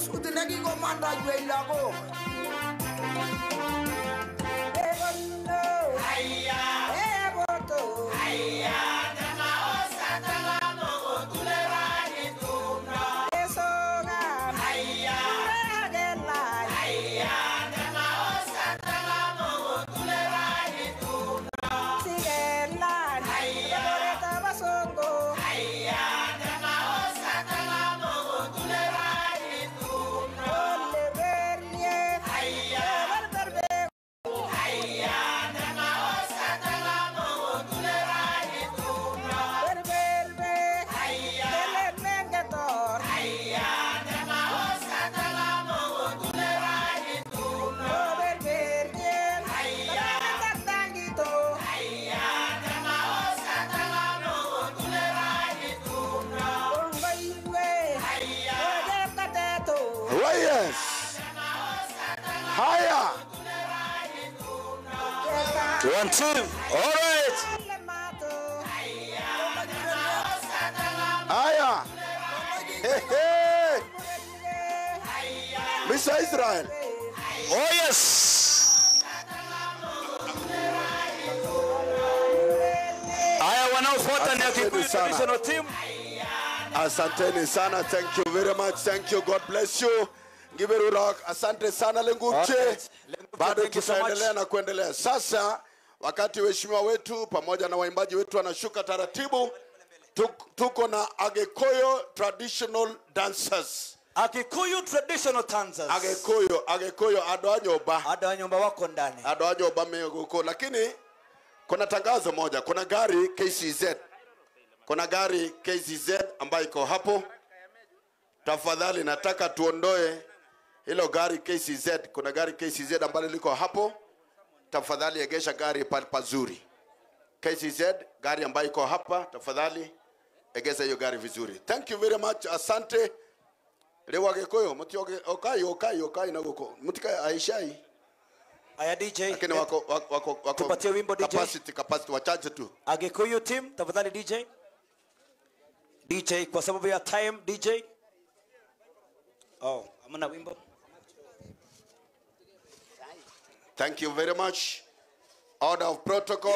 Nyasut nekikomanda ywei lagok. Higher. 1, 2. All right. Higher. Hey, hey. Mr. Israel. Oh, yes. Haya, wanaofuata ni Agikuyu traditional team. Asanteni sana. Thank you very much. Thank you. God bless you. Ngiberu. Asante sana Lenguche. Bado tutaendelea na kuendelea. Sasa wakati waheshimiwa wetu pamoja na waimbaji wetu wanashuka taratibu, tuko na Agikuyu traditional dancers. Agikuyu traditional dancers. Agikuyu ado nyumba. Ado nyumba wako ndani. Ado nyumba huko. Lakini kuna tangazo moja, kuna gari KCZ. Kuna gari KCZ ambayo iko hapo. Tafadhali nataka tuondoe hilo gari KCZ. Kuna gari KCZ ambalo liko hapo. Tafadhali egesha gari pazuri. KCZ gari ambayo iko hapa, tafadhali egeza hiyo gari vizuri. Thank you very much. Asante. Leo Agikuyu mutioge okai okai okai na guko. Mutika aishai. Aya DJ. Lakini wako tupatie wimbo DJ. Capacity wachache tu. Agikuyu team tafadhali DJ. DJ kwa sababu ya time DJ. Oh, amna wimbo. Thank you very much. Order of protocol.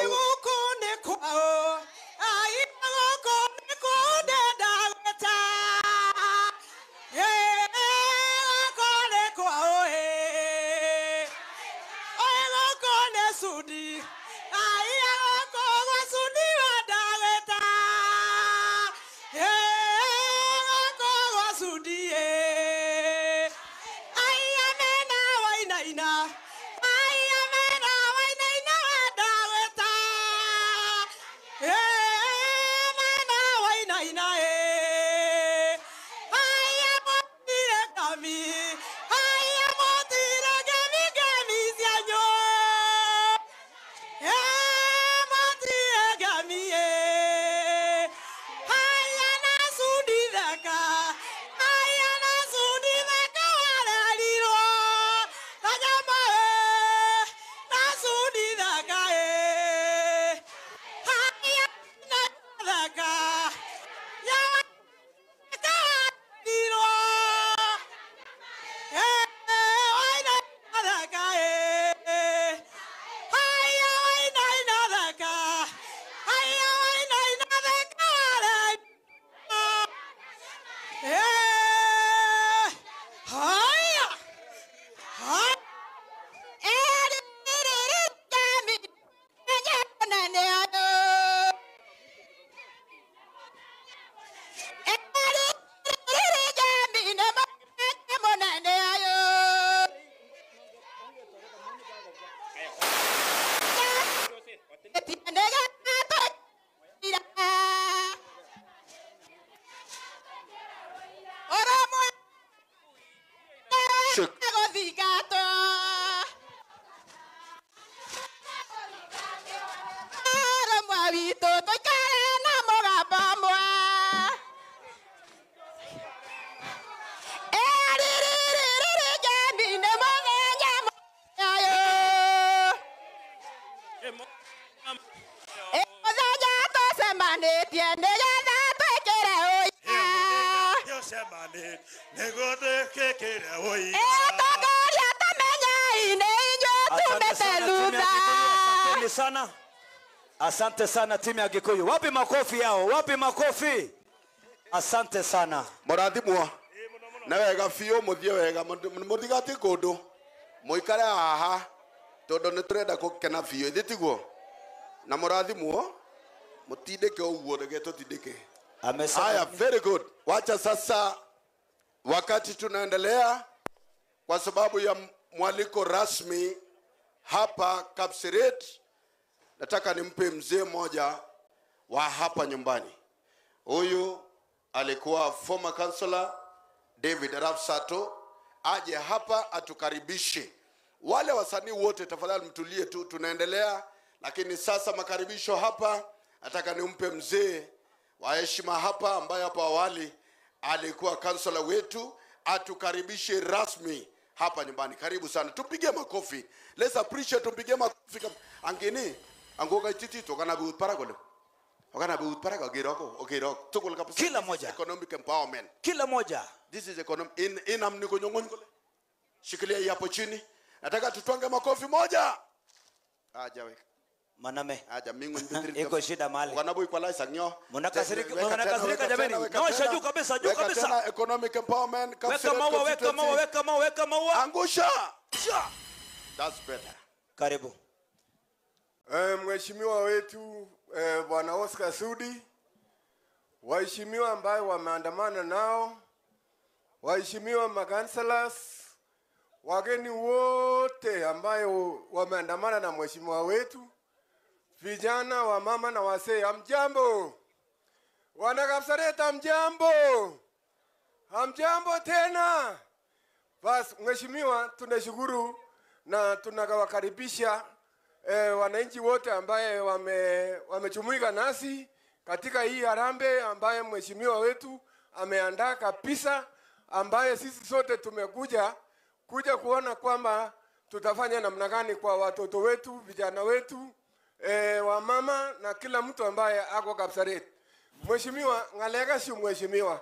Asante sana. Asante sana timu ya Gikuyu. Wapi makofi yao? Wapi makofi? Asante sana. Mũrathimwo na wega biũ, mũthiĩ wega, mũtigathiĩ kũndũ, mũikare haha tondũ nĩ tũrenda gũkena biũ, ithĩ tiguo? Na mũrathimwo, mũtindĩke ũguo, reke tũtindĩke. Amesema. Haya, very good. Wacha sasa, wakati tunaendelea, kwa sababu ya mwaliko rasmi hapa Kapseret, nataka nimpe mzee mmoja wa hapa nyumbani. Huyu alikuwa former councillor David Arap Sato, aje hapa atukaribishe. Wale wasanii wote tafadhali mtulie tu, tunaendelea, lakini sasa makaribisho hapa, nataka nimpe mzee wa heshima hapa ambaye hapo awali alikuwa councillor wetu, atukaribishe rasmi hapa nyumbani. Karibu sana, tupige makofi. Let's appreciate, tupige makofi. Angini angoka titi tokana biut para kole. Wakana biut para kagiroko, ogirok. Tukul kabisa. Kila moja. Economic empowerment. Kila moja. This is economic in amniko nyongon kole. Shikilia hii hapo chini. Nataka tutwange makofi moja. Aja weka. Maname. Aja mingu nibitiri. Iko shida mahali. Wanabu equalizer nyo. Mnakasirika jameni. Nyosha juu kabisa, juu kabisa. Tena economic empowerment. Weka maua, weka maua, weka maua, weka maua. Angusha. That's better. Karibu. Mheshimiwa wetu Bwana Oscar Sudi, waheshimiwa ambaye wameandamana nao, waheshimiwa makanselas, wageni wote ambayo wameandamana na mheshimiwa wetu, vijana wa mama na wasee, hamjambo? Wana Kapseret, hamjambo? Hamjambo tena? Bas, mheshimiwa, tunashukuru na tunakawakaribisha wananchi wote ambaye wamejumuika nasi katika hii harambee ambaye mheshimiwa wetu ameandaa kabisa, ambaye sisi sote tumekuja kuja kuona kwamba tutafanya namna gani kwa watoto wetu, vijana wetu, wamama na kila mtu ambaye ako Kapseret. Mheshimiwa, ngaleka si mheshimiwa.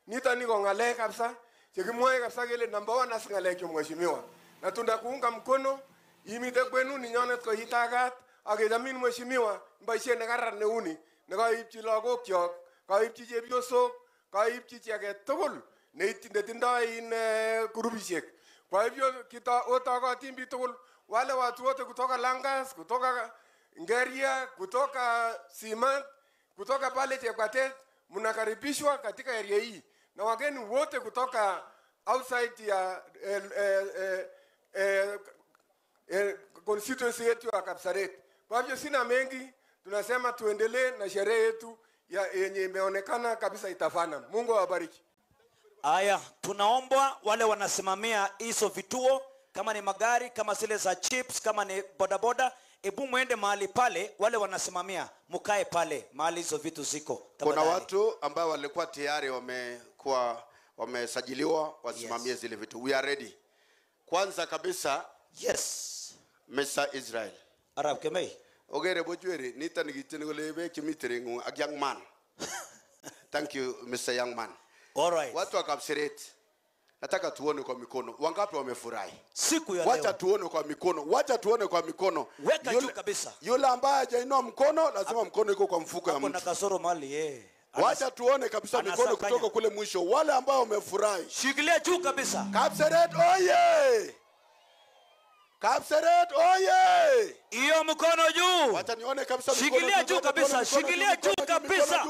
Nita niko ngaleka kabisa. Chekimwae kabisa kile number 1 as ngaleka mheshimiwa. Na tunakuunga mkono imite kwenu ninyonet ko itagat akechamin mheshimiwa boisiet nekararan neuni nekaipchi lagokyok, kaipchi chepyosok, kaipchi chi agetugul netindoi in grupishek. Kwa hivyo otogotin biik tugul, wale watu wote kutoka Langas, kutoka Ngeria, kutoka Simat, kutoka pale Chepkatet, mnakaribishwa katika area hii, na wageni wote kutoka outside ya constituency yetu ya Kapseret. Kwa hivyo sina mengi, tunasema tuendelee na sherehe yetu yenye imeonekana kabisa itafana. Mungu awabariki. Aya, tunaomba wale wanasimamia hizo vituo, kama ni magari, kama zile za chips, kama ni bodaboda, ebu muende mahali pale, wale wanasimamia mkae pale mahali hizo vitu ziko. Kuna watu ambao walikuwa tayari wamekuwa wamesajiliwa wasimamie zile vitu. We are ready. Kwanza kabisa, yes, Mr. Israel Arap Kemei. Ogere bojuere nita nigitene kole bek chemiten ngung ak young man. Thank you Mr. Young Man. All right. Watu wa Kapseret, nataka tuone kwa mikono wangapi wamefurahi siku ya leo. Wacha tuone kwa mikono, wacha tuone kwa mikono. Weka juu kabisa. Yule ambaye hajainua mkono lazima mkono iko kwa mfuko ya mtu. Kuna kasoro mali yeye. Wacha tuone kabisa mikono kutoka kule mwisho, wale ambao wamefurahi. Shikilia juu kabisa. Kapseret oye! Kapseret oye! Hiyo mkono juu. Wacha nione kabisa mikono. Shikilia juu kabisa, shikilia juu kabisa.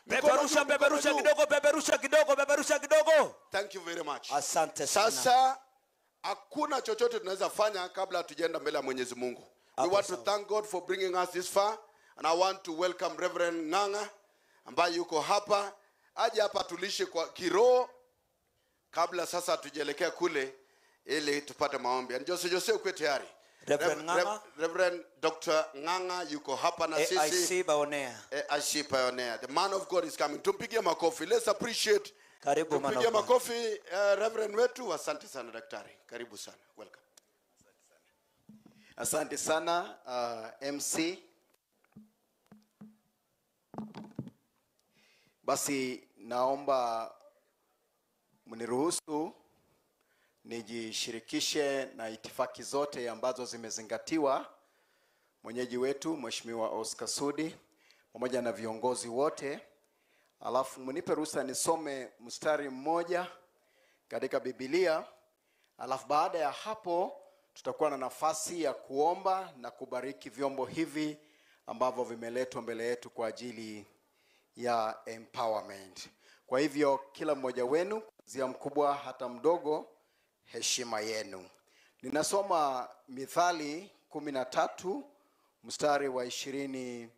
Peperusha, peperusha kidogo, peperusha kidogo, peperusha kidogo. Thank you very much. Asante sana. Sasa hakuna chochote tunaweza fanya kabla hatujaenda mbele ya Mwenyezi Mungu. We want to thank God for bringing us this far, and I want to welcome Reverend Nganga ambaye yuko hapa, aje hapa tulishe kwa kiroho kabla sasa tujielekea kule ili tupate maombi. And Jose Jose uko tayari? Reverend Nganga, Reverend Dr. Nganga yuko hapa na sisi. AIC Pioneer. AIC Pioneer. The man of God is coming. Tumpigie makofi. Let's appreciate. Karibu man of Tumpigie God. makofi Reverend wetu. Asante sana daktari. Karibu sana. Welcome. Asante sana MC. Basi naomba Mniruhusu nijishirikishe na itifaki zote ambazo zimezingatiwa. Mwenyeji wetu Mheshimiwa Oscar Sudi pamoja na viongozi wote. Alafu mnipe ruhusa nisome mstari mmoja katika Biblia. Alafu baada ya hapo tutakuwa na nafasi ya kuomba na kubariki vyombo hivi ambavyo vimeletwa mbele yetu kwa ajili ya empowerment. Kwa hivyo kila mmoja wenu, kuanzia mkubwa hata mdogo, heshima yenu. Ninasoma Mithali 13 mstari wa 22.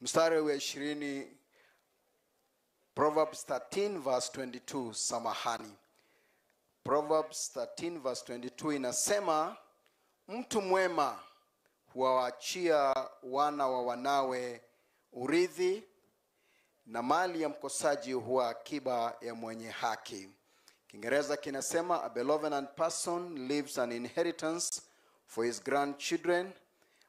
Mstari wa 20, Proverbs 13 verse 22, samahani. Proverbs 13 verse 22 inasema, mtu mwema huwaachia wana wa wanawe urithi, na mali ya mkosaji huwa akiba ya mwenye haki. Kiingereza kinasema, a benevolent person leaves an inheritance for his grandchildren,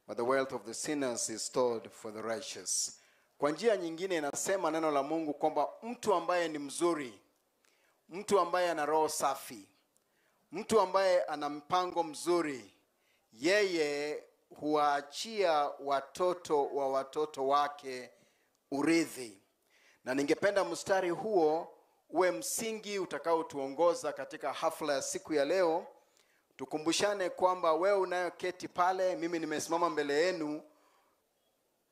but the wealth of the sinners is stored for the righteous. Kwa njia nyingine inasema neno la Mungu kwamba mtu ambaye ni mzuri, mtu ambaye ana roho safi, mtu ambaye ana mpango mzuri, yeye huwaachia watoto wa watoto wake urithi. Na ningependa mstari huo uwe msingi utakaotuongoza katika hafla ya siku ya leo. Tukumbushane kwamba wewe unayoketi pale, mimi nimesimama mbele yenu,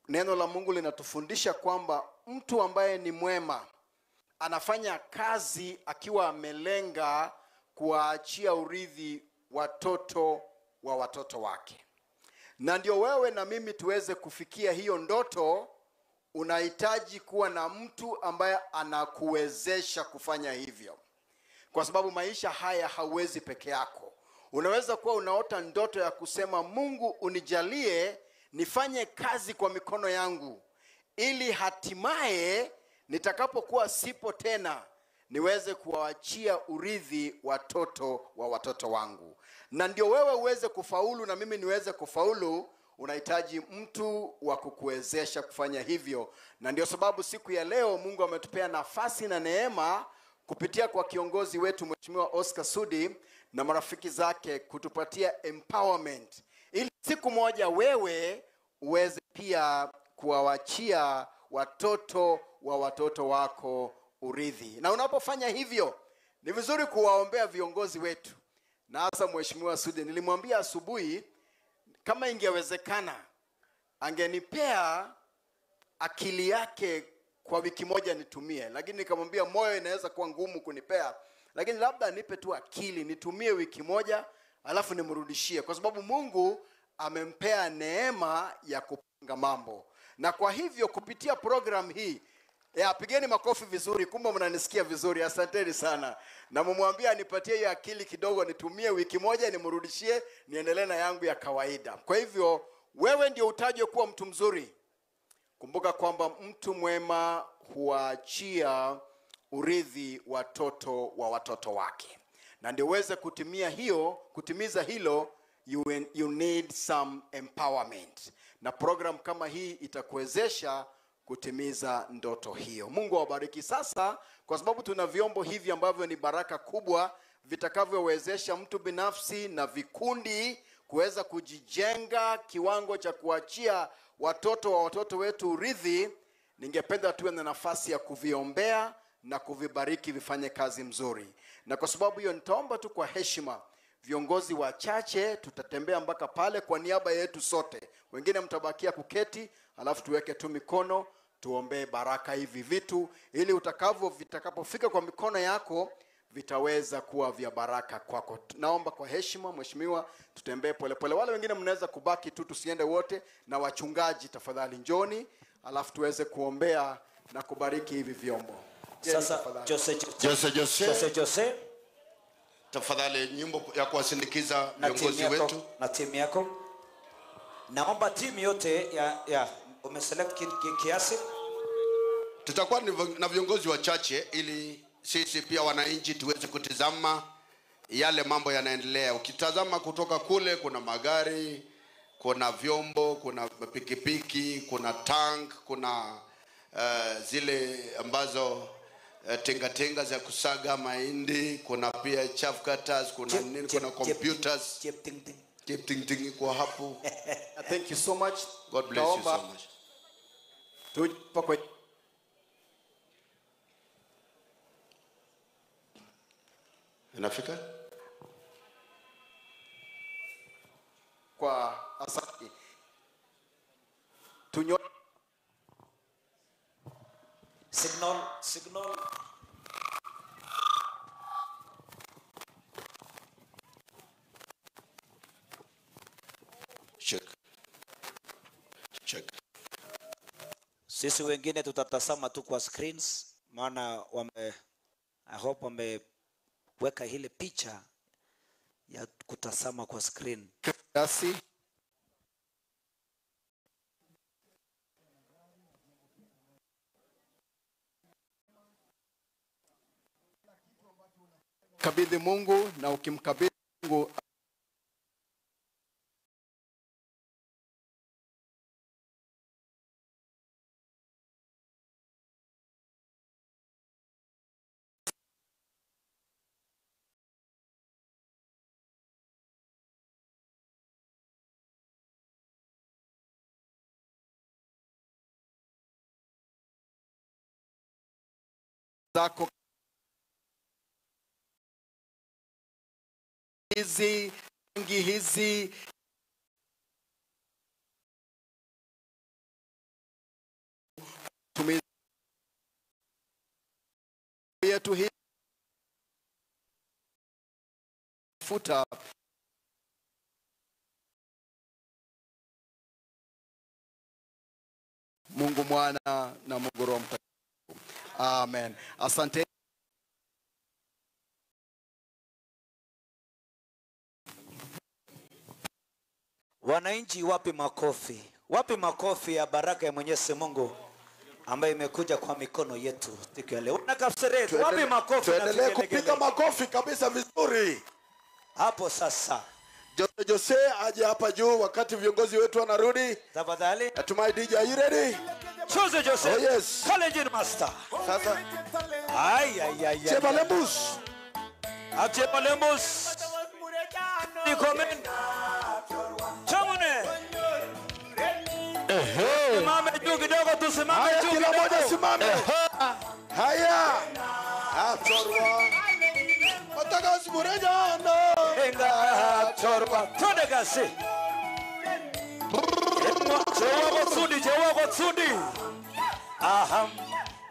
neno la Mungu linatufundisha kwamba mtu ambaye ni mwema anafanya kazi akiwa amelenga kuwaachia urithi watoto wa watoto wake. Na ndio wewe na mimi tuweze kufikia hiyo ndoto, unahitaji kuwa na mtu ambaye anakuwezesha kufanya hivyo. Kwa sababu maisha haya hauwezi peke yako. Unaweza kuwa unaota ndoto ya kusema, Mungu unijalie nifanye kazi kwa mikono yangu, ili hatimaye nitakapokuwa sipo tena niweze kuwaachia urithi watoto wa watoto wangu. Na ndio wewe uweze kufaulu na mimi niweze kufaulu, unahitaji mtu wa kukuwezesha kufanya hivyo. Na ndio sababu siku ya leo Mungu ametupea nafasi na neema kupitia kwa kiongozi wetu Mheshimiwa Oscar Sudi na marafiki zake kutupatia empowerment, ili siku moja wewe uweze pia kuwaachia watoto wa watoto wako urithi. Na unapofanya hivyo, ni vizuri kuwaombea viongozi wetu. Na hasa Mheshimiwa Sudi, nilimwambia asubuhi kama ingewezekana angenipea akili yake kwa wiki moja nitumie, lakini nikamwambia moyo inaweza kuwa ngumu kunipea, lakini labda nipe tu akili nitumie wiki moja alafu nimrudishie, kwa sababu Mungu amempea neema ya kupanga mambo. Na kwa hivyo kupitia program hii ya, pigeni makofi vizuri, kumbe mnanisikia vizuri, asanteni sana. Na mumwambie anipatie hiyo akili kidogo nitumie wiki moja nimrudishie, niendelee na yangu ya kawaida. Kwa hivyo wewe ndio utajwe kuwa mtu mzuri. Kumbuka kwamba mtu mwema huachia urithi watoto wa watoto wake. Na ndio uweze kutimiza hilo, you need some empowerment. Na program kama hii itakuwezesha kutimiza ndoto hiyo. Mungu awabariki. Sasa kwa sababu tuna vyombo hivi ambavyo ni baraka kubwa vitakavyowezesha mtu binafsi na vikundi kuweza kujijenga kiwango cha kuachia watoto wa watoto wetu urithi, ningependa tuwe na nafasi ya kuviombea na kuvibariki vifanye kazi mzuri. Na kwa sababu hiyo nitaomba tu kwa heshima viongozi wachache, tutatembea mpaka pale kwa niaba yetu sote. Wengine mtabakia kuketi, alafu tuweke tu mikono tuombee baraka hivi vitu, ili vitakapofika kwa mikono yako vitaweza kuwa vya baraka kwako. Naomba kwa heshima mheshimiwa tutembee polepole. Wale wengine mnaweza kubaki tu, tusiende wote, na wachungaji tafadhali njoni, alafu tuweze kuombea na kubariki hivi vyombo. Sasa Jose Jose Jose, Jose Jose, tafadhali nyimbo ya kuwasindikiza viongozi wetu na timu yako. Naomba timu yote ya umeselect kiasi. Tutakuwa na viongozi wachache ili sisi pia wananchi tuweze kutizama yale mambo yanaendelea. Ukitazama kutoka kule kuna magari, kuna vyombo, kuna pikipiki, kuna tank, kuna zile ambazo Tingatinga za kusaga mahindi, kuna pia chaff cutters, kuna nini, kuna computers. Chepting iko hapo. Thank you so much. God bless you so much. Tuje kwa Inafika? Kwa asante. Tunyo signal, signal. Check. Check. Sisi wengine tutatazama tu kwa screens, maana wame, I hope wameweka ile picha ya kutazama kwa screen. Kasi. Kabidhi Mungu, na ukimkabidhi Mungu zako hizi rangi hizi tumizi yetu hii futa Mungu Mwana na Mungu Roho Mtakatifu. Amen. Asante. Wananchi, wapi makofi? Wapi makofi ya baraka ya Mwenyezi Mungu ambayo imekuja kwa mikono yetu siku ya leo. Na Kapseret, wapi makofi? Tuendelee kupiga makofi kabisa vizuri. Hapo sasa. Jose aje hapa juu wakati viongozi wetu wanarudi. Tafadhali. Natumai DJ, are you ready? Jose Jose. Oh yes. College master. Sasa. Ay ay ay. Chemalembus. Chemalembus. Nikomen. Chamune. Ehe. Simame juu kidogo, tusimame juu. Kila mmoja simame. Haya. Atorwa. Mataka simureja no. Enga torwa. Twende kasi. Chewa chewa kotsudi. Aham.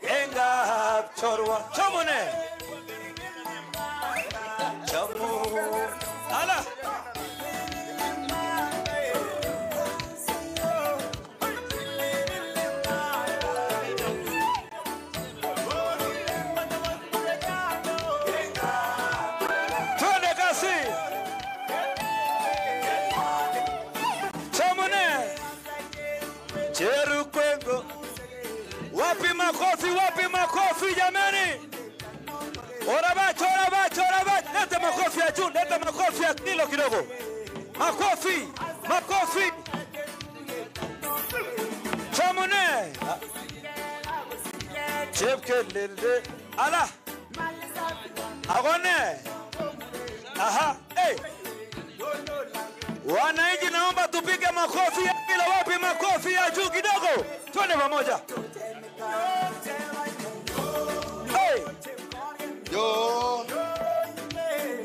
Enga torwa. Chamune. Chamu. Ala. Wapi makofi, wapi makofi jamani? Orabacho, orabacho, orabacho. Leta makofi ya juu, leta makofi ya kilo kidogo. Makofi, makofi. Chamune. Chepkelele. Ala. Agone. Aha, hey. Wananchi, naomba tupige makofi ya kilo. Wapi makofi ya juu kidogo? Twende pamoja. Hey. Yo.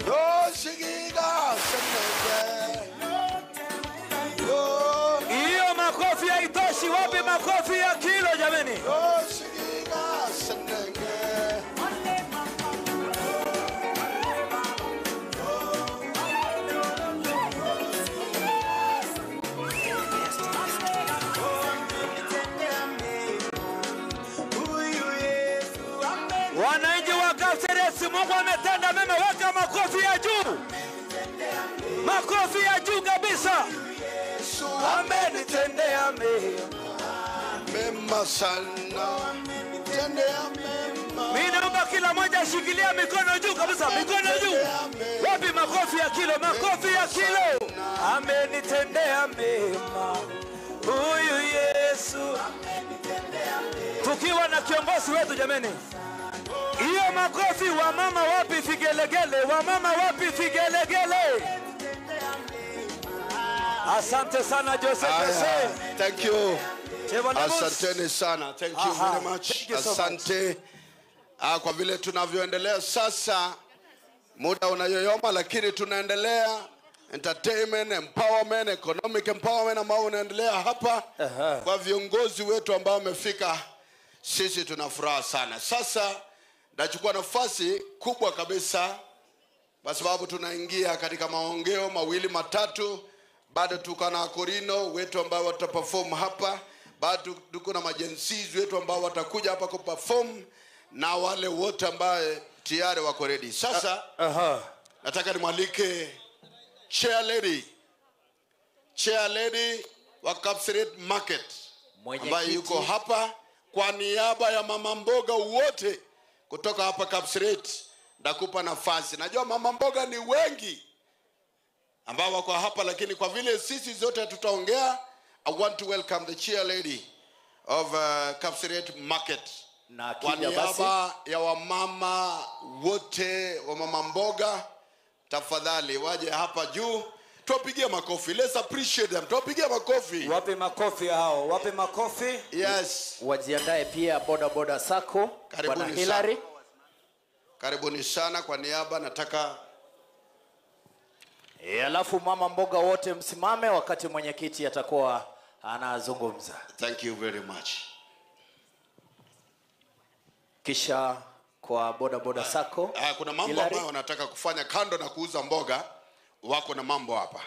Yo shigiga senenge. Yo. Hiyo makofi haitoshi. Wapi makofi ya kilo jameni? Yo shigiga senenge. Wananchi wa Kapseret, Mungu ametenda mema, weka makofi ya juu. Makofi ya juu kabisa. Yesu amenitendea mema. Mema sana. Tendea mema. Mimi naomba kila mmoja ashikilia mikono juu kabisa, mikono juu. Wapi makofi ya kilo, makofi ya kilo. Amenitendea mema. Huyu Yesu. Tukiwa na kiongozi wetu jameni. makofi. Wamama wapi vigelegele? Wamama wapi vigelegele? Asante sana Jose Jose. Thank you. Asanteni sana. Thank you very much. Thank you so much. Asante. Kwa vile tunavyoendelea sasa, muda unayoyoma, lakini tunaendelea entertainment, empowerment, economic empowerment ambao unaendelea hapa. Kwa viongozi wetu ambao wamefika, sisi tuna furaha sana. Sasa nachukua nafasi kubwa kabisa kwa sababu tunaingia katika maongeo mawili matatu. Bado tuko na Korino wetu ambao wataperform hapa, bado tuko na majensiz wetu ambao watakuja hapa kuperform na wale wote ambao tayari wako ready. Sasa nataka nimwalike chair lady wa Kapseret Market ambaye yuko hapa kwa niaba ya mama mboga wote kutoka hapa Kapseret. Ndakupa nafasi. Najua mama mboga ni wengi ambao wako hapa, lakini kwa vile sisi zote tutaongea, I want to welcome the chair lady of Kapseret Market. Na kwa niaba ya wamama wote wa mama mboga, tafadhali waje hapa juu. Tuwapigie makofi. Let's appreciate them. Tuwapigie makofi. Wape makofi hao. Wape makofi. Yes. Wajiandae pia boda boda sako. Bwana Hillary. Karibuni sana kwa niaba nataka alafu mama mboga wote msimame wakati mwenyekiti atakuwa anazungumza. Thank you very much. Kisha kwa boda boda sako. Kuna mambo ambayo wanataka kufanya kando na kuuza mboga, wako na mambo hapa.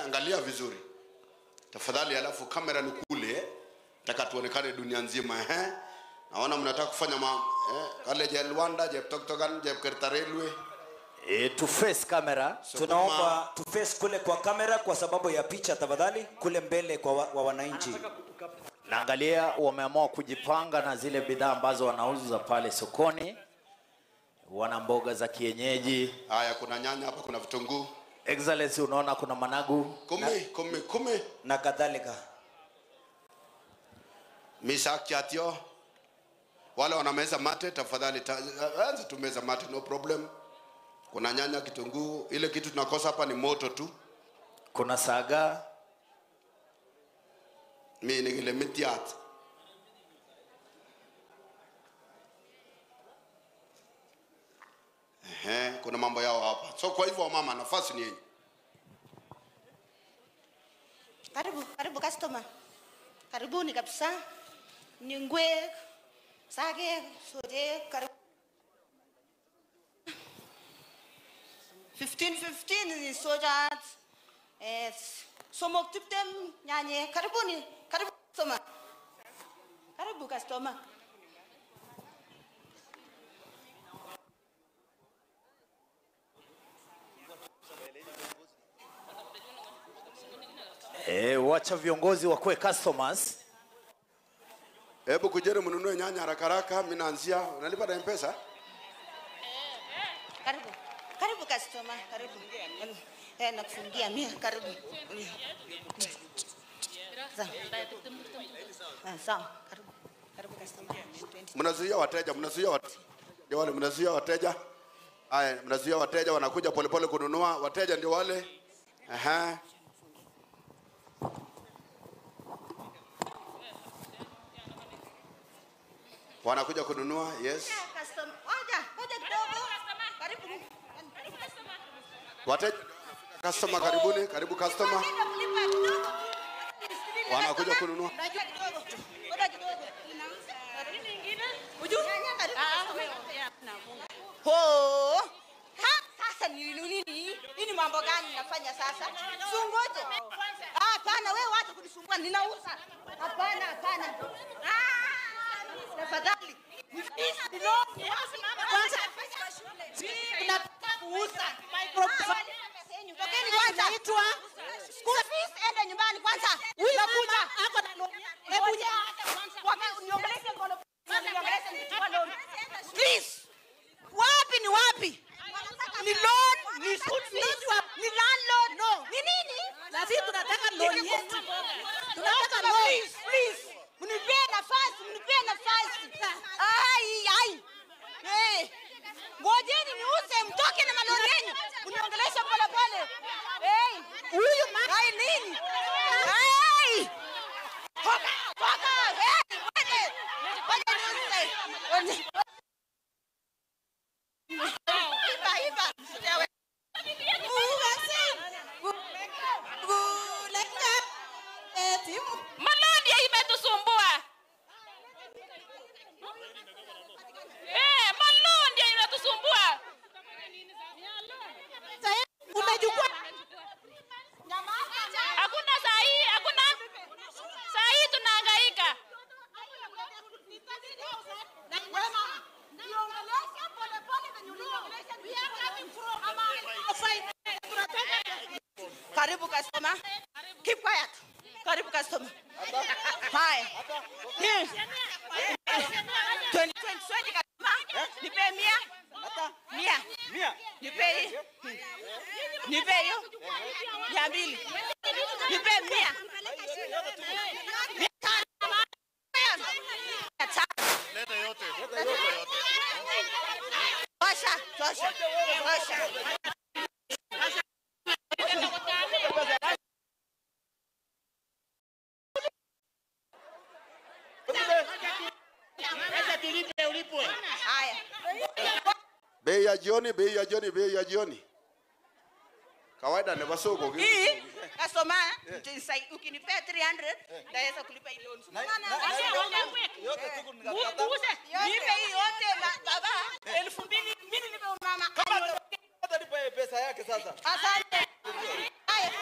Angalia vizuri. Tafadhali, alafu kamera ni kule. Nataka tuonekane dunia nzima. Naona mnataka kufanya kale je Rwanda, je Toktokan, je Kertarelwe. To face camera. Tunaomba to face kule kwa kamera kwa sababu ya picha tafadhali, kule mbele kwa wananchi. Naangalia wameamua kujipanga na zile bidhaa ambazo wanauza pale sokoni. Wana mboga za kienyeji. Haya, kuna nyanya hapa, kuna vitunguu. Excellency, unaona kuna managu. Kumi na kadhalika. Misakatio. Wale wanameza mate tafadhali anza tumeza mate, no problem. Kuna nyanya, kitunguu, ile kitu tunakosa hapa ni moto tu. Kuna saga. Mimi ni ile mitiat. Kuna mambo yao hapa. So kwa hivyo mama, nafasi ni yenu. Karibu, karibu customer. Karibuni kabisa. Ni ngwe, sage, soje, karibu. 15 ni soja. Somok tiptem nyanye. Karibuni, karibu customer. Karibu customer. Wacha viongozi wakuwe customers. Hebu kujeni mnunue nyanya haraka haraka, mimi naanzia. Unalipa na M-Pesa? Karibu. Karibu customer, karibu. Nakufungia mimi, karibu. Sawa. Karibu. Karibu customer. Mnazuia wateja, mnazuia wateja. Wale mnazuia wateja. Haya, mnazuia wateja wanakuja polepole kununua. Wateja ndio wale. Wanakuja kununua, yes. Customer. Waja kidogo. Karibu. Wateja, customer karibuni, karibu customer. Wanakuja kununua. Ho! Ha, sasa ni nini? Nini mambo gani nafanya sasa? Sungoje. Hapana, wewe wacha kunisumbua, ninauza. Hapana, hapana. Tafadhali. Kwanza tunataka kuuza. Tokeni kwanza. School fees, enda nyumbani kwanza. Nakuja. Hebu niongeleshe mkono. Niongeleshe nikichukua loan. Please. Wapi ni wapi? Ni loan, ni school fees, ni landlord. No. Ni nini? Na sisi tunataka loan yetu. Tunataka loan. Please, please. Mnipe nafasi. Malondia imetusumbua. Malondia imetusumbua. Umechukua. Hakuna saa hii, hakuna. Saa hii tunahangaika. Karibu customer. Keep quiet. Karibu customer. Hi. 20 customer. Nipe 100. 100. Nipe hii. Nipe hiyo. 200. Nipe 100. Leta yote. Tosha, tosha. Tosha. Bei ya jioni, bei ya jioni, bei ya jioni. Kawaida ni basoko. Hii customer, ukinipea 300 naweza kulipa hii loan. Nipe hii yote baba, 2000 mimi nipe mama. Kama atalipa pesa yake sasa. Asante. Haya.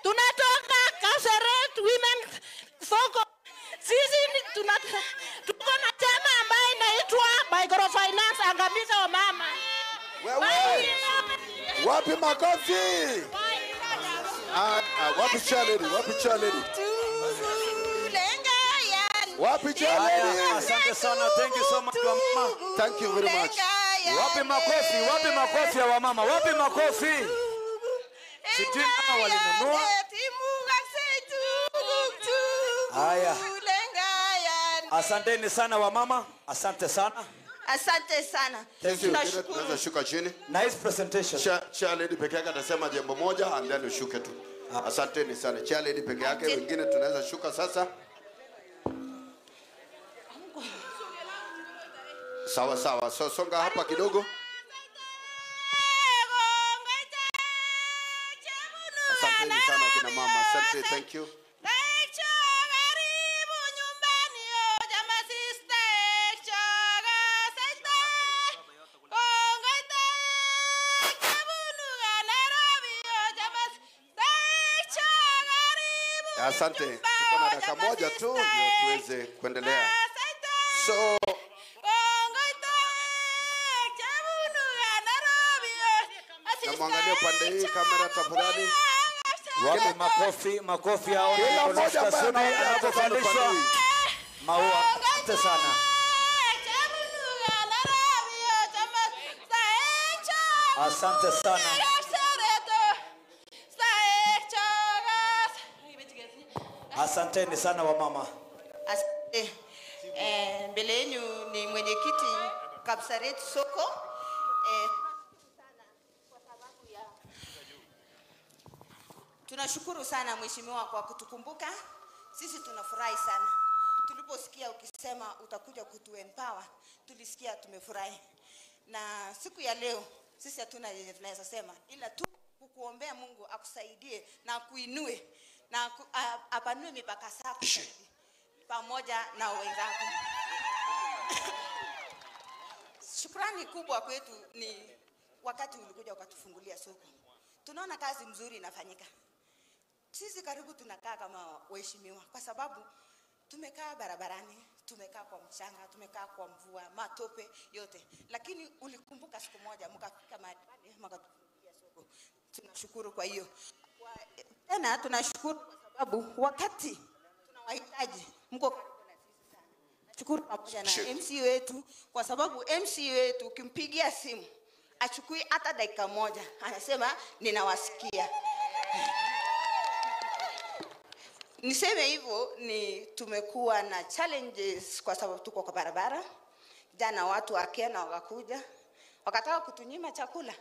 Tunatoka Kapseret Women Soko. Sisi tuko na chama ambayo inaitwa Microfinance Angamiza wa Mama. Wewe. Wapi makofi? Wapi chair lady? Wapi chair lady? Wapi chair lady? Asante sana. Thank you so much mama. Thank you very much. Wapi makofi? Wapi makofi ya wamama? Wapi makofi? Sijui kama walinunua. Haya. Asanteni sana wamama. Asante sana. Asante sana. Thank you. Tunaweza shuka chini. Nice presentation. Chair lady peke yake atasema jambo moja and then ushuke tu. Asanteni sana. Chair lady peke yake, wengine tunaweza shuka sasa. Sawa sawa. So songa hapa kidogo. Asanteni sana kina mama. Asante, thank you. Asante. Tuko na dakika moja tu ndio tuweze kuendelea. So na muangalie pande hii kamera tafadhali. Wapi makofi, makofi hao. Kila mmoja ambaye anapopandishwa maua. Asante sana. Asante sana. Asanteni sana wamama. Asante. Mbele yenu ni mwenyekiti Kapseret Soko. Tunashukuru sana mheshimiwa kwa kutukumbuka. Sisi tunafurahi sana. Tuliposikia ukisema utakuja kutu empower, tulisikia tumefurahi. Na siku ya leo sisi hatuna yenye tunaweza sema ila tu kukuombea Mungu akusaidie na kuinue na apanue mipaka zako pamoja na wenzako. Shukrani kubwa kwetu ni wakati ulikuja ukatufungulia soko. Tunaona kazi mzuri inafanyika. Sisi karibu tunakaa kama waheshimiwa kwa sababu tumekaa barabarani, tumekaa kwa mchanga, tumekaa kwa mvua, matope yote. Lakini ulikumbuka siku moja mkafika mahali pale mkatufungulia soko. Tunashukuru kwa hiyo. Tena tunashukuru kwa sababu wakati tunawahitaji mko karibu na sisi sana. Nashukuru pamoja na MC wetu kwa sababu MC wetu ukimpigia simu achukui hata dakika moja, anasema ninawasikia. Niseme hivyo ni tumekuwa na challenges kwa sababu tuko kwa barabara. Jana watu wa Kenya wakakuja wakataka kutunyima chakula,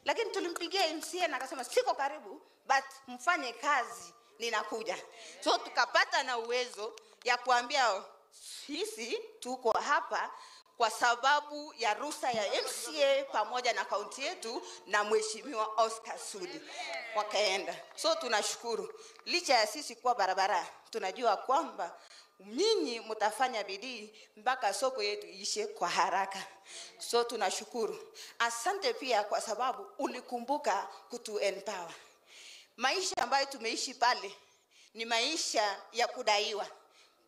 lakini tulimpigia MCA na akasema siko karibu, but mfanye kazi, ninakuja. So tukapata na uwezo ya kuambia sisi tuko hapa kwa sababu ya ruhusa ya MCA pamoja na kaunti yetu na Mheshimiwa Oscar Sudi. Wakaenda. So tunashukuru. Licha ya sisi kuwa barabara, tunajua kwamba nyinyi mtafanya bidii mpaka soko yetu iishe kwa haraka. So tunashukuru. Asante pia kwa sababu ulikumbuka kutu empower. Maisha ambayo tumeishi pale ni maisha ya kudaiwa.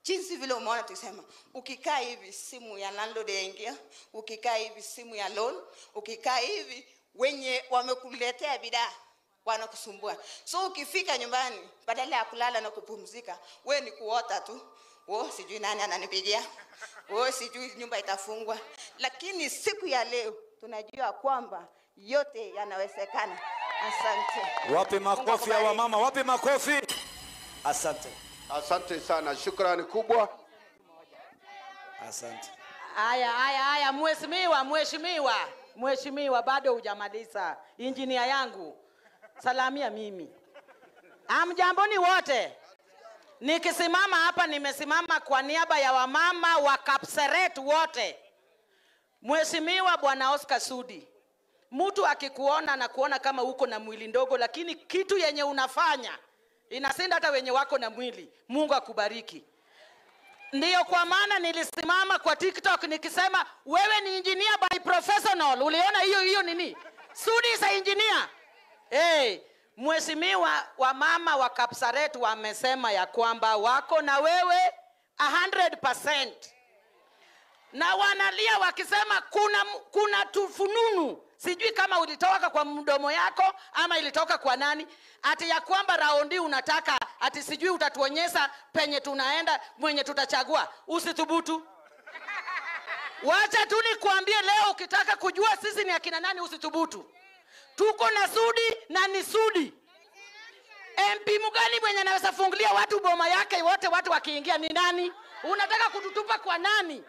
Jinsi vile umeona tukisema, ukikaa hivi simu ya landlord yaingia, ukikaa hivi simu ya loan, ukikaa hivi wenye wamekuletea bidhaa wanakusumbua. So ukifika nyumbani badala ya kulala na kupumzika, we ni kuota tu. Wo sijui nani ananipigia. Wo sijui nyumba itafungwa. Lakini siku ya leo tunajua kwamba yote yanawezekana. Asante. Wapi makofi ya wamama? Wapi makofi? Asante. Asante sana, shukrani kubwa. Asante. Aya, aya, aya, mheshimiwa, mheshimiwa, mheshimiwa, bado hujamaliza. Injinia yangu, salamia mimi. Hamjamboni wote. Nikisimama hapa nimesimama kwa niaba ya wamama wa Kapseret wote. Mheshimiwa Bwana Oscar Sudi, mtu akikuona na kuona kama uko na mwili ndogo, lakini kitu yenye unafanya inasinda hata wenye wako na mwili. Mungu akubariki. Ndiyo kwa maana nilisimama kwa TikTok nikisema wewe ni engineer by professional. Uliona hiyo hiyo nini? Sudi is engineer. Hey, mheshimiwa, wamama wa Kapseret wamesema ya kwamba wako na wewe 100%. Na wanalia wakisema kuna tufununu. Sijui kama ulitoka kwa mdomo yako ama ilitoka kwa nani, ati ya kwamba raundi unataka ati sijui utatuonyesha penye tunaenda mwenye tutachagua. Usithubutu. Wacha tu nikuambie leo, ukitaka kujua sisi ni akina nani usithubutu. Tuko na Sudi na ni Sudi. MP mgani mwenye anaweza fungulia watu boma yake wote watu wakiingia ni nani? Unataka kututupa kwa nani?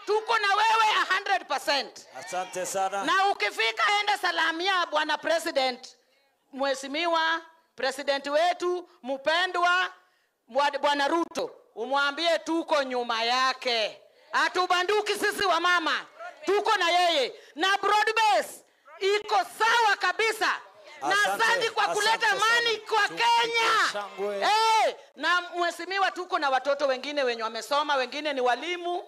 Tuko na wewe 100%. Asante sana. Na ukifika enda salamia Bwana President, Mheshimiwa President wetu mpendwa Bwana Ruto, umwambie tuko nyuma yake. Hatubanduki sisi wa mama. Tuko na yeye. Na broad base iko sawa kabisa. Na asante kwa kuleta amani kwa Kenya. Hey, na mheshimiwa, tuko na watoto wengine wenye wamesoma, wengine ni walimu,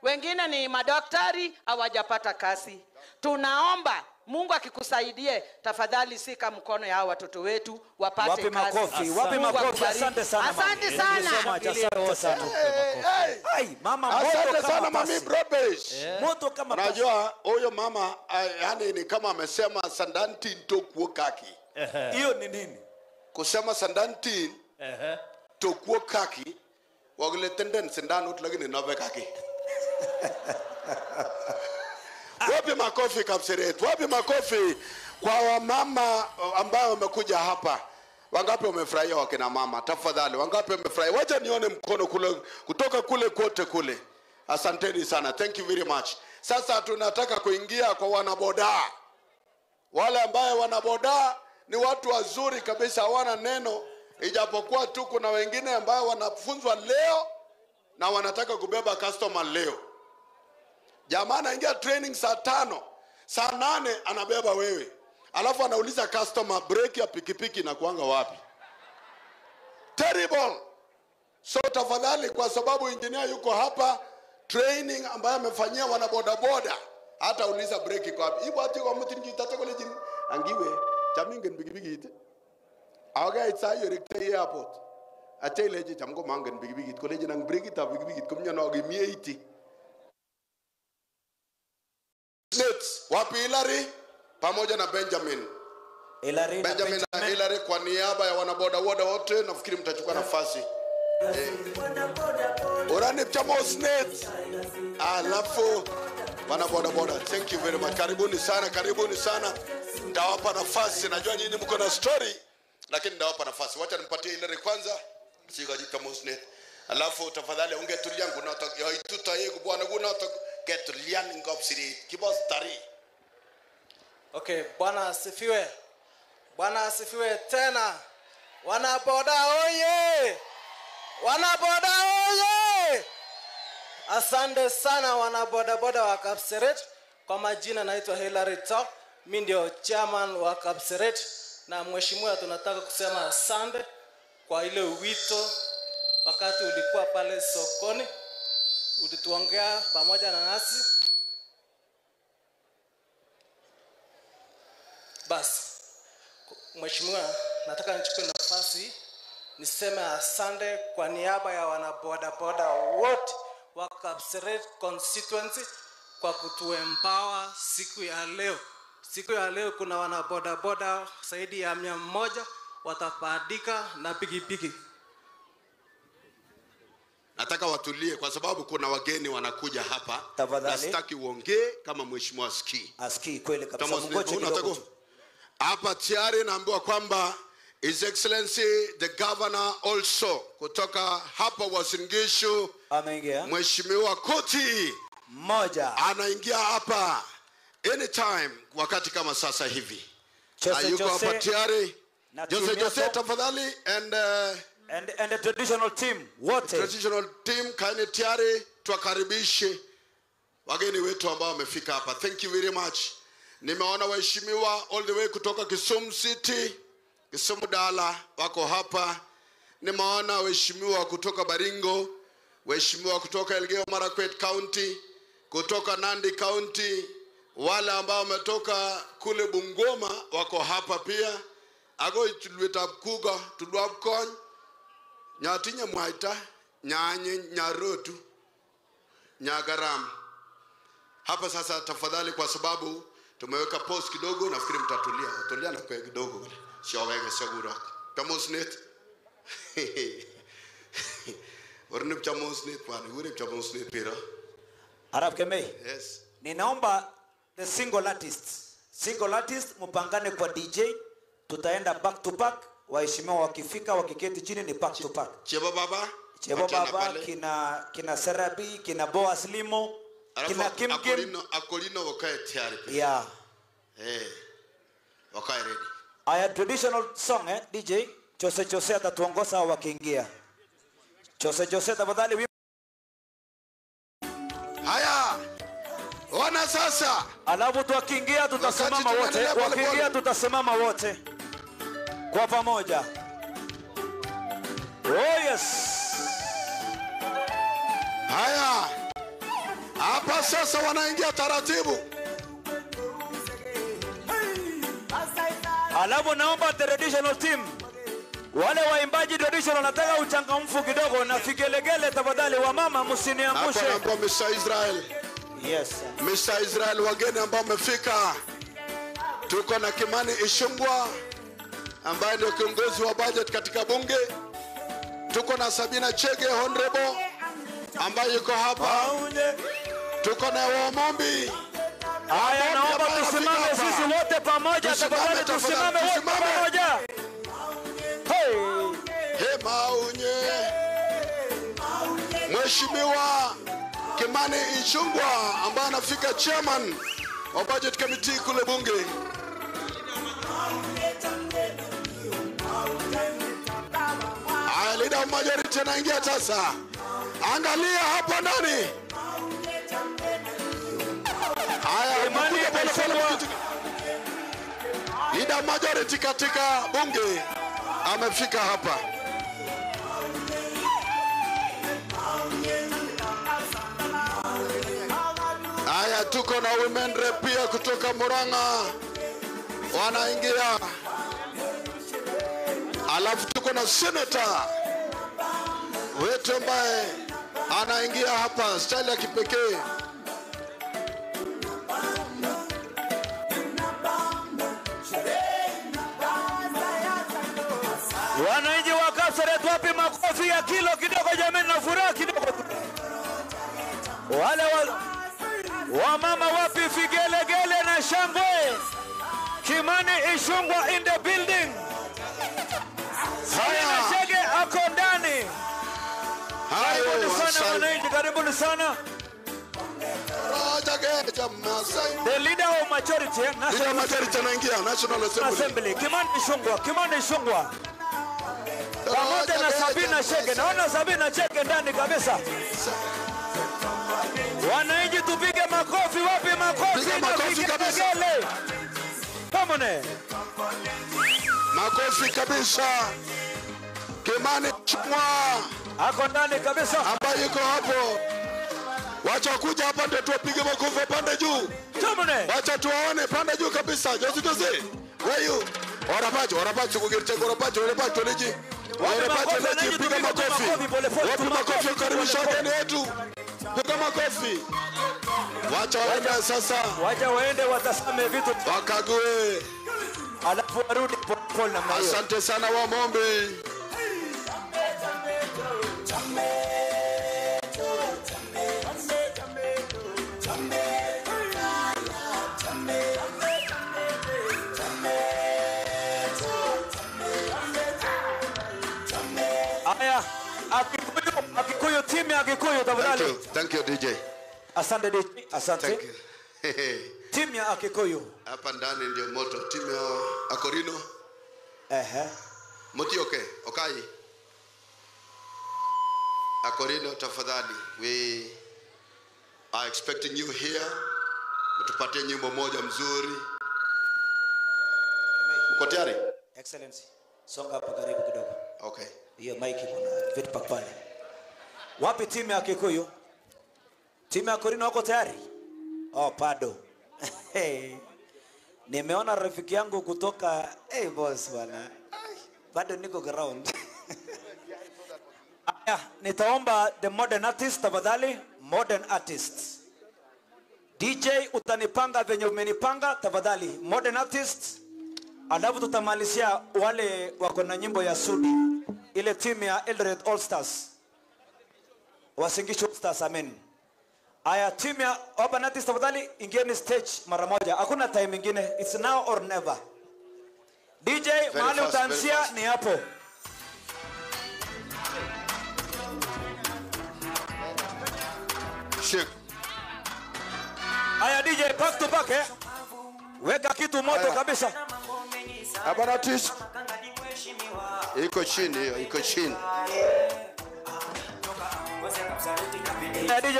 wengine ni madaktari, hawajapata kazi. Tunaomba Mungu akikusaidie, tafadhali sika mkono ya watoto wetu wapate wapi kazi. Makofi, wapi makofi. Asante sana. Asante sana. Asante sana. Ai, mama moto asante kama sana mami Broadbase. Moto kama pasi. Unajua huyo mama yani ni kama amesema sandanti tokuo kaki. Hiyo ni nini? Kusema sandanti tokuo kaki wagile tenden sindano lakini nabe kaki. Wapi makofi Kapseret? Wapi makofi kwa wamama ambao wamekuja hapa? Wangapi wamefurahia wakina mama? Tafadhali, wangapi wamefurahia? Wacha nione mkono kule, kutoka kule kote kule. Asanteni sana. Thank you very much. Sasa tunataka kuingia kwa wanaboda. Wale ambao wanaboda ni watu wazuri kabisa, hawana neno, ijapokuwa tu kuna wengine ambao wanafunzwa leo na wanataka kubeba customer leo. Jamaa anaingia training saa 5, saa 8 anabeba wewe. Alafu anauliza customer break ya pikipiki na kuanga wapi? Terrible. So tafadhali, kwa sababu engineer yuko hapa, training ambayo amefanyia wanabodaboda, hata uliza break iko wapi. Ibo ati kwa mtu njitata kole jin angiwe chaminge pikipiki ite. Aga itsa yorekte airport. Acha ileje chamko mangen pikipiki kole jin ang break ita pikipiki kumnyono gimie iti. Wapi Hilary pamoja na Benjamin? Hilary Benjamin na Hilary kwa niaba ya wanaboda wote nafikiri mtachukua nafasi. Urani Chamosnet. Alafu wanaboda. Thank you very much. Karibuni sana, karibuni sana. Ndawapa nafasi. Najua nyinyi mko na story lakini ndawapa nafasi. Wacha nimpatie Hilary kwanza. Sikajita Mosnet. Alafu tafadhali ungetulia nguna yaituta yego bwana guna ketulia. Kilian Ngopsiri kibo stari. Okay, Bwana asifiwe. Bwana asifiwe tena. Wanaboda oye! Wanaboda oye! Asante sana wanabodaboda wa Kapseret. Kwa majina naitwa Hilary Tok. Mimi ndio chairman wa Kapseret, na mheshimiwa, tunataka kusema asante kwa ile wito wakati ulikuwa pale sokoni, ulituongea pamoja na nasi. Basi mheshimiwa, nataka nichukue nafasi niseme asante kwa niaba ya wanabodaboda wote wa Kapseret constituency kwa kutuempower siku ya leo. Siku ya leo kuna wanabodaboda zaidi ya 100 watafaidika na pikipiki. Nataka watulie kwa sababu kuna wageni wanakuja hapa. Tafadhali. Na sitaki uongee kama mheshimiwa asikii. Asikii kweli kabisa. Mungoje kidogo. Hapa tayari naambiwa kwamba His Excellency the Governor also kutoka hapa Uasin Gishu ameingia. Mheshimiwa Koti mmoja anaingia hapa anytime wakati kama sasa hivi. Jose Yuko Jose hapa tayari. na Jose team Jose yako. tafadhali and the traditional team wote. Traditional team kaeni tayari tuwakaribishe wageni wetu ambao wamefika hapa. Thank you very much. Nimeona waheshimiwa all the way kutoka Kisumu City, Kisumu Dala wako hapa. Nimeona waheshimiwa kutoka Baringo, waheshimiwa kutoka Elgeyo Marakwet County, kutoka Nandi County, wale ambao wametoka kule Bungoma wako hapa pia. Agoi tulwetab kuga, tulwab kony, nyatinye mwaita, nyanye nyarotu, nyagaram. Hapa sasa tafadhali, kwa sababu tumeweka pause kidogo, nafikiri mtatulia. Tulia na kwa kidogo. Siawega segura. Chamosnet. Ornip chamosnet bwana, urip chamosnet pira. Arab Kemei. Yes. Ninaomba the single artists. Single artist mpangane kwa DJ, tutaenda back to back. Waheshimiwa wakifika wakiketi chini ni back to back. Chebo baba. Chebo baba, kina Serabi, kina Boas Limo, kina Kim Kim. Akolino wakae tayari pia. Yeah. Wakae ready. Aya traditional song DJ Jose Jose atatuongoza wakiingia. Jose Jose tafadhali. Haya. Ona sasa. Alafu tukiingia tutasimama wote. Wakiingia tutasimama wote. Kwa pamoja. Oh yes. Haya. Hapa sasa wanaingia taratibu. Alafu naomba traditional team, wale waimbaji traditional, nataka uchangamfu kidogo na figelegele tafadhali. Wa mama msiniangushe. Hapa naomba Mr. Israel. Yes. Mr. Israel, wageni ambao wamefika. Tuko na Kimani Ichung'wah ambaye ndio kiongozi wa budget katika bunge. Tuko na Sabina Chege honorable ambaye yuko hapa. Tuko na Wamombi. Haya, naomba tusimame sisi wote pamoja tafadhali, tusimame wote pamoja. Hey. Hey Maunye. Mheshimiwa Kimani Ichung'wah ambaye anafika chairman wa budget committee kule bunge. Haya, leader of majority anaingia sasa. Angalia hapo ndani. Haya, leader majority katika bunge amefika hapa. Haya, tuko na women rep pia kutoka Murang'a wanaingia. Alafu tuko na senator wetu ambaye anaingia hapa style ya kipekee. Wananchi wa Kapseret, wapi makofi ya kilo kidogo jamani, na furaha kidogo. Wale wa mama wapi vigelegele na shangwe. Kimani Ichung'wah in the building. Sabina Chege ako ndani. Karibuni sana wananchi, karibuni sana. Roja The leader of majority, Leader of majority anaingia National Assembly. Kimani Ichung'wah, Kimani Ichung'wah. Pamoja na Sabina Chege. Naona Sabina Chege ndani kabisa. Wananchi tupige makofi, wapi makofi? Piga makofi kabisa. Come on. Makofi kabisa. Kimani Ichung'wah ako ndani kabisa, ambaye yuko hapo. Wacha kuja hapa ndio tuwapige makofi pande juu. Wacha tuwaone pande juu kabisa. Josi Josi. Where you? Orapacho, orapacho kugirche orapacho, orapacho leji. Orapacho leji, piga makofi. Wapi makofi karibisha wageni wetu. Piga makofi. Wacha waende sasa. Wacha waende watasame vitu. Wakague. Alafu warudi pole namna hiyo. Asante sana wa Mombe. Aya, Akikuyu, Akikuyu, timu ya Akikuyu tafadhali. Thank you, DJ. Asante DJ, asante. Thank you. Timu ya Akikuyu. Hapa ndani ndio moto. Timu ya Akorino. Ehe. Mutioke, okay. Akorino tafadhali. We are expecting you here. Mtupatie nyimbo moja mzuri. Uko tayari? Excellency, songa hapa karibu kidogo. Okay. Hiyo mic iko na feedback pale. Wapi timu ya Kikuyu? Timu ya Akorino wako tayari? Oh, bado. Nimeona rafiki yangu kutoka, hey boss bwana. Bado niko ground. Aya, nitaomba the modern artist tafadhali, modern artist. DJ utanipanga venye umenipanga tafadhali, modern artist. Alafu tutamalizia wale wako na nyimbo ya Sudi, ile timu ya Eldoret All Stars. Uasin Gishu All Stars, amen. Aya, timu ya urban artist tafadhali ingieni stage mara moja. Hakuna time nyingine, it's now or never. DJ mahali utaanzia ni hapo. Shake. Aya DJ, back to back eh. Weka kitu moto kabisa. Urban artist. Iko chini hiyo, iko chini. Aya DJ.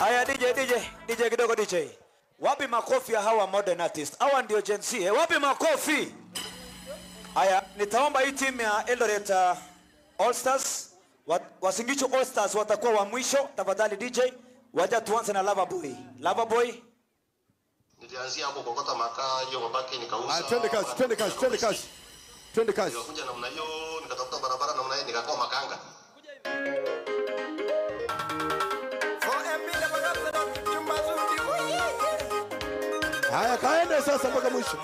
Aya DJ, DJ, DJ kidogo DJ. Wapi makofi ya hawa modern artist? Hawa ndio Gen Z. Eh? Wapi makofi? Aya, nitaomba hii timu ya Eldoret All Stars, Uasin Gishu All Stars watakuwa wa mwisho. Tafadhali DJ, wacha tuanze na Lava Boy. Lava Boy. Nilianzia hapo kokota makaa, hiyo mabaki nikauza. Twende kazi, twende kazi, twende kazi. Twende kazi. Nikakuja namna hiyo, nikatafuta barabara namna hiyo, nikakoa makanga. Haya, kaende sasa mpaka mwisho.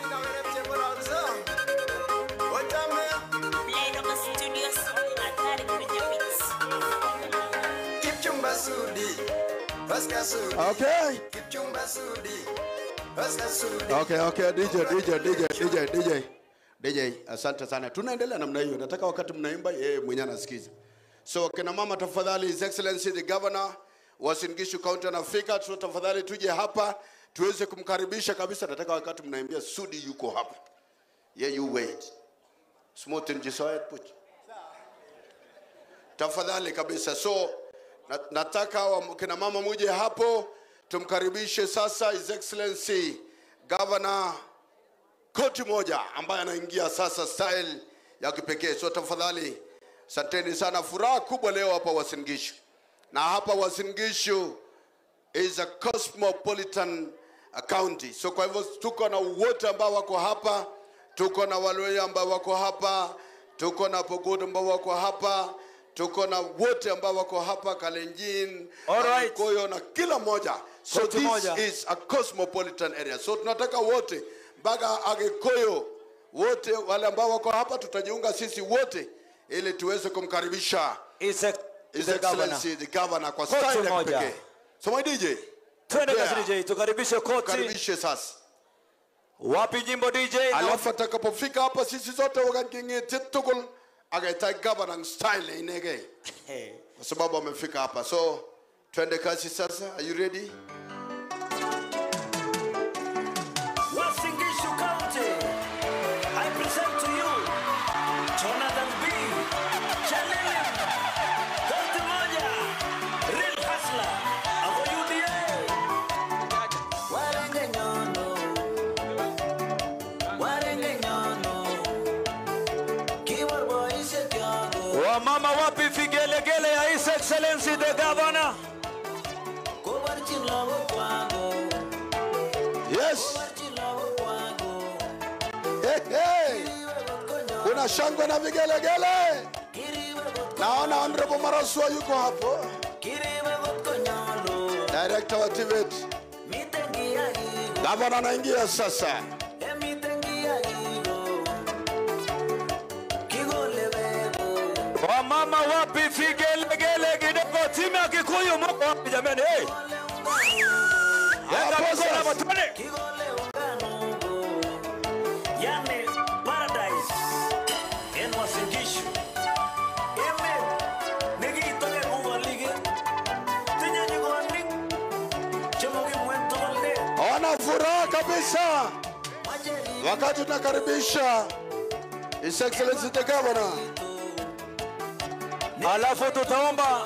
Okay. Okay, okay, DJ, DJ, DJ, DJ, DJ. DJ, asante sana. Tunaendelea namna hiyo. Nataka wakati mnaimba yeye mwenyewe anasikiza. So kina mama tafadhali, His Excellency the Governor Uasin Gishu County anafika, so tafadhali tuje hapa tuweze kumkaribisha kabisa. Nataka wakati mnaimbia Sudi yuko hapa. Yeah, you wait. Smooth and jisoet put. Tafadhali kabisa. So nataka kina mama muje hapo tumkaribishe sasa His Excellency Governor koti moja ambaye anaingia sasa style ya kipekee. So tafadhali, asanteni sana. Furaha kubwa leo hapa Uasin Gishu. Na hapa Uasin Gishu is a cosmopolitan county. So kwa hivyo tuko na wote ambao wako hapa, tuko na Waluhya ambao wako hapa, tuko na Pokot ambao wako hapa, tuko na wote ambao wako hapa, Kalenjin, Koyo na kila moja. So Koti this moja is a cosmopolitan area. So tunataka wote mpaka Agikuyu wote wale ambao wako hapa tutajiunga sisi wote ili tuweze kumkaribisha His Excellency the Governor kwa Koti style ya moja. kipekee. So my DJ, twende kazi DJ, tukaribishe koti. Tukaribishe sasa. Wapi jimbo DJ? Alafu atakapofika hapa sisi zote wakangingeti tukul akaita governor style inege. Kwa sababu amefika hapa. So Twende kazi sasa. Are you ready? Uasin Gishu County, I present to you Jonathan B. Chelele, Koti Moja, Real Hustler, ako UDA. Warenge nyono, warenge nyono, kiborboishe kyogo. Wamama wapi vigelegele ya His Excellency the Governor? Kobarchin lagok kwango. Yes. Kobarchin lagok kwango. Hey, hey. Kuna shangwe na vigelegele. Naona Honorable Marasua yuko hapo. Director wa TVET. Governor anaingia sasa. Wamama wapi vigelegele kidogo? Timu ya Kikuyu mko wapi jamani? Hey. Weka mikono hapo tuone. Yani paradise en Uasin Gishu. Emet nekikitoken kukolik tinye nyikonik chemokimwen tugul ne. Ona furaha kabisa wakati tunakaribisha His Excellency the Governor. Alafu tutaomba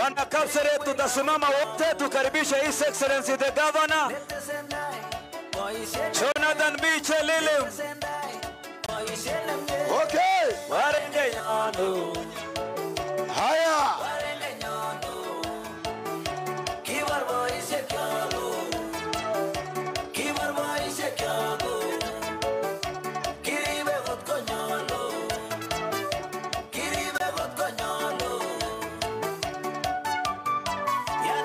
wana Kapseret, tutasimama wote tukaribishe His Excellency the Governor Jonathan B. Chelele. Okay. Warenge nyono. Haya. Kiborboishe kyogo. Kiborboishe kyogo. Kiribe kot konyolu. Kiribe kot konyolu.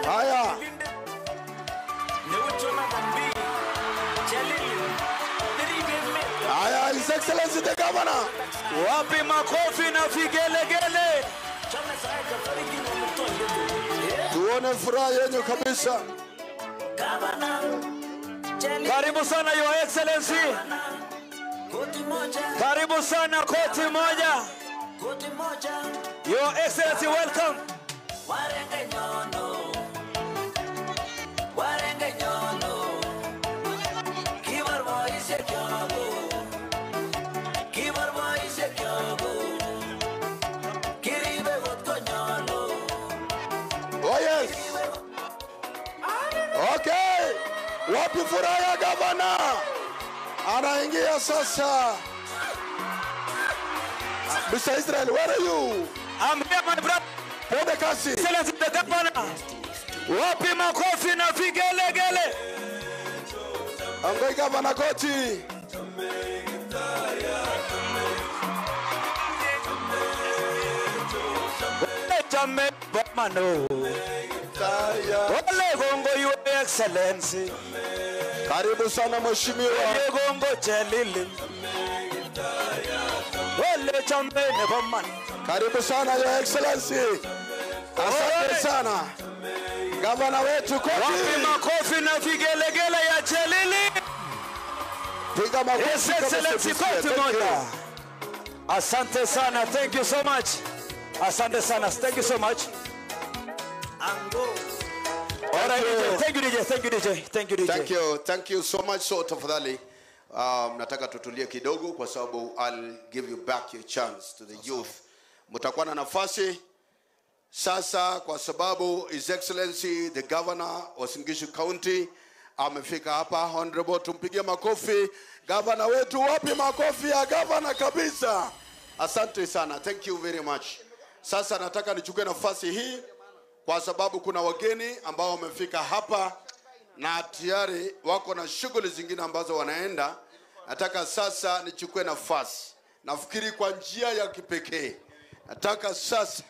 Haya. Neu Jonathan B. Chelele. Neribe emet. Haya, His Excellency the Governor. Wapi makofi na vigelegele? Tuone furaha yenu kabisa. Karibu sana Your Excellency. Karibu sana koti moja. Your Excellency, welcome. Warenge nyono. Warenge nyono. Kiborboishe kyogo. Kiborboishe kyogo. Kiribe kot konyolu. Oh yes. Okay. Wapi furaha ya gavana? Anaingia sasa. Mr. Israel, where are you? I'm here, my brother. Twende kasi. Excellency the Governor. Wapi makofi na vigelegele? Angoi gavana koti. Chame bomano. Ole gongo Your Excellency. Karibu sana mheshimiwa. Ole gongo Chelele. Ole chame ne bomano. Karibu sana Your Excellency. Asante sana. Gavana wetu koti. Wapi makofi na vigelegele ya Chelele? Piga makofi His Excellency kabisa. koti Thank you. moja. Asante sana. Thank you so much. Asante sana. Thank you so much. All right, DJ. Thank you, DJ. Thank you, DJ. Thank you, DJ. Thank you. Thank you so much. So tafadhali, nataka tutulie kidogo kwa sababu I'll give you back your chance to the youth. Mtakuwa na nafasi sasa kwa sababu His Excellency the Governor wa Uasin Gishu County amefika hapa. Honorable, tumpigie makofi governor wetu. Wapi makofi ya governor kabisa? Asante sana. Thank you very much. Sasa nataka nichukue nafasi hii kwa sababu kuna wageni ambao wamefika hapa na tayari wako na shughuli zingine ambazo wanaenda. Nataka sasa nichukue nafasi, nafikiri kwa njia ya kipekee, nataka sasa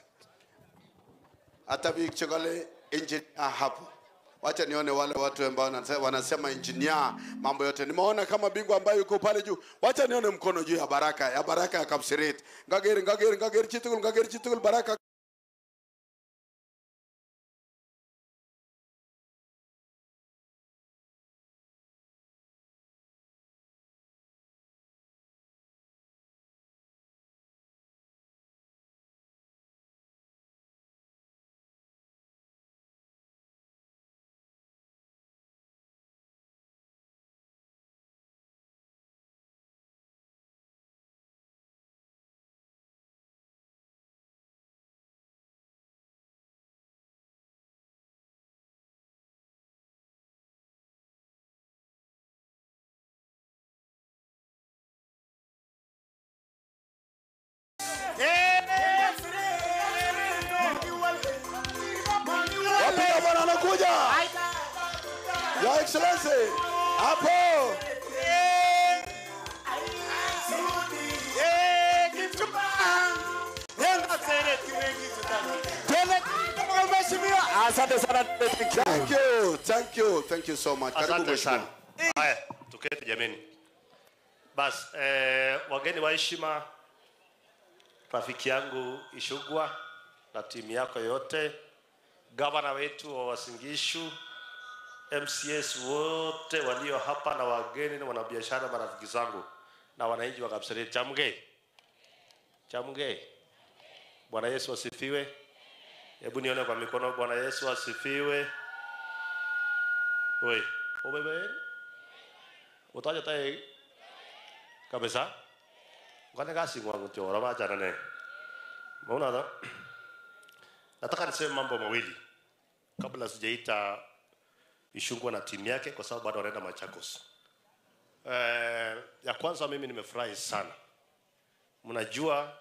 hata bichokale engineer hapo. Wacha nione wale watu ambao wanasema engineer mambo yote. Nimeona kama bingwa ambaye yuko pale juu. Wacha nione mkono juu ya baraka, ya baraka ya Kapseret. Ngageri, ngageri, ngageri chitugul, ngageri chitugul baraka. Kuja. Your Excellency. Hapo. Asante sana. Thank you. Thank you. Thank you so much. Karibu Asante mheshimiwa. sana. Haya, tuketi jameni. Bas, wageni wa heshima, rafiki yangu Ishugwa na timu yako yote, gavana wetu wa Uasin Gishu, MCS wote walio hapa na wageni na wanabiashara, marafiki zangu na wananchi wa Kapseret, chamge chamge. Bwana Yesu asifiwe. Hebu nione kwa mikono. Bwana Yesu asifiwe. Oi, obebe. Utaja tae kabisa. Ngane kasi ngwangu tio raba jana ne. Maona da. Nataka niseme mambo mawili kabla sijaita Ishungwa na timu yake, kwa sababu bado wanaenda Machakos. Ya kwanza, mimi nimefurahi sana. Mnajua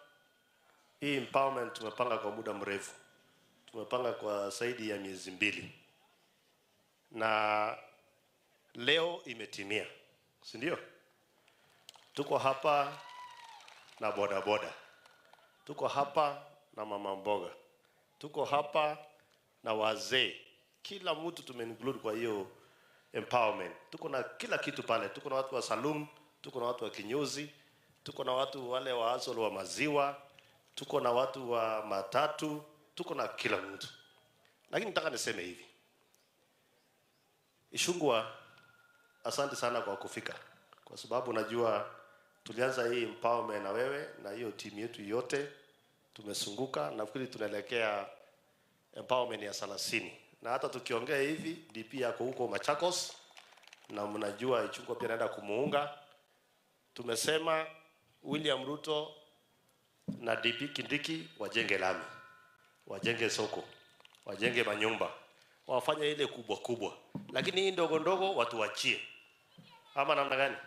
hii empowerment tumepanga kwa muda mrefu. Tumepanga kwa zaidi ya miezi 2. Na leo imetimia. Si ndio? Tuko hapa na boda boda. Tuko hapa na mama mboga. Tuko hapa na wazee. Kila mtu tumeinclude kwa hiyo empowerment. Tuko na kila kitu pale. Tuko na watu wa saloon, tuko na watu wa kinyozi, tuko na watu wale wa asolo wa maziwa, tuko na watu wa matatu, tuko na kila mtu. Lakini nataka niseme hivi. Ishungwa, asante sana kwa kufika. Kwa sababu najua tulianza hii empowerment na wewe na hiyo timu yetu yote, tumesunguka, nafikiri tunaelekea empowerment ya 30. Na hata tukiongea hivi DP yako huko Machakos na mnajua Ichungwa pia naenda kumuunga. Tumesema William Ruto na DP Kindiki wajenge lami, wajenge soko, wajenge manyumba, wafanye ile kubwa kubwa, lakini hii ndogo ndogo watu wachie. Ama namna gani?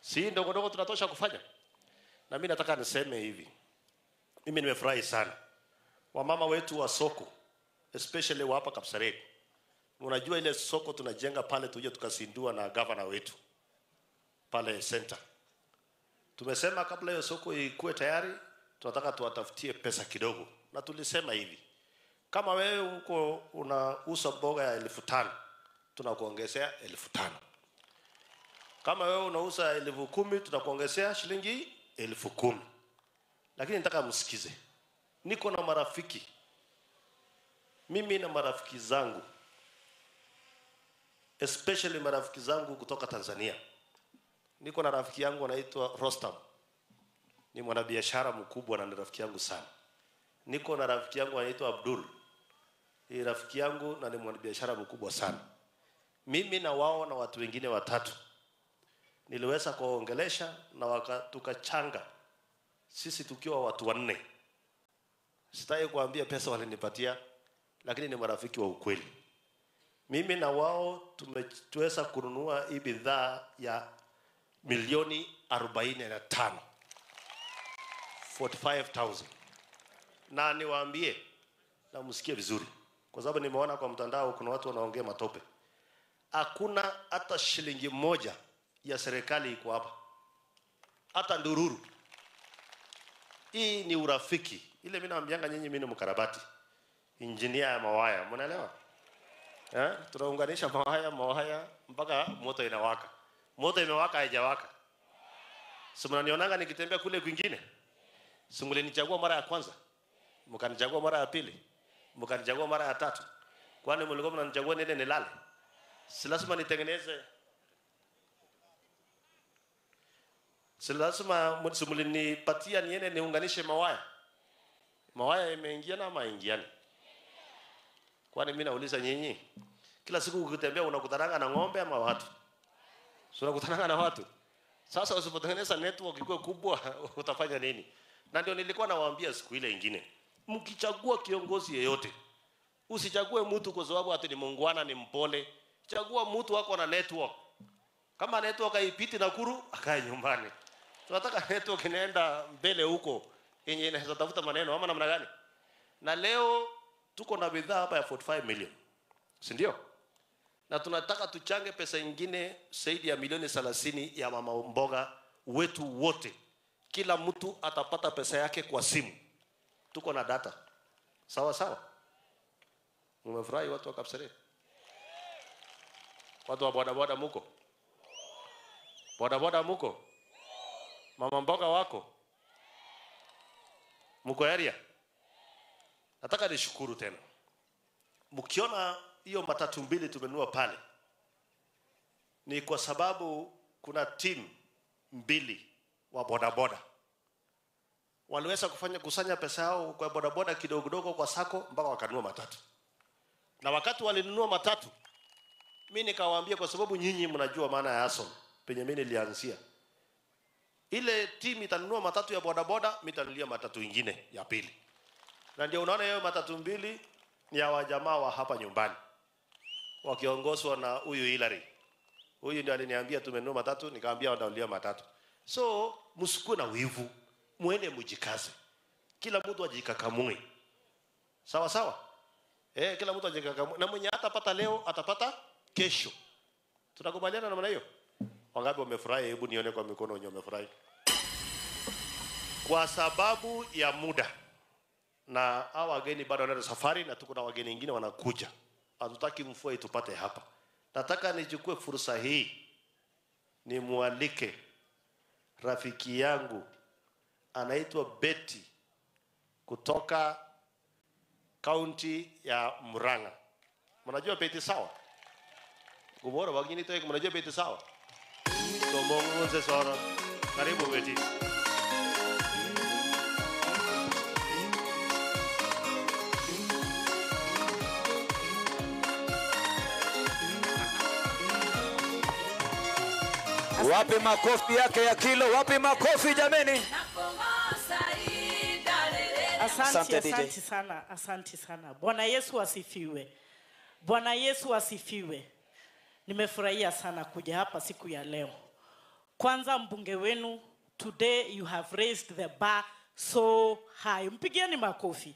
Si ndogo ndogo tunatosha kufanya. Na mimi nataka niseme hivi, mimi nimefurahi sana wamama wetu wa soko, especially wa hapa Kapseret. Unajua ile soko tunajenga pale, tuje tukasindua na governor wetu pale center. Tumesema kabla hiyo soko ikuwe tayari, tunataka tuwatafutie pesa kidogo. Na tulisema hivi, kama wewe uko unauza mboga ya 5,000, tunakuongezea 5,000. Kama wewe unauza 10,000, tunakuongezea shilingi 10,000. Lakini nataka msikize. Niko na marafiki. Mimi na marafiki zangu, especially marafiki zangu kutoka Tanzania. Niko na rafiki yangu anaitwa Rostam. Ni mwanabiashara mkubwa na ni rafiki yangu sana. Niko na rafiki yangu anaitwa Abdul. Ni rafiki yangu na ni mwanabiashara mkubwa sana. Mimi na wao na watu wengine watatu niliweza kuwaongelesha na tukachanga, sisi tukiwa watu 4. Sitaki kuambia pesa walinipatia, lakini ni marafiki wa ukweli. Mimi na wao tumeweza kununua hii bidhaa ya milioni 45. 45,000. Na niwaambie na msikie vizuri, kwa sababu nimeona kwa mtandao kuna watu wanaongea matope. Hakuna hata shilingi moja ya serikali iko hapa, hata ndururu. Hii ni urafiki. Ile mimi naambianga nyinyi, mimi ni mkarabati, engineer ya mawaya, mnaelewa? Tunaunganisha mawaya mpaka moto inawaka. Moto imewaka haijawaka? Si mnanionanga nikitembea kule kwingine? Si mlinichagua mara ya kwanza, mkanichagua mara ya pili, mkanichagua mara ya tatu. Kwani mlikuwa mnanichagua niende nilale? Si lazima nitengeneze. Si lazima mlinipatia niende niunganishe mawaya. Mawaya imeingiana ama haingiani? Kwani mimi nauliza nyinyi, kila siku ukitembea unakutananga na ng'ombe ama watu? Si unakutananga na watu? Sasa usipotengeneza network ikuwe kubwa utafanya nini? Na ndio nilikuwa nawaambia siku ile nyingine, mkichagua kiongozi yeyote, usichague mtu kwa sababu ati ni muungwana, ni mpole. Chagua mtu wako na network. Kama network haipiti Nakuru, akae nyumbani. Tunataka network inaenda mbele huko, yenye inaweza tafuta maneno ama namna gani? Na leo Tuko na bidhaa hapa ya 45 million, si ndio? Na tunataka tuchange pesa ingine zaidi ya milioni 30 ya mama mboga wetu wote. Kila mtu atapata pesa yake kwa simu. Tuko na data. Sawa sawa. Mmefurahi watu wa Kapseret? Watu wa bodaboda muko? Bodaboda muko? Mama mboga wako? Muko area? Nataka nishukuru tena. Mkiona hiyo matatu mbili tumenunua pale, ni kwa sababu kuna timu mbili wa bodaboda waliweza kufanya kusanya pesa yao kwa bodaboda kidogo kidogo kwa sako mpaka wakanunua matatu. Na wakati walinunua matatu, mimi nikawaambia, kwa sababu nyinyi mnajua maana ya hustle penye mimi nilianzia, ile timu itanunua matatu ya bodaboda, mimi nitanunulia matatu ingine ya pili. Na ndio unaona hiyo matatu mbili ni ya wajamaa wa hapa nyumbani, wakiongozwa na huyu Hillary. Huyu ndio aliniambia tumenunua matatu, nikamwambia watanunulia matatu. So msikuwe na wivu, muende mjikaze. Kila mtu ajikakamue. Sawa sawa? Kila mtu ajikakamue. Na mwenye atapata leo atapata kesho. Tunakubaliana namna hiyo? Wangapi wamefurahi? Hebu nione kwa mikono wenye wamefurahi. Kwa sababu ya muda, na hawa wageni bado wanaenda safari, na tuko na wageni wengine wanakuja. Hatutaki mvua itupate hapa. Nataka nichukue fursa hii nimualike rafiki yangu anaitwa Betty kutoka kaunti ya Murang'a. Mnajua Betty sawa? Kubora wageni toa, mnajua Betty sawa? Tomongo sora. Karibu Betty. Wapi makofi yake ya kilo? Wapi makofi jameni? Asante, asante sana, asante sana. Bwana Yesu asifiwe. Bwana Yesu asifiwe. Nimefurahia sana kuja hapa siku ya leo. Kwanza mbunge wenu, today you have raised the bar so high. Mpigieni makofi.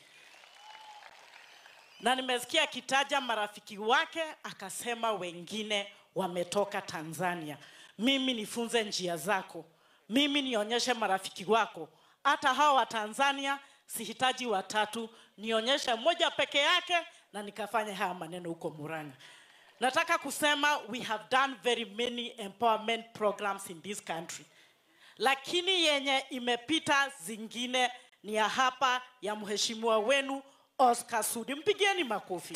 Na nimesikia akitaja marafiki wake, akasema wengine wametoka Tanzania. Mimi nifunze njia zako. Mimi nionyeshe marafiki wako. Hata hawa wa Tanzania sihitaji watatu, nionyeshe moja peke yake na nikafanya haya maneno huko Murang'a. Nataka kusema we have done very many empowerment programs in this country. Lakini yenye imepita zingine ni ya hapa ya mheshimiwa wenu Oscar Sudi. Mpigieni makofi.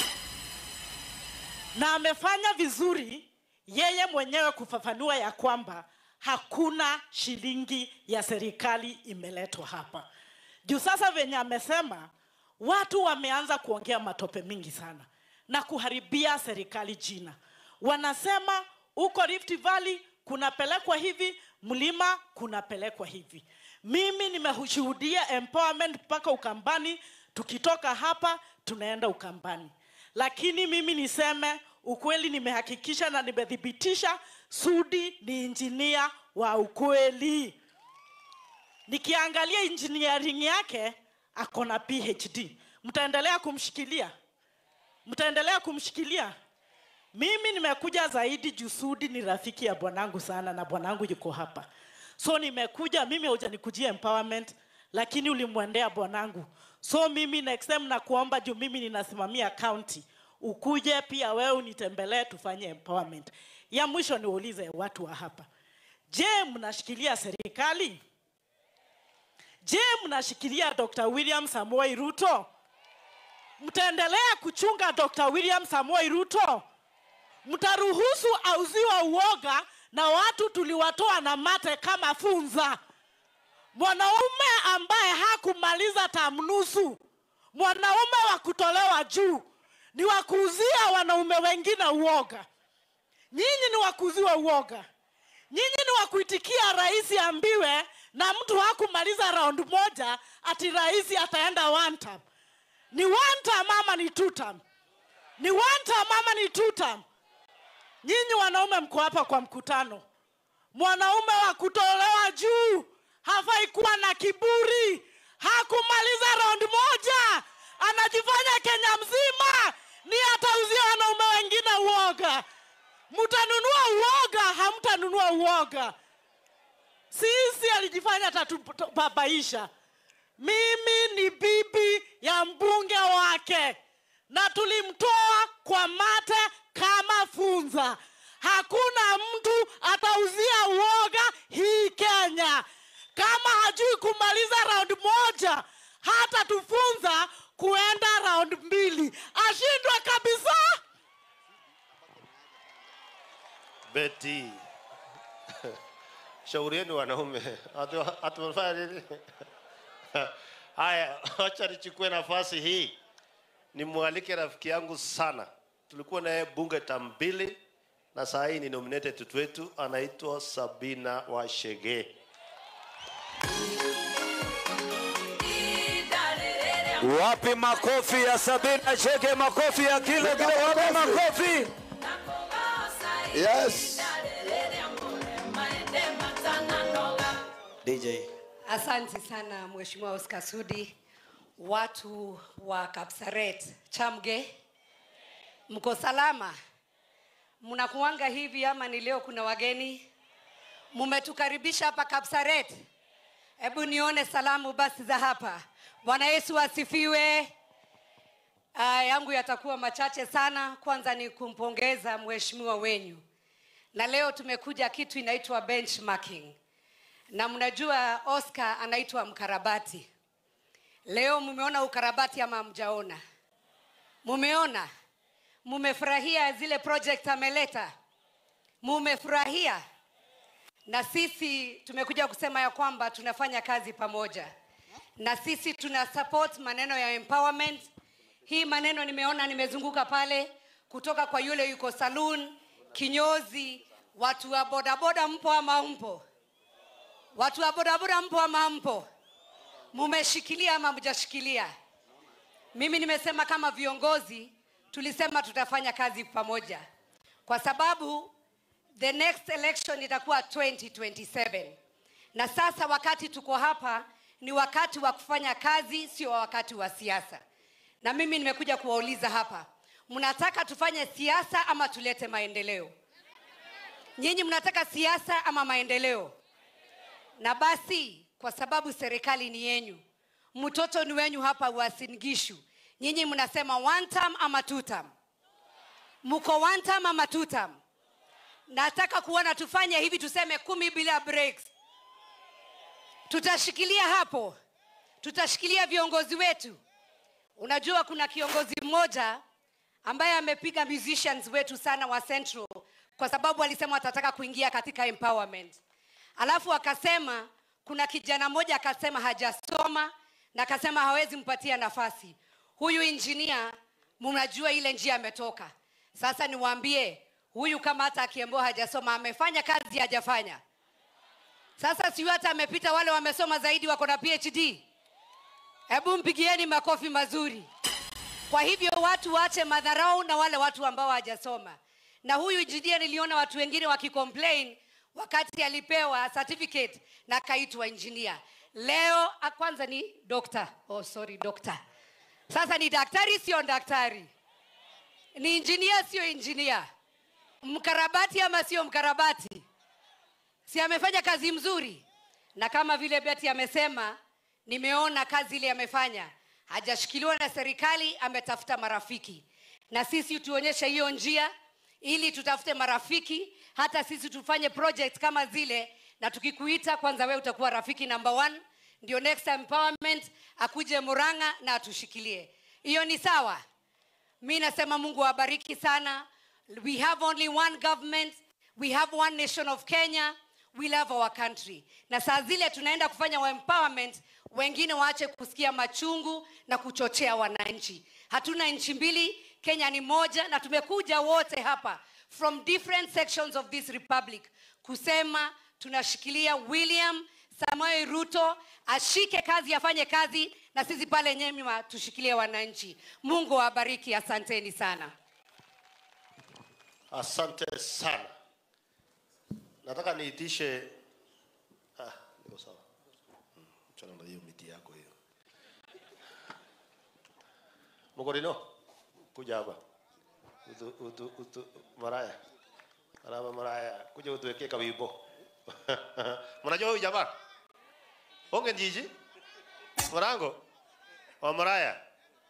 Na amefanya vizuri yeye mwenyewe kufafanua ya kwamba hakuna shilingi ya serikali imeletwa hapa. Juu sasa venye amesema, watu wameanza kuongea matope mingi sana na kuharibia serikali jina. Wanasema huko Rift Valley kunapelekwa hivi, mlima kunapelekwa hivi. Mimi nimeshuhudia empowerment mpaka Ukambani, tukitoka hapa tunaenda Ukambani. Lakini mimi niseme ukweli, nimehakikisha na nimethibitisha Sudi ni engineer wa ukweli. Nikiangalia engineering yake ako na PhD. Mtaendelea kumshikilia? Mtaendelea kumshikilia? Mimi nimekuja zaidi juu Sudi ni rafiki ya bwanangu sana na bwanangu yuko hapa. So nimekuja, mimi hujanikujia empowerment, lakini ulimwendea bwanangu. So mimi next time nakuomba juu mimi ninasimamia county, ukuje pia wewe unitembelee tufanye empowerment. Ya mwisho niulize watu wa hapa. Je, mnashikilia serikali? Je, mnashikilia Dr. William Samoei Ruto? Mtaendelea kuchunga Dr. William Samoei Ruto? Mtaruhusu auziwa uoga na watu tuliwatoa na mate kama funza? Mwanaume ambaye hakumaliza tamnusu, mwanaume wa kutolewa juu, ni wa kuuzia wanaume wengine uoga. Nyinyi ni wa kuuziwa uoga. Nyinyi ni wa kuitikia rais ambiwe na mtu hakumaliza round moja ati rais ataenda one term. Ni one term ama ni two term? Ni one term ama ni two term? Nyinyi wanaume mko hapa kwa mkutano. Mwanaume wa kutolewa juu hafai kuwa na kiburi. Hakumaliza round moja, anajifanya Kenya mzima. Mtanunua uoga, hamtanunua uoga. Sisi alijifanya tatubabaisha. Mimi ni bibi ya mbunge wake na tulimtoa kwa mate kama funza. Hakuna mtu atauzia uoga hii Kenya. Kama hajui kumaliza round 1, hata tufunza kuenda round 2. Ashindwa kabisa. Betty. Shaurieni wanaume. Atufanya nini? Haya, acha nichukue nafasi hii nimwalike rafiki yangu sana. Tulikuwa naye bunge tambili na saa hii ni nominated wetu, anaitwa Sabina Washege. Wapi makofi ya Sabina Chege? Makofi ya kilo kilo, wapi makofi? Yes. DJ. Asante sana Mheshimiwa Oscar Sudi. Watu wa Kapseret, Chamge, mko salama? Mnakuanga hivi ama ni leo kuna wageni? Mumetukaribisha hapa Kapseret. Hebu nione salamu basi za hapa. Bwana Yesu asifiwe. Yangu yatakuwa machache sana. Kwanza ni kumpongeza mheshimiwa wenyu. Na leo tumekuja kitu inaitwa benchmarking. Na mnajua Oscar anaitwa mkarabati. Leo mumeona ukarabati ama hamjaona? Mumeona? Mumefurahia zile project ameleta? Mumefurahia? Na sisi tumekuja kusema ya kwamba tunafanya kazi pamoja. Na sisi tuna support maneno ya empowerment. Hii maneno nimeona nimezunguka pale kutoka kwa yule yuko saloon, kinyozi, watu wa bodaboda mpo ama mpo? Watu wa bodaboda mpo ama mpo? Mumeshikilia ama mjashikilia? Mimi nimesema kama viongozi tulisema tutafanya kazi pamoja. Kwa sababu the next election itakuwa 2027. Na sasa wakati tuko hapa ni wakati wa kufanya kazi, sio wakati wa siasa. Na mimi nimekuja kuwauliza hapa, mnataka tufanye siasa ama tulete maendeleo? Nyinyi mnataka siasa ama maendeleo? Na basi kwa sababu serikali ni yenyu, mtoto ni wenyu hapa Uasin Gishu, nyinyi mnasema one term ama two term? Mko one term ama two term? Nataka kuona tufanye hivi, tuseme 10 bila breaks. Tutashikilia hapo. Tutashikilia viongozi wetu. Unajua kuna kiongozi mmoja ambaye amepiga musicians wetu sana wa Central kwa sababu alisema atataka kuingia katika empowerment. Alafu akasema kuna kijana mmoja akasema hajasoma na akasema hawezi mpatia nafasi. Huyu engineer mnajua ile njia ametoka. Sasa niwaambie, huyu kama hata akiambiwa hajasoma, amefanya kazi hajafanya. Sasa si hata amepita wale wamesoma zaidi wako na PhD. Hebu mpigieni makofi mazuri. Kwa hivyo watu waache madharau na wale watu ambao hawajasoma. Na huyu engineer niliona watu wengine wakicomplain wakati alipewa certificate na kaitwa engineer. Leo kwanza ni doctor. Oh sorry, doctor. Sasa ni daktari sio daktari. Ni engineer sio engineer. Mkarabati ama sio mkarabati. Si amefanya kazi mzuri. Na kama vile Betty amesema, nimeona kazi ile amefanya. Hajashikiliwa na serikali, ametafuta marafiki. Na sisi tuonyeshe hiyo njia ili tutafute marafiki, hata sisi tufanye project kama zile, na tukikuita kwanza wewe utakuwa rafiki number 1, ndio next empowerment akuje Murang'a na atushikilie. Hiyo ni sawa? Mimi nasema Mungu awabariki sana. We have only one government, we have one nation of Kenya, we love our country. Na saa zile tunaenda kufanya empowerment, wengine waache kusikia machungu na kuchochea wananchi. Hatuna nchi mbili, Kenya ni moja, na tumekuja wote hapa from different sections of this republic kusema tunashikilia William Samoei Ruto ashike kazi, afanye kazi, na sisi pale nyema tushikilie wananchi. Mungu awabariki, asanteni sana. Asante sana. Nataka niitishe, niko sawa. Mchana na hiyo miti yako hiyo. Mugorino, kuja hapa. Utu maraya. Araba Muraya, kuja utuwekee kawimbo. Mnajua huyu jamaa? Onge njiji? Murango? Wa Muraya.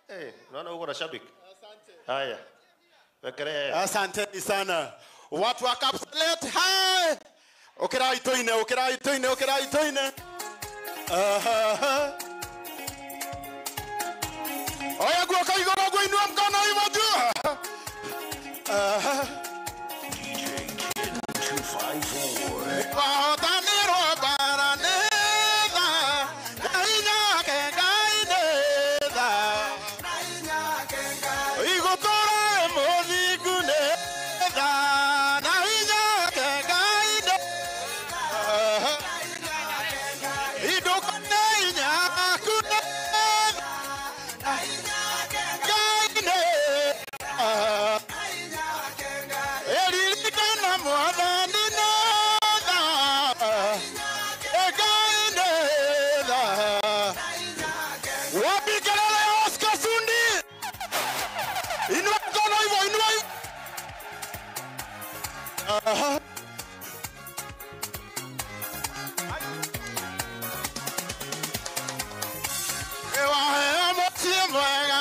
Eh, naona uko na shabiki. Asante. Haya. Wekelea. Asanteni sana. Watu wa Kapseret, hai. Okerai toine, okerai toine, okerai toine. Aha. Oya guoko igoro guinua mkono hivyo juu. Aha. DJ Kid 254. Wahotanirwo bara nĩ tha, Ngai nake Ngai nĩ tha. Igũtũũra mũthingu nĩ tha, Ngai nake Ngai nĩ tha. Indũka nĩ inyaku nĩ tha, Ngai nĩ tha. Eririkana Mwathani nĩ tha, Ngai nĩ tha. Wapi kelele ya Oscar Sundi? Inua mkono hivyo, inua hivyo. Aha. Ewaheo mũciĩ mwega,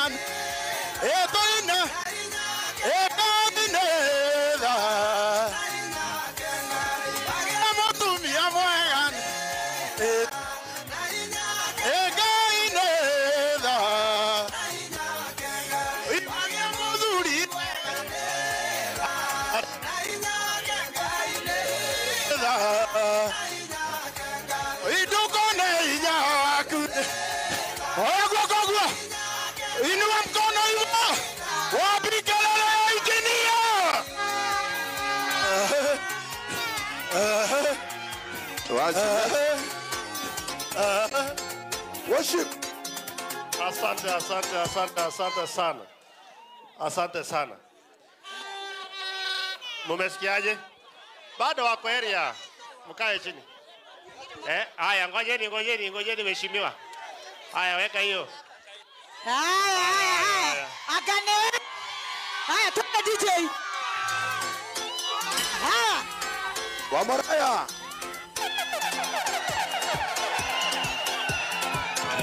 ĩtũine, Ngai nĩ tha. Mũtumia mwega, Ngai nĩ tha. Mũthuri tha. Induko nĩ hinya waku. Oya guoko guo. Inua mkono hivyo. Wapi kelele ya injinia? Worship. Asante, asante, asante, asante sana. Asante sana. Mumesikiaje? Bado wako area. Mkae chini. Eh, haya ngojeni, ngojeni, ngojeni mheshimiwa. Haya weka hiyo. Haya, haya, haya. Akanewe. Haya, twende DJ. Haya. Wa Muraya.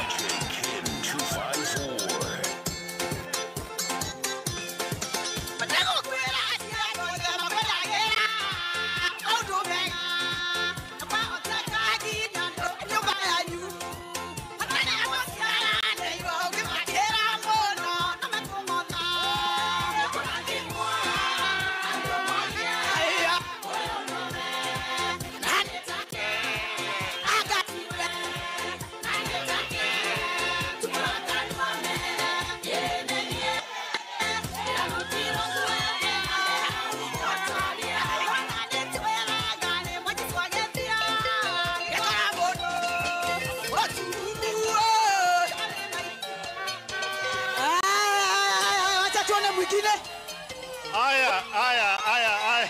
DJ Kid 254. Acha tuone mwingine. Haya, haya, haya, haya.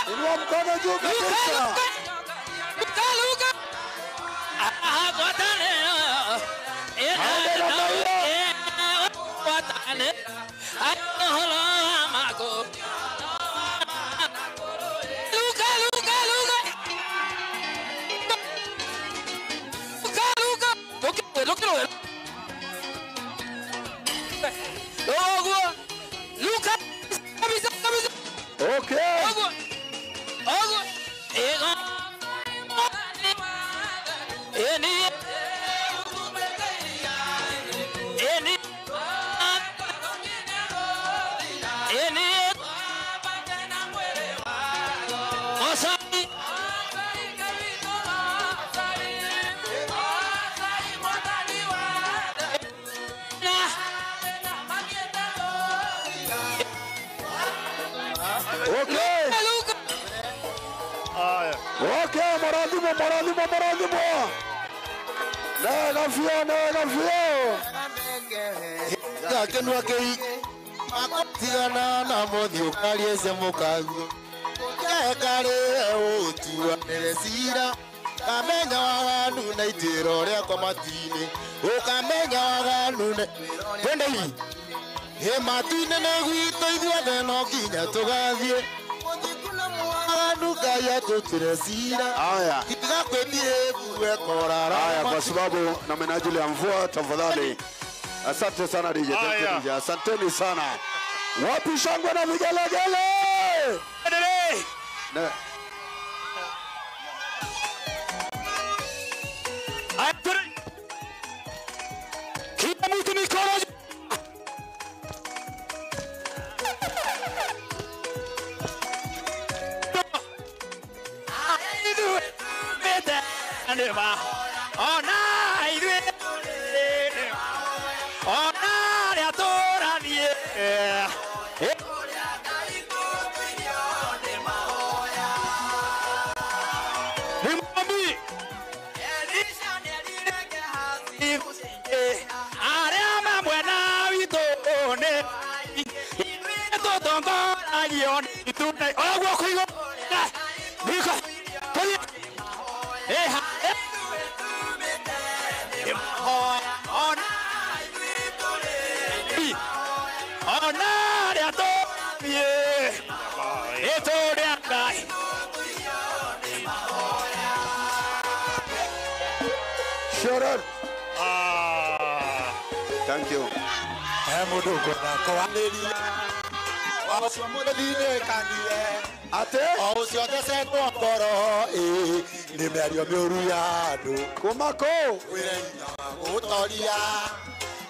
Inua mkono juu kabisa. Okay. Okay. Haya. Okay, marathimo, marathimo, marathimo. Nega fio, nega fio. Yakenwa kei. Tigana na mũthiĩ ũkarie cia mũkaguo Kekare ũtuanĩre cira Kamenya waganu na itĩro rĩakwa matu-inĩ Ũkamenya waganu na twende hihi Ĩ matu-inĩ nĩ gwitũ ithuothe no nginya tũgathiĩ Waganu Ngai atũtuĩre cira. Haya. Tiga kwĩbihĩbu ekorara. Haya, kwa sababu na minajili ya mvua, tafadhali. Asante sana DJ. Thank you, Haya. DJ. Asanteni sana. Wapi shangwe na vigelegele? Ne. Kila mtu mikono juu. Shut up. Thank you. Mũndũ ũkwenda kwanĩria o ũcio mũthinĩkanie atĩ o ũcio thecetwo ngoro ĩ nĩ mĩario mĩũru ya andũ kuma kũ wĩre hinya wa gũtoria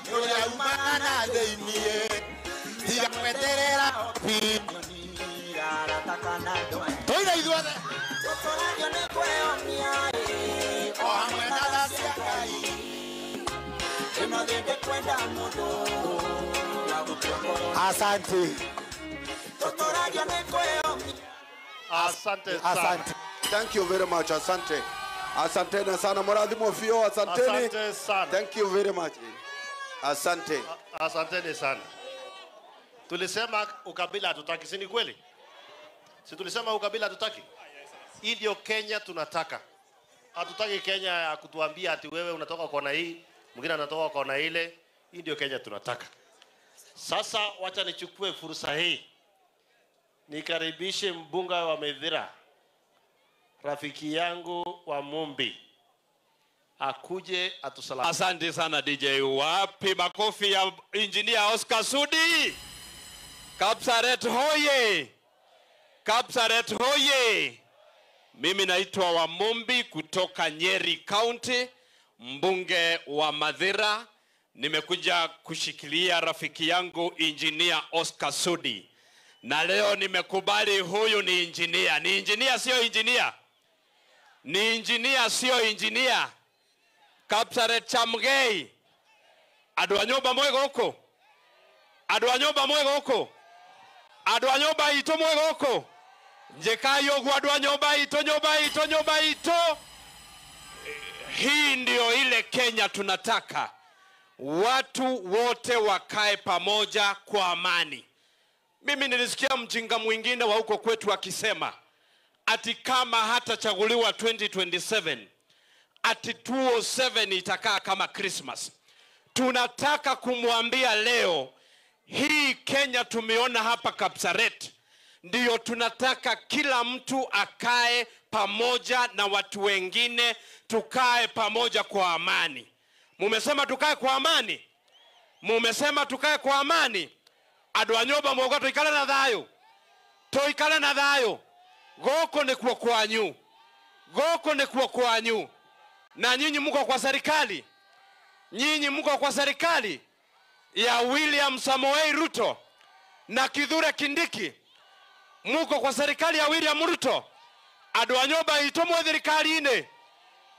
nĩ ũrĩa umaga na thĩiniĩ tiga gweterera tũine ithuothe o hamwe na tha cia Ngai. Asante. Asante sana. Asante. Thank you very much. Asante. Asanteni sana Murathimwo Fio, asanteni. Asante sana. Thank you very much. Asante. Asanteni sana. Tulisema ukabila hatutaki, si ni kweli? Si tulisema ukabila hatutaki? Hii ndio Kenya tunataka. Hatutaki Kenya ya kutuambia ati wewe unatoka kona hii, mwingine anatoka kona ile. Hii ndio Kenya tunataka. Sasa wacha nichukue fursa hii nikaribishe mbunge wa Mathira, rafiki yangu wa Mumbi, akuje atusalamie. Asante sana DJ. Wapi makofi ya Engineer Oscar Sudi? Kapsaret hoye! Kapsaret hoye! Mimi naitwa Wamumbi kutoka Nyeri County, mbunge wa Mathira. Nimekuja kushikilia rafiki yangu Engineer Oscar Sudi, na leo nimekubali huyu ni engineer. Ni engineer, sio engineer? Ni engineer, sio engineer? Kapsaret Chamgei. Andũ a nyũmba mwĩ gũkũ? Andũ a nyũmba mwĩ gũkũ? Andũ a nyũmba itũ mwĩ gũkũ? Njĩkai ũguo andũ a nyũmba itũ, nyũmba itũ, nyũmba itũ. Hii ndio ile Kenya tunataka. Watu wote wakae pamoja kwa amani. Mimi nilisikia mjinga mwingine wa huko kwetu akisema ati kama hatachaguliwa 2027 ati 207 itakaa kama Christmas. Tunataka kumwambia leo hii Kenya tumeona hapa Kapsaret, ndiyo tunataka kila mtu akae pamoja na watu wengine, tukae pamoja kwa amani. Mumesema tukae kwa amani? Mumesema tukae kwa amani? Andũ a nyũmba mwauga tuikare na thayũ, tuikare na thayũ. Gũkũ nĩkuo kwanyu, gũkũ nĩkuo kwanyu. Na nyinyi mko kwa serikali, nyinyi mko kwa serikali ya William Samoei Ruto na Kithure Kindiki. Muko kwa serikali ya William Ruto. Andũ a nyũmba itũ mwĩ thirikari-inĩ,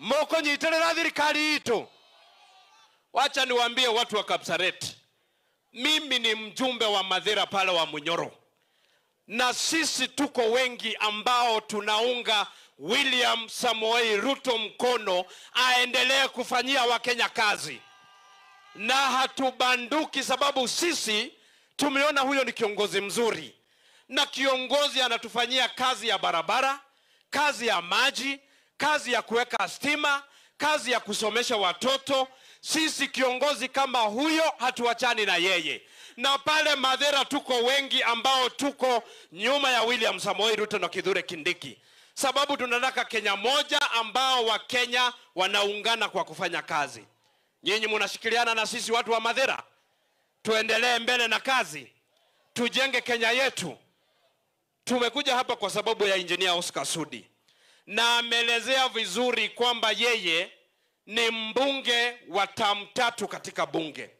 mũkũnyitĩrĩra thirikari itũ. Wacha niwaambie watu wa Kapsaret, mimi ni mjumbe wa Mathira pale wa Munyoro, na sisi tuko wengi ambao tunaunga William Samoei Ruto mkono aendelee kufanyia Wakenya kazi, na hatubanduki sababu sisi Tumeona huyo ni kiongozi mzuri, na kiongozi anatufanyia kazi ya barabara, kazi ya maji, kazi ya kuweka stima, kazi ya kusomesha watoto. Sisi kiongozi kama huyo hatuachani na yeye. Na pale Mathira tuko wengi ambao tuko nyuma ya William Samoei Ruto na Kithure Kindiki, sababu tunataka Kenya moja ambao wa Kenya wanaungana kwa kufanya kazi. Nyinyi mnashikiliana na sisi watu wa Mathira, tuendelee mbele na kazi, tujenge Kenya yetu. Tumekuja hapa kwa sababu ya Engineer Oscar Sudi, na ameelezea vizuri kwamba yeye ni mbunge wa term 3 katika bunge,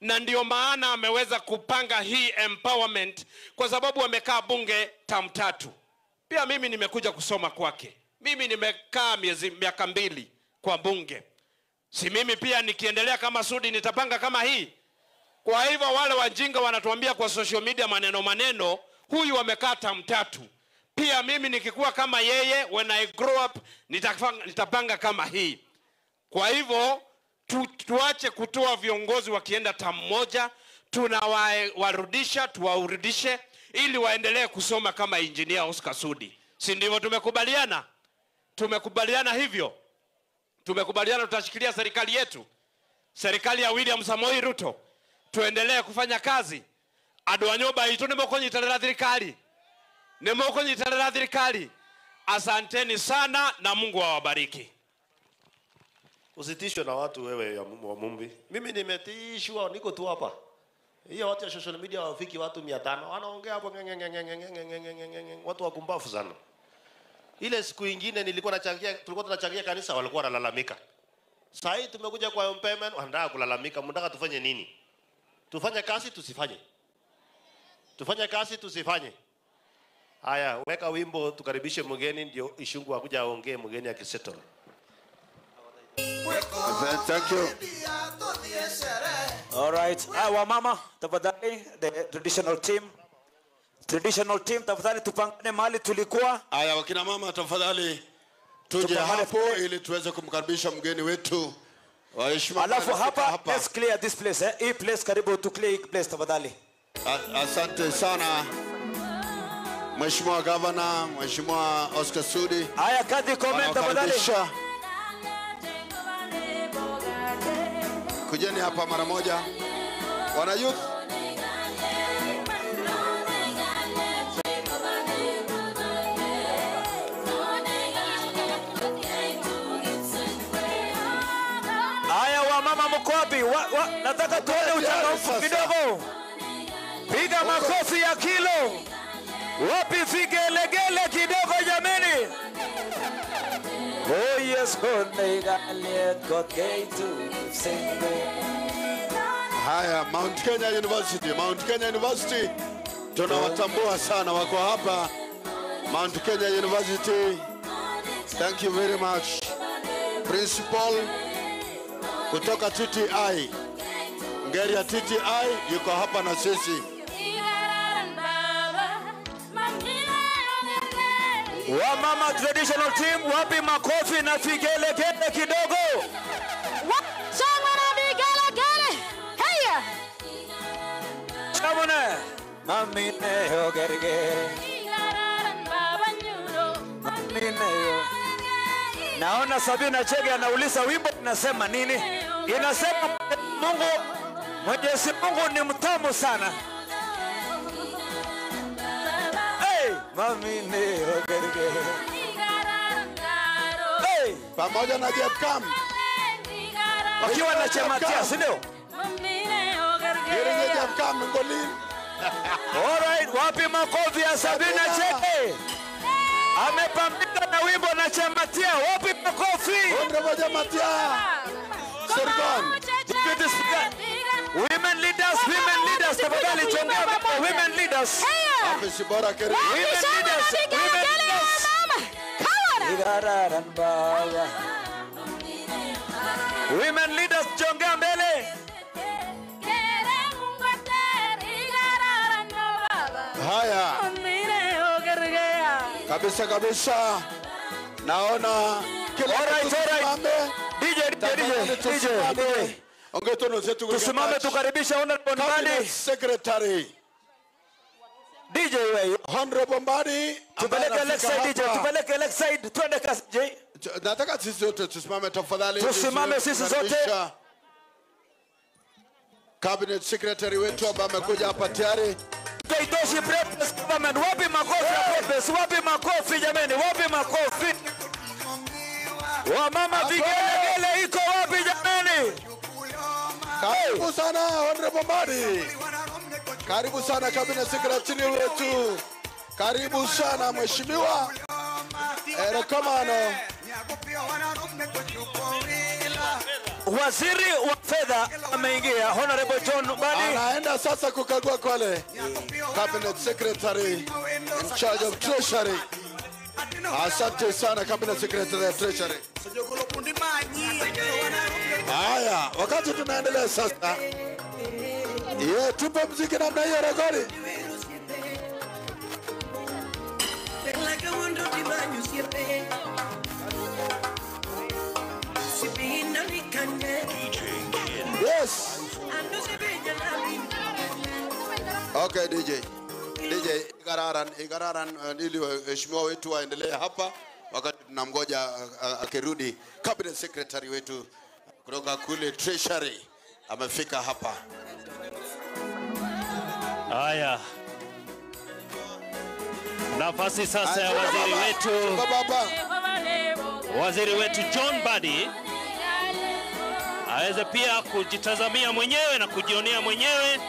na ndio maana ameweza kupanga hii empowerment, kwa sababu amekaa bunge term 3. Pia mimi nimekuja kusoma kwake. Mimi nimekaa miaka 2 kwa bunge. Si mimi pia nikiendelea kama Sudi nitapanga kama hii? Kwa hivyo wale wajinga wanatuambia kwa social media maneno maneno, huyu amekaa term 3. Pia mimi nikikuwa kama yeye, when I grow up nitapanga kama hii. Kwa hivyo tuache kutoa viongozi wakienda term 1, tunawarudisha, tuwaurudishe ili waendelee kusoma kama Engineer Oscar Sudi. Si ndivyo tumekubaliana? Tumekubaliana hivyo. Tumekubaliana tutashikilia serikali yetu, serikali ya William Samoei Ruto. Tuendelee kufanya kazi. Andũ a nyũmba itũ nĩmũkũnyitanĩra thirikari, nĩmũkũnyitanĩra thirikari. Asanteni sana na Mungu awabariki. Usitishwe na watu wewe ya wa Mumbi. Mimi nimetishwa, niko tu hapa. Hiyo watu ya social media hawafiki watu 500. Wanaongea hapo ngengengengengengengengengeng. Watu wakumbafu sana. Ile siku ingine nilikuwa nachangia, tulikuwa tunachangia kanisa, walikuwa wanalalamika. Sasa hii tumekuja kwa empowerment, wanataka kulalamika. Mnataka tufanye nini? Tufanye kazi tusifanye? Tufanye kazi tusifanye? Haya, weka wimbo tukaribishe mgeni, ndio Ishungu akuja aongee mgeni akisettle. Thank you. All right. Wamama, tafadhali, the traditional team. Traditional team, tafadhali tupangane mahali tulikuwa. Haya, wakina mama tafadhali tuje hapo ili tuweze kumkaribisha mgeni wetu. Waheshimiwa. Alafu hapa, let's clear this place. Hii place karibu tu clear hii place tafadhali. Asante sana Mheshimiwa Governor, Mheshimiwa Oscar Sudi. Haya, kadhi comment tafadhali. Kujeni hapa mara moja. Wana youth. Haya, wamama mko wapi? Nataka tuone uchangamfu kidogo. Piga makofi ya kilo. Wapi vigelegele kidogo jameni? Oh yes, Haya, Mount Kenya University, Mount Kenya University tunawatambua sana, wako hapa Mount Kenya University. Thank you very much. Principal kutoka TTI, Ngeria TTI yuko hapa na sisi. Wamama traditional team, wapi makofi na vigelegele kidogo? Shangwe na vigelegele. Haya. Chamone. Mamine yogerge. Mamine yo. Naona Sabina Chege anauliza wimbo inasema nini? Inasema Mungu, Mwenyezi Mungu ni mtamu sana. Mamine yogerge. Hey, pamoja na Jepkam wakiwa na Chematia, si ndio? Yeye Jepkam ngolin. All right, wapi makofi ya Sabina Chege? Amepambika na wimbo na Chematia. Wapi makofi? Honorable Chematia. Sergon. Women leaders, women leaders, tafadhali chongea women leaders. Afisi bora keri. Women leaders, women leaders. Women leaders chongea mbele. Haya. Kabisa kabisa. Naona kila All right, mtu all right. tusimame. DJ, DJ, Tafadhali DJ, tusimame. DJ. Tusimame tukaribishe Honorable Mbadi. Secretary. DJ wewe. Honorable Mbadi. Tupeleke Lakeside DJ, tupeleke Lakeside, twende kasi DJ. Nataka sisi zote tusimame tafadhali. Tusimame sisi zote. Cabinet Secretary wetu ambaye amekuja hapa tayari. Kaitoshi Press Government, wapi makofi ya Press? Wapi makofi jameni? Wapi makofi? Wamama vigelegele iko wapi jameni? Karibu sana Honorable Mbadi. Karibu sana Cabinet Secretary wetu. Karibu sana mheshimiwa. Erokamano. Waziri wa fedha ameingia, Honorable John Mbadi. Anaenda sasa kukagua kwale. Cabinet Secretary in charge of Treasury. Asante sana Cabinet Secretary of Treasury. Haya, wakati tunaendelea sasa. Ye, tupe mziki namna hiyo rekodi. Yes. Okay, DJ. DJ Igararan ili waheshimiwa wetu waendelee hapa wakati tunamgoja akirudi Cabinet Secretary wetu kutoka kule Treasury amefika hapa. Haya. Nafasi sasa ya waziri wetu. Waziri wetu John Mbadi aweze pia kujitazamia mwenyewe na kujionea mwenyewe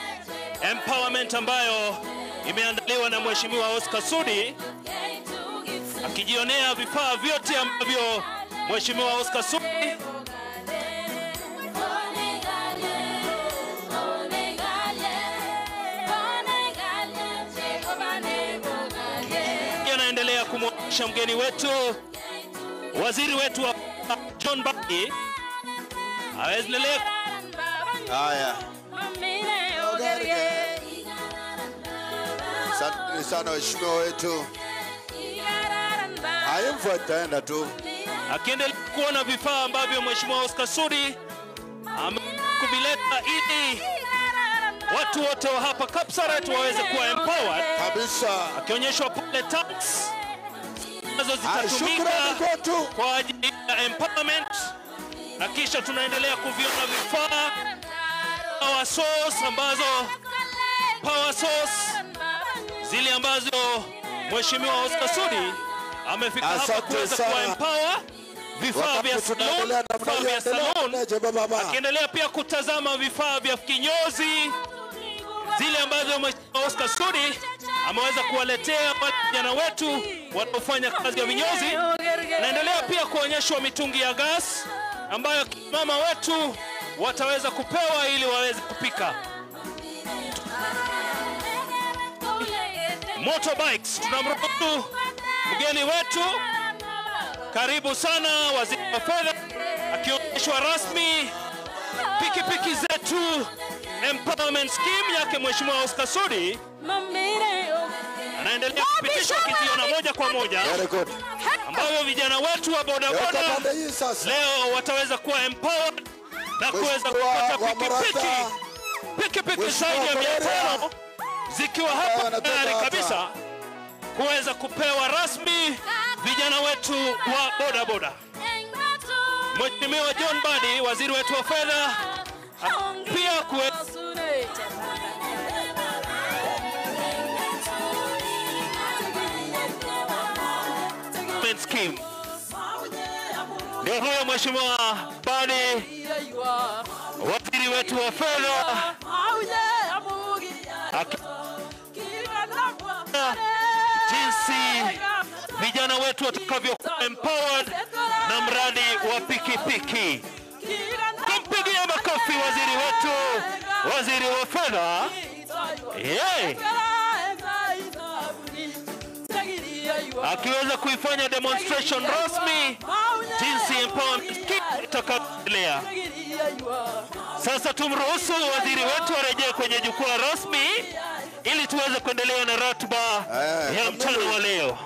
empowerment ambayo imeandaliwa na Mheshimiwa Oscar Sudi, akijionea vifaa vyote ambavyo Mheshimiwa Oscar Sudi anaendelea kumwonyesha mgeni wetu, waziri wetu wa John Mbadi aendelee. Haya. Asante sana waheshimiwa wetu. Hayo itaenda tu. Akiendelea kuona vifaa ambavyo Mheshimiwa Oscar Sudi amekuvileta ili watu wote wa hapa Kapsaret waweze kuwa empowered kabisa. Akionyeshwa pale tanks ambazo zitatumika kwa ajili ya empowerment, na kisha tunaendelea kuviona vifaa power source ambazo power source zile ambazo Mheshimiwa Oscar Sudi amefika hapa kuweza kuwa empower vifaa vya salon, vifaa vya salon. Akiendelea pia kutazama vifaa vya kinyozi zile ambazo Mheshimiwa Oscar Sudi ameweza kuwaletea vijana wetu wanaofanya kazi ya vinyozi. Naendelea pia kuonyeshwa mitungi ya gas ambayo mama wetu wataweza kupewa ili waweze kupika. Motorbikes, tunamruhusu mgeni wetu, karibu sana waziri wa fedha, akionyeshwa rasmi pikipiki zetu empowerment scheme yake Mheshimiwa Oscar Sudi. Anaendelea kupitishwa kiziona moja kwa moja, ambayo vijana wetu wa bodaboda leo wataweza kuwa empowered na kuweza kupata pikipiki zaidi ya 500 zikiwa hapa tayari kabisa kuweza kupewa rasmi vijana wetu wa bodaboda. Mheshimiwa John Mbadi, waziri wetu wa fedha, pia scheme. Ndio huyo Mheshimiwa Mbadi, waziri wetu wa fedha, jinsi vijana wetu watakavyo empowered na mradi wa pikipiki. Tumpigie makofi waziri wetu, waziri wa fedha. Yeah. Akiweza kuifanya demonstration rasmi jinsi empowerment itakavyoendelea. Sasa tumruhusu waziri wetu arejee kwenye jukwaa rasmi ili tuweze kuendelea na ratiba ya mchana wa leo.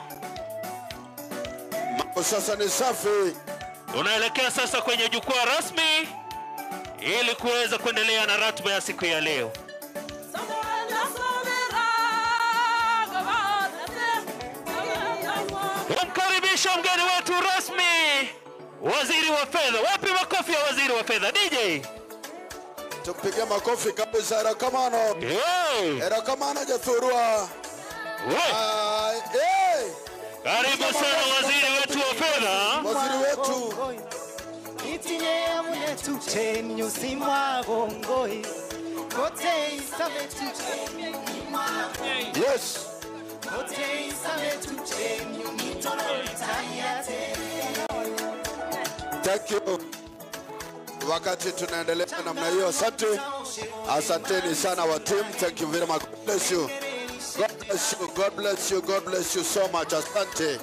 Mambo sasa ni safi. Tunaelekea sasa kwenye jukwaa rasmi ili kuweza kuendelea na ratiba ya siku ya leo. Wamkaribisha mgeni wetu rasmi, Waziri wa Fedha. Wapi makofi ya Waziri wa Fedha? DJ, tupige makofi kabisa. Erokamano. Hey. Erokamano Jathurwa. Hey. Karibu sana waziri wetu wa fedha. Waziri wetu. Yes. Thank you. Wakati tunaendelea namna hiyo, asante. Asanteni sana wa team. Thank you very much. God bless you. God bless you. God bless you. God bless you so much. Asante.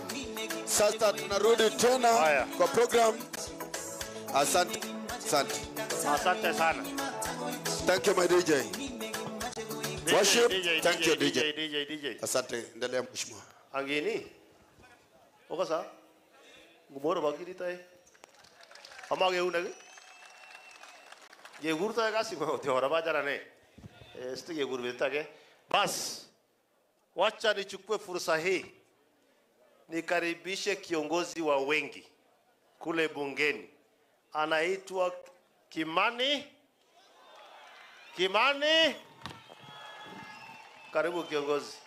Sasa tunarudi tena kwa program. Asante. Asante. Asante sana. Thank you my DJ. Worship. DJ, Thank you DJ. DJ, DJ. Asante. Endelea mheshimiwa. Angini. Uko sawa? Ngumoro bakiri tai. Amage unage. Yegurta kasi kwa tiora bajara ne. Stige yegur Bas. Wacha nichukue fursa hii nikaribishe kiongozi wa wengi kule bungeni. Anaitwa Kimani. Kimani. Karibu kiongozi.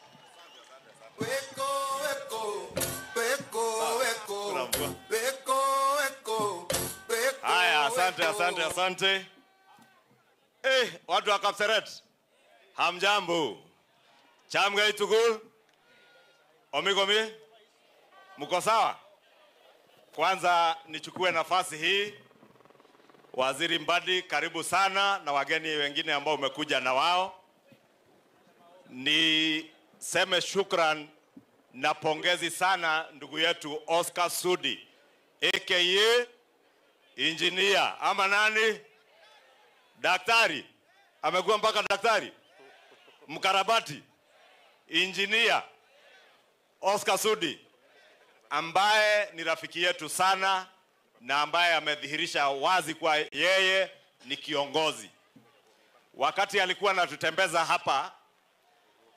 Weko weko weko weko weko weko. Haya, asante asante asante. Watu wa Kapseret. Hamjambo. Chamgai tugul. Omigomi. Mko sawa? Kwanza nichukue nafasi hii, Waziri Mbadi, karibu sana na wageni wengine ambao umekuja na wao. Niseme shukran na pongezi sana ndugu yetu Oscar Sudi, aka engineer ama nani? Daktari. Amekuwa mpaka daktari. Mkarabati. Engineer Oscar Sudi, ambaye ni rafiki yetu sana na ambaye amedhihirisha wazi kwa yeye ni kiongozi. Wakati alikuwa anatutembeza hapa,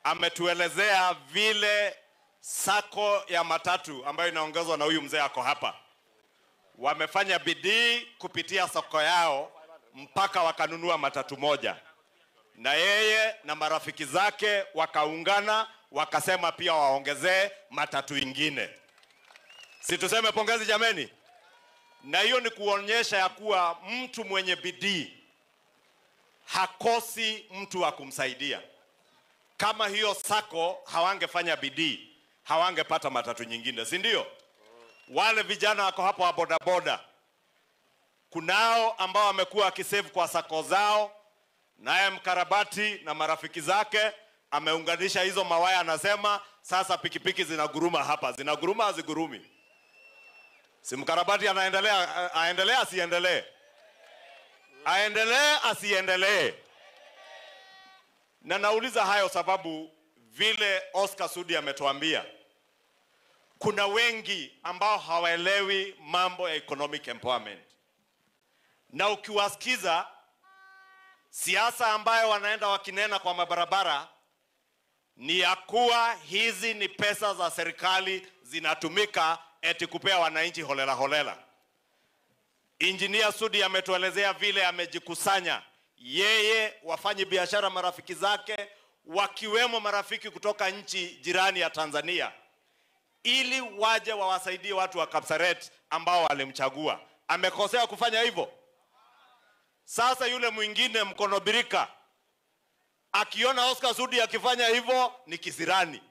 ametuelezea vile sako ya matatu ambayo inaongezwa na huyu mzee ako hapa, wamefanya bidii kupitia soko yao mpaka wakanunua matatu moja, na yeye na marafiki zake wakaungana wakasema pia waongezee matatu ingine. Si tuseme pongezi jameni? Na hiyo ni kuonyesha ya kuwa mtu mwenye bidii hakosi mtu wa kumsaidia. Kama hiyo sako hawangefanya bidii, hawangepata matatu nyingine, si ndio? Wale vijana wako hapo wa bodaboda, kunao ambao wamekuwa wakisave kwa sako zao, naye mkarabati na marafiki zake ameunganisha hizo mawaya, anasema sasa pikipiki zinaguruma hapa. Zinaguruma hazigurumi? Si mkarabati anaendelea, aendelee asiendelee? Aendelee asiendelee? Na nauliza hayo sababu vile Oscar Sudi ametuambia, kuna wengi ambao hawaelewi mambo ya economic empowerment. Na ukiwasikiza siasa ambayo wanaenda wakinena kwa mabarabara ni ya kuwa hizi ni pesa za serikali zinatumika eti kupea wananchi holela holela. Engineer Sudi ametuelezea vile amejikusanya yeye, wafanyi biashara, marafiki zake, wakiwemo marafiki kutoka nchi jirani ya Tanzania, ili waje wawasaidie watu wa Kapseret ambao walimchagua. Amekosea kufanya hivyo? Sasa yule mwingine mkono birika akiona Oscar Sudi akifanya hivyo ni kisirani.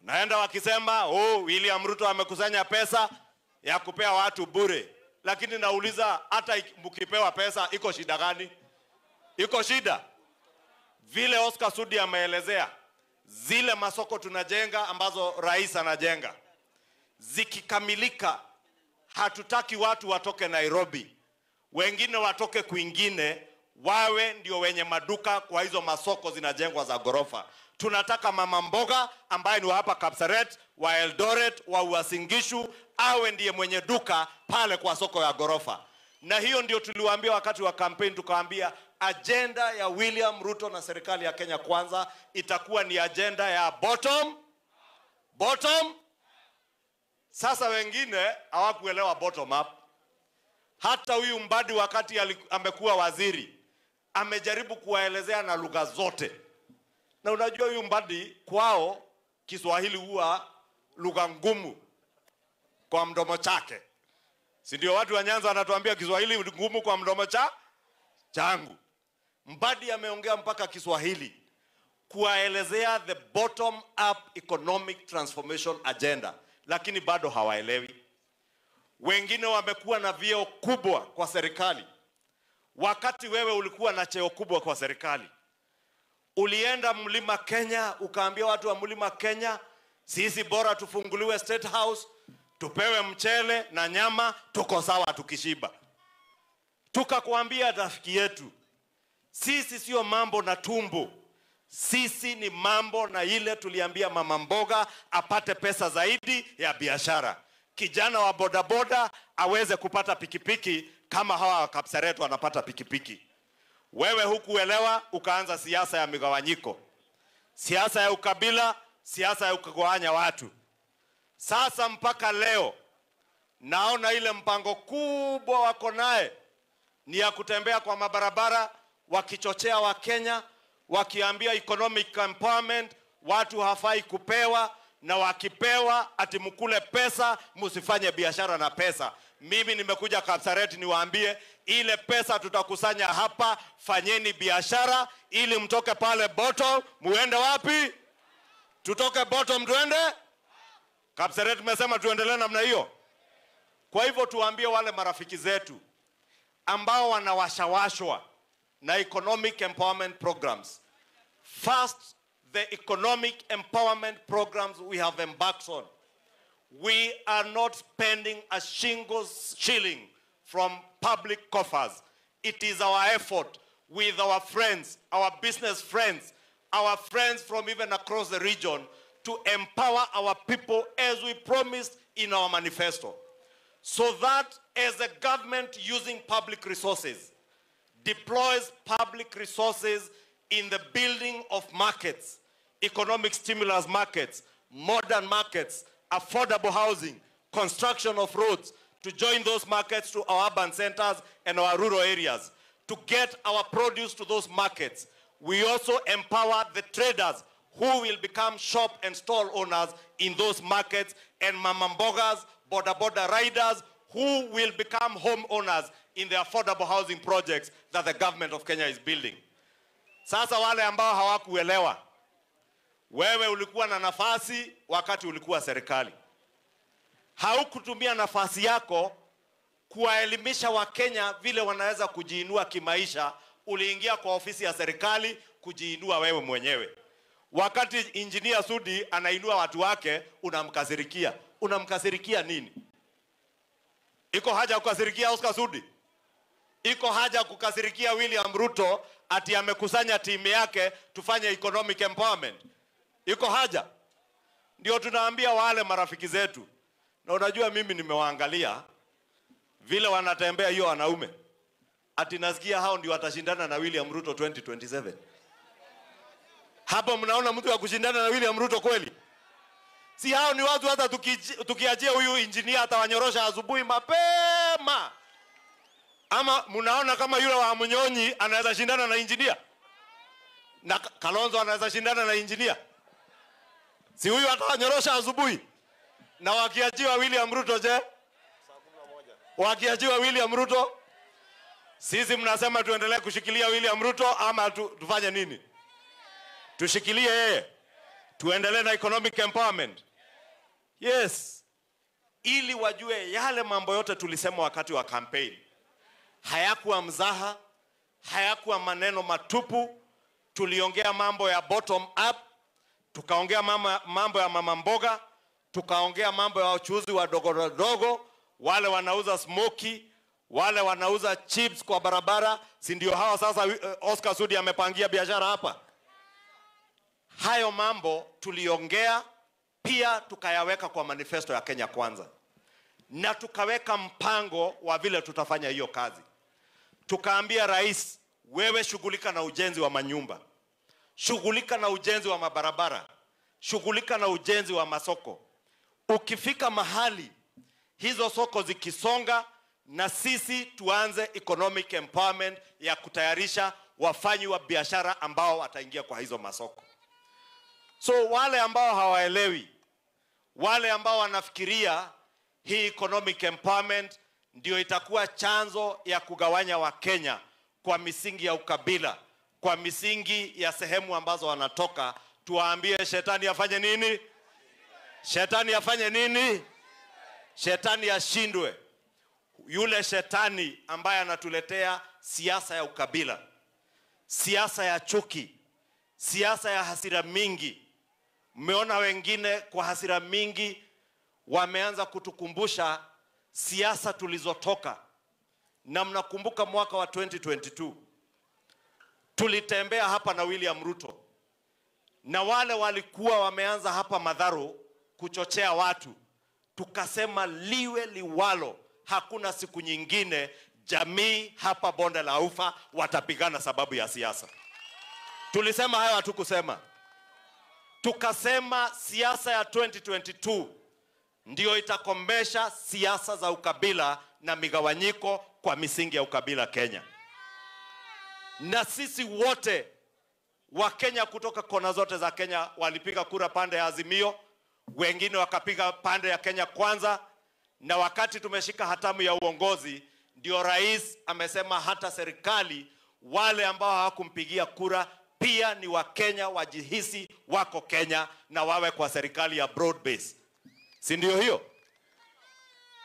Naenda wakisema, oh, William Ruto amekusanya pesa ya kupea watu bure. Lakini nauliza, hata mkipewa pesa iko shida gani? Iko shida? Vile Oscar Sudi ameelezea, zile masoko tunajenga ambazo rais anajenga, zikikamilika, hatutaki watu watoke Nairobi, wengine watoke kwingine, wawe ndio wenye maduka kwa hizo masoko zinajengwa za gorofa. Tunataka mama mboga ambaye ni wa hapa Kapseret, wa Eldoret, wa Uasin Gishu, awe ndiye mwenye duka pale kwa soko ya gorofa. Na hiyo ndio tuliwaambia wakati wa campaign, tukawaambia agenda ya William Ruto na serikali ya Kenya Kwanza itakuwa ni agenda ya bottom bottom. Sasa wengine hawakuelewa bottom up. Hata huyu Mbadi wakati amekuwa waziri amejaribu kuwaelezea na lugha zote. Na unajua huyu Mbadi kwao Kiswahili huwa lugha ngumu kwa mdomo chake. Si ndio watu wa Nyanza wanatuambia Kiswahili ngumu kwa mdomo changu. Mbadi ameongea mpaka Kiswahili kuwaelezea the bottom up economic transformation agenda, lakini bado hawaelewi. Wengine wamekuwa na vyeo kubwa kwa serikali. Wakati wewe ulikuwa na cheo kubwa kwa serikali, ulienda Mlima Kenya ukaambia watu wa Mlima Kenya, sisi bora tufunguliwe State House, tupewe mchele na nyama, tuko sawa tukishiba. Tukakuambia rafiki yetu, sisi sio mambo na tumbo, sisi ni mambo na ile tuliambia mama mboga apate pesa zaidi ya biashara, kijana wa bodaboda aweze kupata pikipiki kama hawa wa Kapseret wanapata pikipiki. Wewe hukuelewa, ukaanza siasa ya migawanyiko, siasa ya ukabila, siasa ya kugawanya watu. Sasa mpaka leo naona ile mpango kubwa wako naye ni ya kutembea kwa mabarabara wakichochea wa Kenya, wakiambia economic empowerment watu hafai kupewa, na wakipewa ati mkule pesa, msifanye biashara na pesa. Mimi nimekuja Kapseret niwaambie ile pesa tutakusanya hapa, fanyeni biashara ili mtoke pale bottom muende wapi? Tutoke bottom tuende Kapseret. Tumesema tuendelee namna hiyo. Kwa hivyo tuambie wale marafiki zetu ambao wanawashawashwa na economic empowerment programs. First, the economic empowerment programs we have embarked on. We are not spending a single shilling from public coffers. It is our effort with our friends, our business friends, our friends from even across the region to empower our people as we promised in our manifesto. So that as a government using public resources, deploys public resources in the building of markets, economic stimulus markets, modern markets, affordable housing, construction of roads, to join those markets to our urban centers and our rural areas, to get our produce to those markets. We also empower the traders who will become shop and stall owners in those markets, and mama mbogas, boda boda riders, who will become homeowners in the affordable housing projects that the government of Kenya is building. Sasa wale ambao hawakuelewa, wewe ulikuwa na nafasi wakati ulikuwa serikali. Haukutumia nafasi yako kuwaelimisha Wakenya vile wanaweza kujiinua kimaisha. Uliingia kwa ofisi ya serikali kujiinua wewe mwenyewe. Wakati Engineer Sudi anainua watu wake, unamkasirikia. Unamkasirikia nini? Iko haja kukasirikia Oscar Sudi? Iko haja kukasirikia William Ruto ati amekusanya timu yake tufanye economic empowerment? Iko haja? Ndio tunaambia wale marafiki zetu. Na unajua mimi nimewaangalia vile wanatembea hiyo wanaume. Ati nasikia hao ndio watashindana na William Ruto 2027. Hapo mnaona mtu wa kushindana na William Ruto kweli? Si hao ni watu hata tukiachia huyu engineer atawanyorosha asubuhi mapema. Ama mnaona kama yule wa Munyonyi anaweza shindana na engineer? Na Kalonzo anaweza shindana na engineer? Si huyu atawanyorosha asubuhi? Na wakiachiwa William Ruto je? Wakiachiwa William Ruto, sisi mnasema tuendelee kushikilia William Ruto ama tufanye nini? Tushikilie yeye. Tuendelee na economic empowerment. Yes. Ili wajue yale mambo yote tulisema wakati wa campaign. Hayakuwa mzaha, hayakuwa maneno matupu. Tuliongea mambo ya bottom up, tukaongea mambo ya mama mboga, tukaongea mambo ya wachuuzi wadogo wadogo, wale wanauza smoky, wale wanauza chips kwa barabara, si ndio hawa sasa Oscar Sudi amepangia biashara hapa. Hayo mambo tuliongea pia tukayaweka kwa manifesto ya Kenya Kwanza. Na tukaweka mpango wa vile tutafanya hiyo kazi. Tukaambia rais, wewe shughulika na ujenzi wa manyumba, shughulika na ujenzi wa mabarabara, shughulika na ujenzi wa masoko. Ukifika mahali hizo soko zikisonga, na sisi tuanze economic empowerment ya kutayarisha wafanyi wa biashara ambao wataingia kwa hizo masoko. So wale ambao hawaelewi, wale ambao wanafikiria hii economic empowerment ndio itakuwa chanzo ya kugawanya Wakenya kwa misingi ya ukabila, kwa misingi ya sehemu ambazo wanatoka, tuwaambie shetani afanye nini? Shetani afanye nini? Shetani ashindwe. Yule shetani ambaye anatuletea siasa ya ukabila, siasa ya chuki, siasa ya hasira mingi. Mmeona wengine kwa hasira mingi wameanza kutukumbusha siasa tulizotoka. Na mnakumbuka mwaka wa 2022 tulitembea hapa na William Ruto, na wale walikuwa wameanza hapa Madharu kuchochea watu, tukasema liwe liwalo, hakuna siku nyingine jamii hapa Bonde la Ufa watapigana sababu ya siasa. Tulisema hayo, hatukusema? Tukasema siasa ya 2022 ndio itakomesha siasa za ukabila na migawanyiko kwa misingi ya ukabila Kenya. Na sisi wote wa Kenya kutoka kona zote za Kenya walipiga kura pande ya Azimio, wengine wakapiga pande ya Kenya Kwanza. Na wakati tumeshika hatamu ya uongozi, ndio rais amesema hata serikali wale ambao hawakumpigia kura pia ni Wakenya, wajihisi wako Kenya na wawe kwa serikali ya broad base. Si ndio hiyo?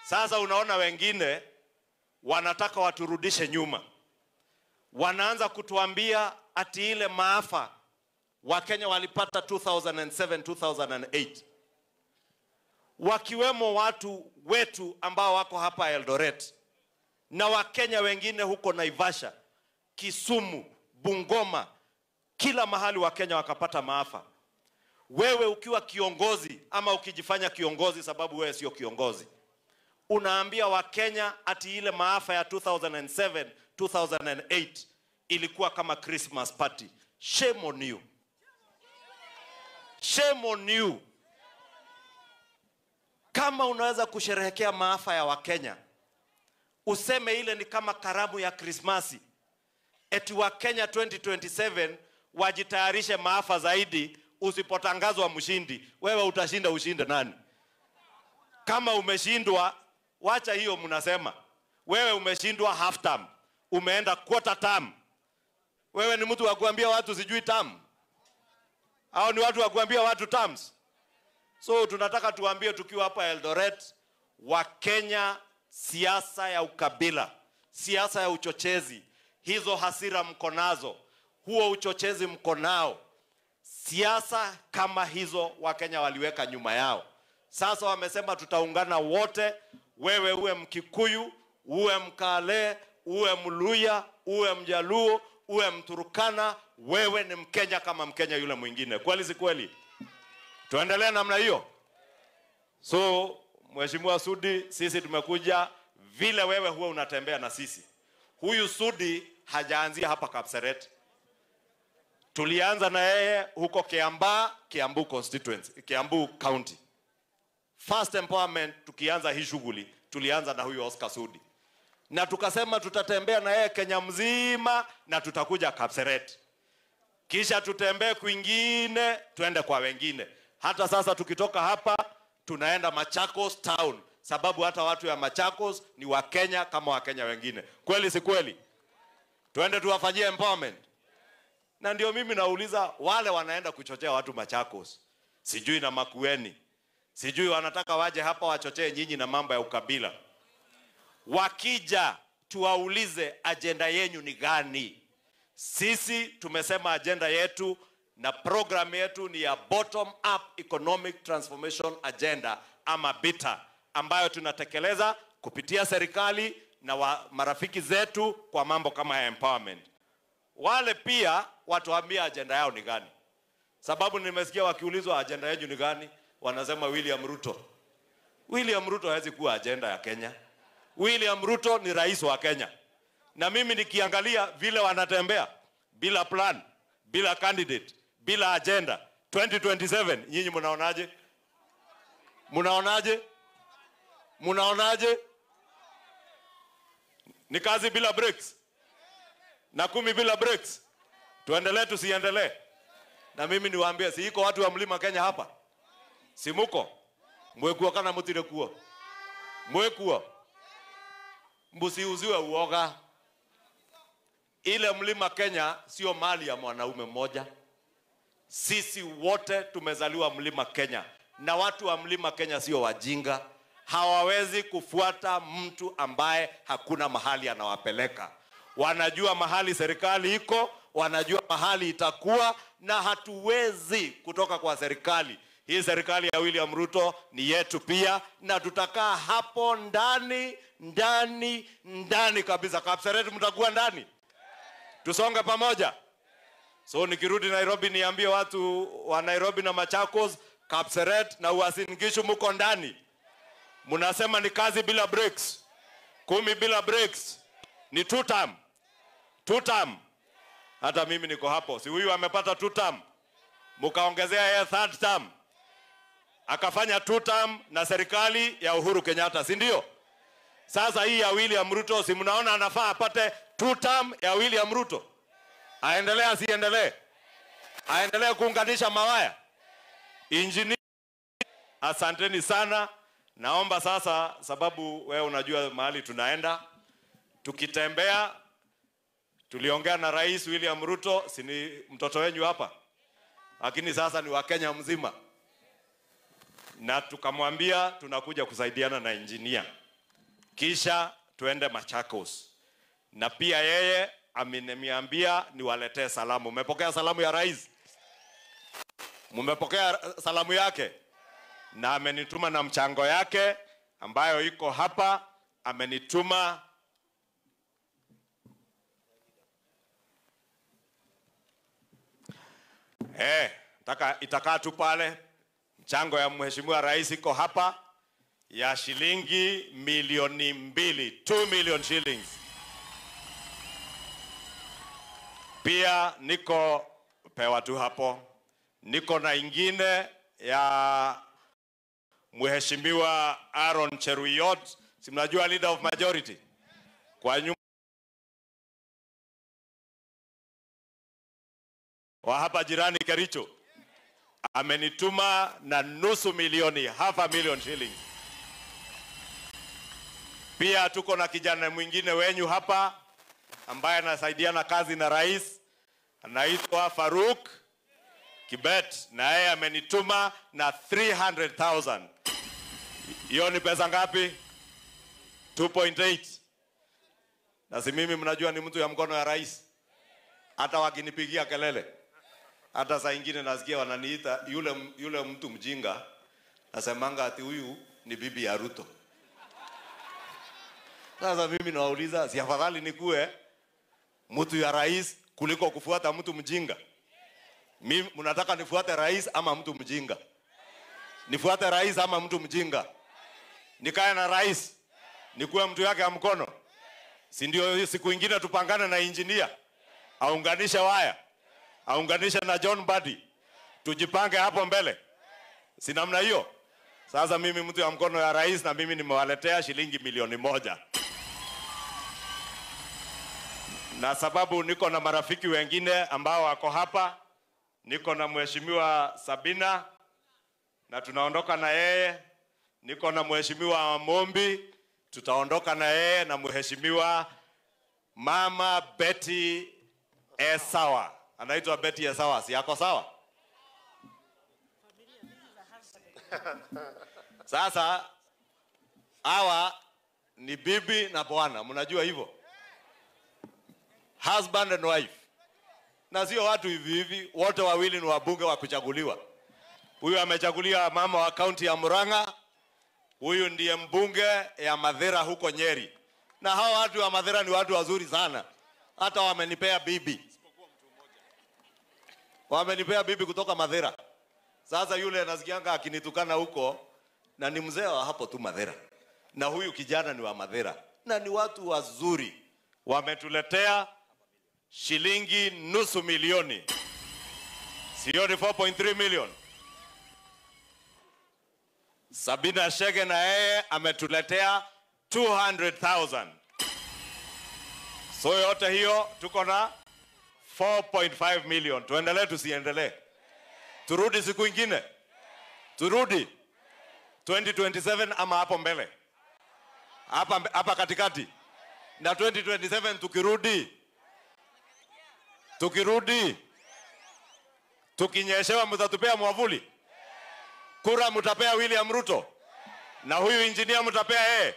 Sasa unaona wengine wanataka waturudishe nyuma. Wanaanza kutuambia ati ile maafa Wakenya walipata 2007, 2008, wakiwemo watu wetu ambao wako hapa Eldoret na Wakenya wengine huko Naivasha, Kisumu, Bungoma, kila mahali Wakenya wakapata maafa. Wewe ukiwa kiongozi ama ukijifanya kiongozi sababu wewe sio kiongozi, unaambia Wakenya ati ile maafa ya 2007, 2008 ilikuwa kama Christmas party. Shame on you. Shame on you. Kama unaweza kusherehekea maafa ya Wakenya, useme ile ni kama karamu ya Krismasi, eti Wakenya 2027 wajitayarishe maafa zaidi. Usipotangazwa mshindi, wewe utashinda ushinde nani? Kama umeshindwa, wacha hiyo mnasema. Wewe umeshindwa half term, umeenda quarter term. Wewe ni mtu wa kuambia watu sijui term? Au ni watu wa kuambia watu terms? So tunataka tuambie tukiwa hapa Eldoret, Wakenya, siasa ya ukabila, siasa ya uchochezi, hizo hasira mko nazo, huo uchochezi mko nao. Siasa kama hizo Wakenya waliweka nyuma yao. Sasa wamesema tutaungana wote, wewe uwe Mkikuyu, uwe Mkale, uwe Mluya, uwe Mjaluo, uwe Mturukana, wewe ni Mkenya kama Mkenya yule mwingine. Kweli si kweli? Tuendelee namna hiyo. So Mheshimiwa Sudi, sisi tumekuja vile wewe huwa unatembea na sisi. Huyu Sudi hajaanzia hapa Kapseret. Tulianza na yeye huko Kiambaa, Kiambu constituency, Kiambu County. First empowerment tukianza hii shughuli, tulianza na huyu Oscar Sudi. Na tukasema tutatembea na yeye Kenya mzima na tutakuja Kapseret. Kisha tutembee kwingine, tuende kwa wengine. Hata sasa tukitoka hapa tunaenda Machakos town, sababu hata watu ya Machakos ni Wakenya kama Wakenya wengine. Kweli si kweli? Tuende tuwafanyie empowerment. Na ndio mimi nauliza wale wanaenda kuchochea watu Machakos, sijui na Makueni, sijui wanataka waje hapa wachochee nyinyi na mambo ya ukabila. Wakija tuwaulize agenda yenyu ni gani? Sisi tumesema agenda yetu na program yetu ni ya bottom up economic transformation agenda ama BITA, ambayo tunatekeleza kupitia serikali na marafiki zetu kwa mambo kama ya empowerment. Wale pia watuambie agenda yao ni gani. Sababu nimesikia wakiulizwa agenda yenu ni gani, wanasema William Ruto. William Ruto hawezi kuwa agenda ya Kenya. William Ruto ni rais wa Kenya. Na mimi nikiangalia vile wanatembea bila plan, bila candidate, bila agenda 2027, nyinyi mnaonaje? Mnaonaje? Mnaonaje? Ni kazi bila breaks. Na 10 bila breaks. Tuendelee tusiendelee? Na mimi niwaambie, si iko watu wa Mlima Kenya hapa? Si muko? Mwekuo kana mutire kuo? Mwekuo? Msiuziwe uoga. Ile Mlima Kenya sio mali ya mwanaume mmoja. Sisi wote tumezaliwa Mlima Kenya. Na watu wa Mlima Kenya sio wajinga. Hawawezi kufuata mtu ambaye hakuna mahali anawapeleka. Wanajua mahali serikali iko, wanajua mahali itakuwa, na hatuwezi kutoka kwa serikali. Hii serikali ya William Ruto ni yetu pia, na tutakaa hapo ndani, ndani, ndani kabisa. Kapseret mtakuwa ndani. Tusonge pamoja. So nikirudi Nairobi niambie watu wa Nairobi na Machakos, Kapseret na Uasin Gishu muko ndani. Mnasema ni kazi bila breaks. 10 bila breaks. Ni 2 term. 2 term. Hata mimi niko hapo. Si huyu amepata 2 term. Mkaongezea yeye 3rd term. Akafanya 2 term na serikali ya Uhuru Kenyatta, si ndio? Sasa hii ya William Ruto, si mnaona anafaa apate 2 term ya William Ruto? Aendelee asiendelee? Aendelee kuunganisha mawaya? Engineer, asanteni sana. Naomba sasa, sababu wewe unajua mahali tunaenda. Tukitembea, tuliongea na Rais William Ruto, si ni mtoto wenyu hapa? Lakini sasa ni wa Kenya mzima. Na tukamwambia tunakuja kusaidiana na engineer. Kisha tuende Machakos. Na pia yeye ameniambia niwaletee salamu. Mmepokea salamu ya rais? Mmepokea salamu yake? Na amenituma na mchango yake ambayo iko hapa. Amenituma itakaa tu pale. Mchango ya Mheshimiwa Rais iko hapa ya shilingi milioni 2, 2 million shillings. Pia niko pewa tu hapo. Niko na ingine ya Mheshimiwa Aaron Cheruiyot, si mnajua leader of majority. Kwa nyuma wa hapa jirani Kericho, amenituma na 500,000, 500,000 shillings. Pia tuko na kijana mwingine wenyu hapa ambaye anasaidiana kazi na rais, anaitwa Faruk Kibet, na yeye amenituma na 300,000. Hiyo ni pesa ngapi? 2.8. Na si mimi mnajua ni mtu ya mkono ya rais. Hata wakinipigia kelele, hata saa ingine nasikia wananiita yule mtu mjinga, nasemanga ati huyu ni bibi ya Ruto. Sasa mimi nawauliza, si afadhali nikue mtu ya rais kuliko kufuata mtu mjinga? Mimi mnataka nifuate rais ama mtu mjinga? Nifuate rais ama mtu mjinga? Nikae na rais, nikuwe mtu yake ya mkono? Si ndio siku ingine tupangane na engineer, aunganishe waya, aunganishe na John Badi, tujipange hapo mbele. Si namna hiyo? Sasa mimi mtu ya mkono ya rais, na mimi nimewaletea shilingi milioni 1. Na sababu niko na marafiki wengine ambao wako hapa, niko na Mheshimiwa Sabina na tunaondoka na yeye. Niko na Mheshimiwa Mombi, tutaondoka na yeye, na Mheshimiwa Mama Betty Esawa. Anaitwa Betty Esawa, si yako sawa? Sasa hawa ni bibi na bwana, mnajua hivyo? Husband and wife. Na sio watu hivi hivi, wote wawili ni wabunge wa kuchaguliwa. Huyu amechaguliwa mama wa kaunti ya Murang'a, huyu ndiye mbunge ya Mathira huko Nyeri. Na hawa watu wa Mathira ni watu wazuri sana. Hata wamenipea bibi. Wamenipea bibi kutoka Mathira. Sasa yule anasikianga akinitukana huko, na ni mzee wa hapo tu Mathira, na huyu kijana ni wa Mathira, na ni watu wazuri. Wametuletea shilingi 500,000, sio ni 4.3 million. Sabina Shege na yeye ametuletea 200,000. So yote hiyo tuko na 4.5 million. Tuendelee tusiendelee? Turudi siku ingine? Turudi 2027 ama hapo mbele? Hapa katikati. Na 2027 tukirudi tukinyeshewa, mtatupea mwavuli? Kura mtapea William Ruto? Na huyu engineer mtapea yeye?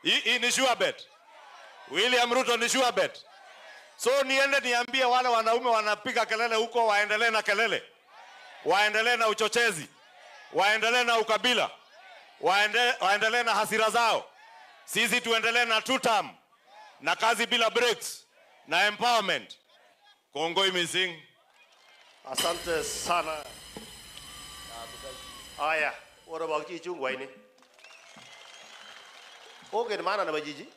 Hii ni sure bet. William Ruto ni sure bet. So niende niambie wale wanaume wanapiga kelele huko waendelee na kelele, waendelee na uchochezi, waendelee na ukabila, waendelee na hasira zao. Sisi tuendelee na two term, na kazi bila breaks, na empowerment. Kongoi missing. Asante sana. Aya, orobaki chungwa ini. Ongen maana nebo jiji.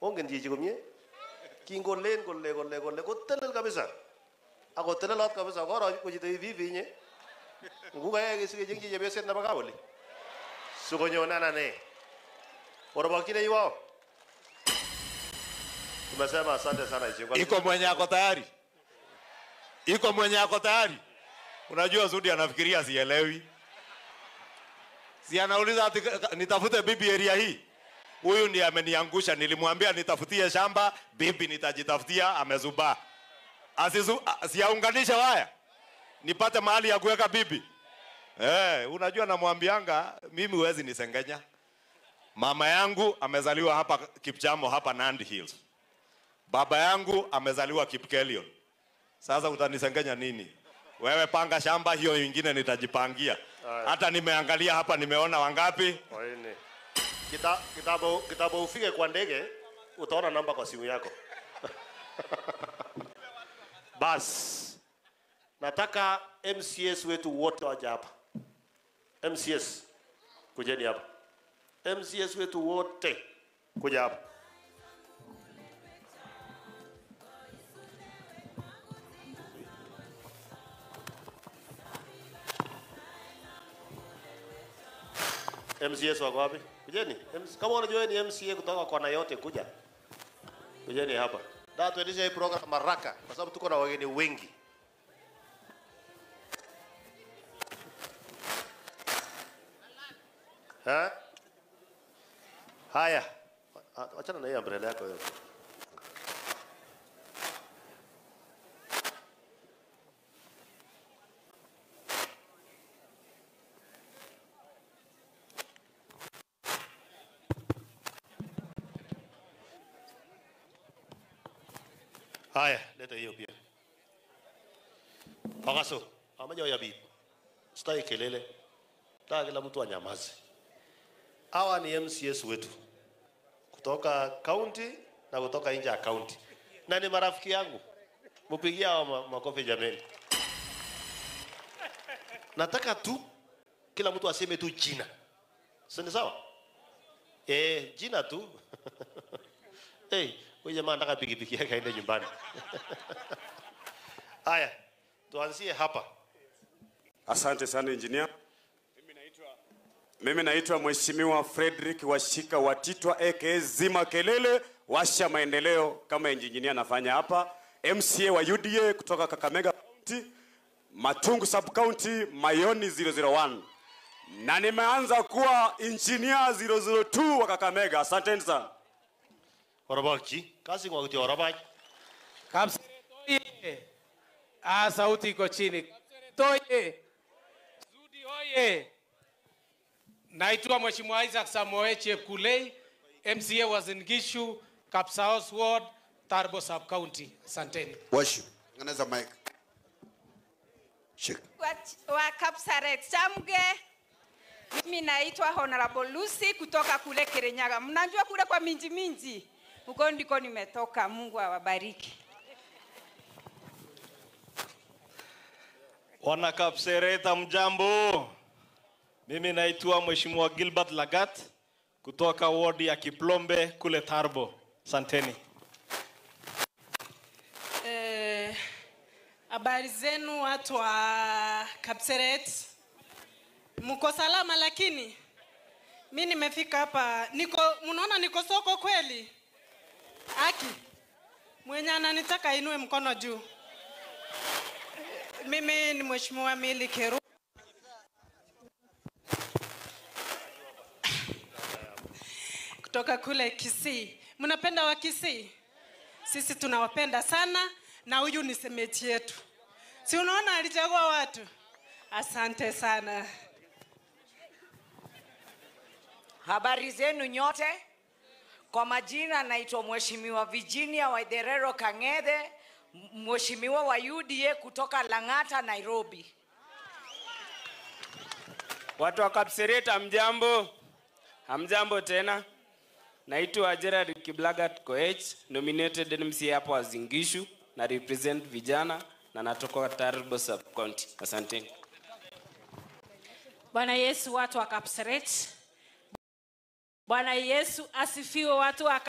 Ongen jiji komie. Kingolen kole kole kole kotelel kabisa. Akotelelot kabisa koro kochito hivi inye. Ngukae sikechengchi chepyoset nebo kaa oli. Sikonyonana ane. Orobokchine iwao. Tumesema asante sana Ichung'wah. Iko mwenye ako tayari? Iko mwenye ako tayari? Unajua Sudi anafikiria sielewi. Si anauliza ati nitafute bibi area hii. Huyu ndiye ameniangusha. Nilimwambia nitafutie shamba, bibi nitajitafutia, amezubaa. Asiaunganishe waya. Nipate mahali ya kuweka bibi. Unajua namwambianga mimi huwezi nisengenya. Mama yangu amezaliwa hapa Kipchamo, hapa Nandi Hills. Baba yangu amezaliwa Kipkelion. Sasa utanisengenya nini? Wewe panga shamba, hiyo nyingine nitajipangia. Hata nimeangalia hapa nimeona wangapi? Waine. Kitambo ufike kwa ndege utaona namba kwa simu yako. Bas. Nataka MCS wetu wote waje hapa. MCS kujeni hapa. MCS wetu wote kuja hapa. MCS wako wapi? Kujeni. Kama unajua ni MCA kutoka kona yote kuja. Kujeni hapa. Da tuendeshe hii program haraka kwa sababu tuko na wageni wengi. Ha? Haya. Achana na hiyo umbrella yako hiyo. Haya, leta hiyo pia. Pakaso, amaja ya bibi. Sitaki kelele. Nataka kila mtu anyamaze. Hawa ni MCS wetu kutoka county na kutoka nje ya county. Na ni marafiki yangu. Mpigie hawa makofi jameni. Nataka tu kila mtu aseme tu jina. Si ni sawa? Jina tu. Huyu jamaa anataka pikipiki yake aende nyumbani. Haya, tuanzie hapa. Asante sana engineer. Mimi naitwa Mheshimiwa Frederick Washika Watitwa aka Zima Kelele, Washa Maendeleo kama engineer anafanya hapa. MCA wa UDA kutoka Kakamega County, Matungu Sub County, Mayoni 001. Na nimeanza kuwa engineer 002 wa Kakamega. Asante sana. Orobaki, kazi kwa kuti orobaki. Kapseret oye. Sauti iko chini. Kapseret oye. Zudi oye. Naitwa Mheshimiwa Isaac Samoei Chepkulei, MCA wa Uasin Gishu, Kapsaos Ward, Tarbo Sub County. Asanteni. Worship. Nganeza mic. Shik. Wa Kapsaret Chamge. Mimi naitwa Honorable Lucy kutoka kule Kirinyaga. Mnajua kule kwa minji minji. Huko ndiko nimetoka. Mungu awabariki. Wana Kapseret mjambo. Mimi naitwa Mheshimiwa Gilbert Lagat kutoka ward ya Kiplombe kule Tarbo. Asanteni. Habari zenu watu wa Kapseret, mko salama? Lakini mi nimefika hapa, niko mnaona niko soko kweli. Aki mwenye ananitaka inue mkono juu. Mimi ni Mheshimiwa Milly Keru. Kutoka kule Kisii. Mnapenda wa Kisii? Sisi tunawapenda sana, na huyu ni semeji yetu. Si unaona alichagua watu? Asante sana. Habari zenu nyote. Kwa majina naitwa Mheshimiwa Virginia Waitherero Kang'ethe, Mheshimiwa wa UDA kutoka Lang'ata, Nairobi. Watu wa Kapseret, hamjambo? Hamjambo tena. Naitwa Gerard Kiblagat Koech, nominated MCA hapo Uasin Gishu, na represent vijana na natoka Tarbo Sub County. Asante. Bwana Yesu, watu wa Kapseret. Bwana Yesu asifiwe, watu wa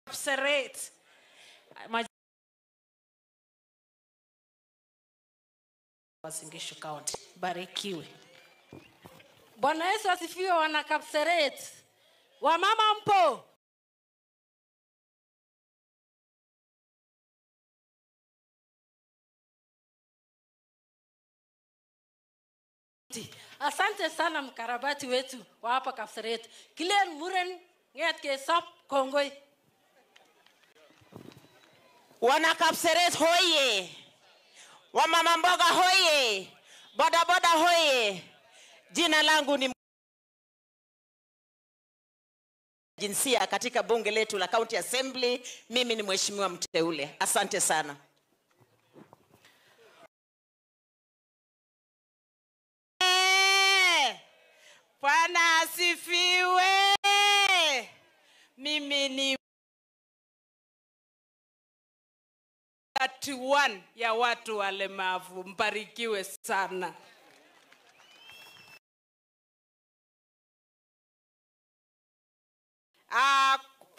Kapseret. Uasin Gishu County. Barikiwe. Bwana Yesu asifiwe, wana Kapseret. Wamama mpo? Asante sana mkarabati wetu wa hapa Kapseret. Kilen muren nget ke sap kongoi. Wana Kapseret hoye. Wamama mboga hoye. Boda boda hoye. Jina langu ni jinsia katika bunge letu la County Assembly. Mimi ni mheshimiwa mteule. Asante sana. Bwana asifiwe. Mimi ni 31 ya watu walemavu. Mbarikiwe sana.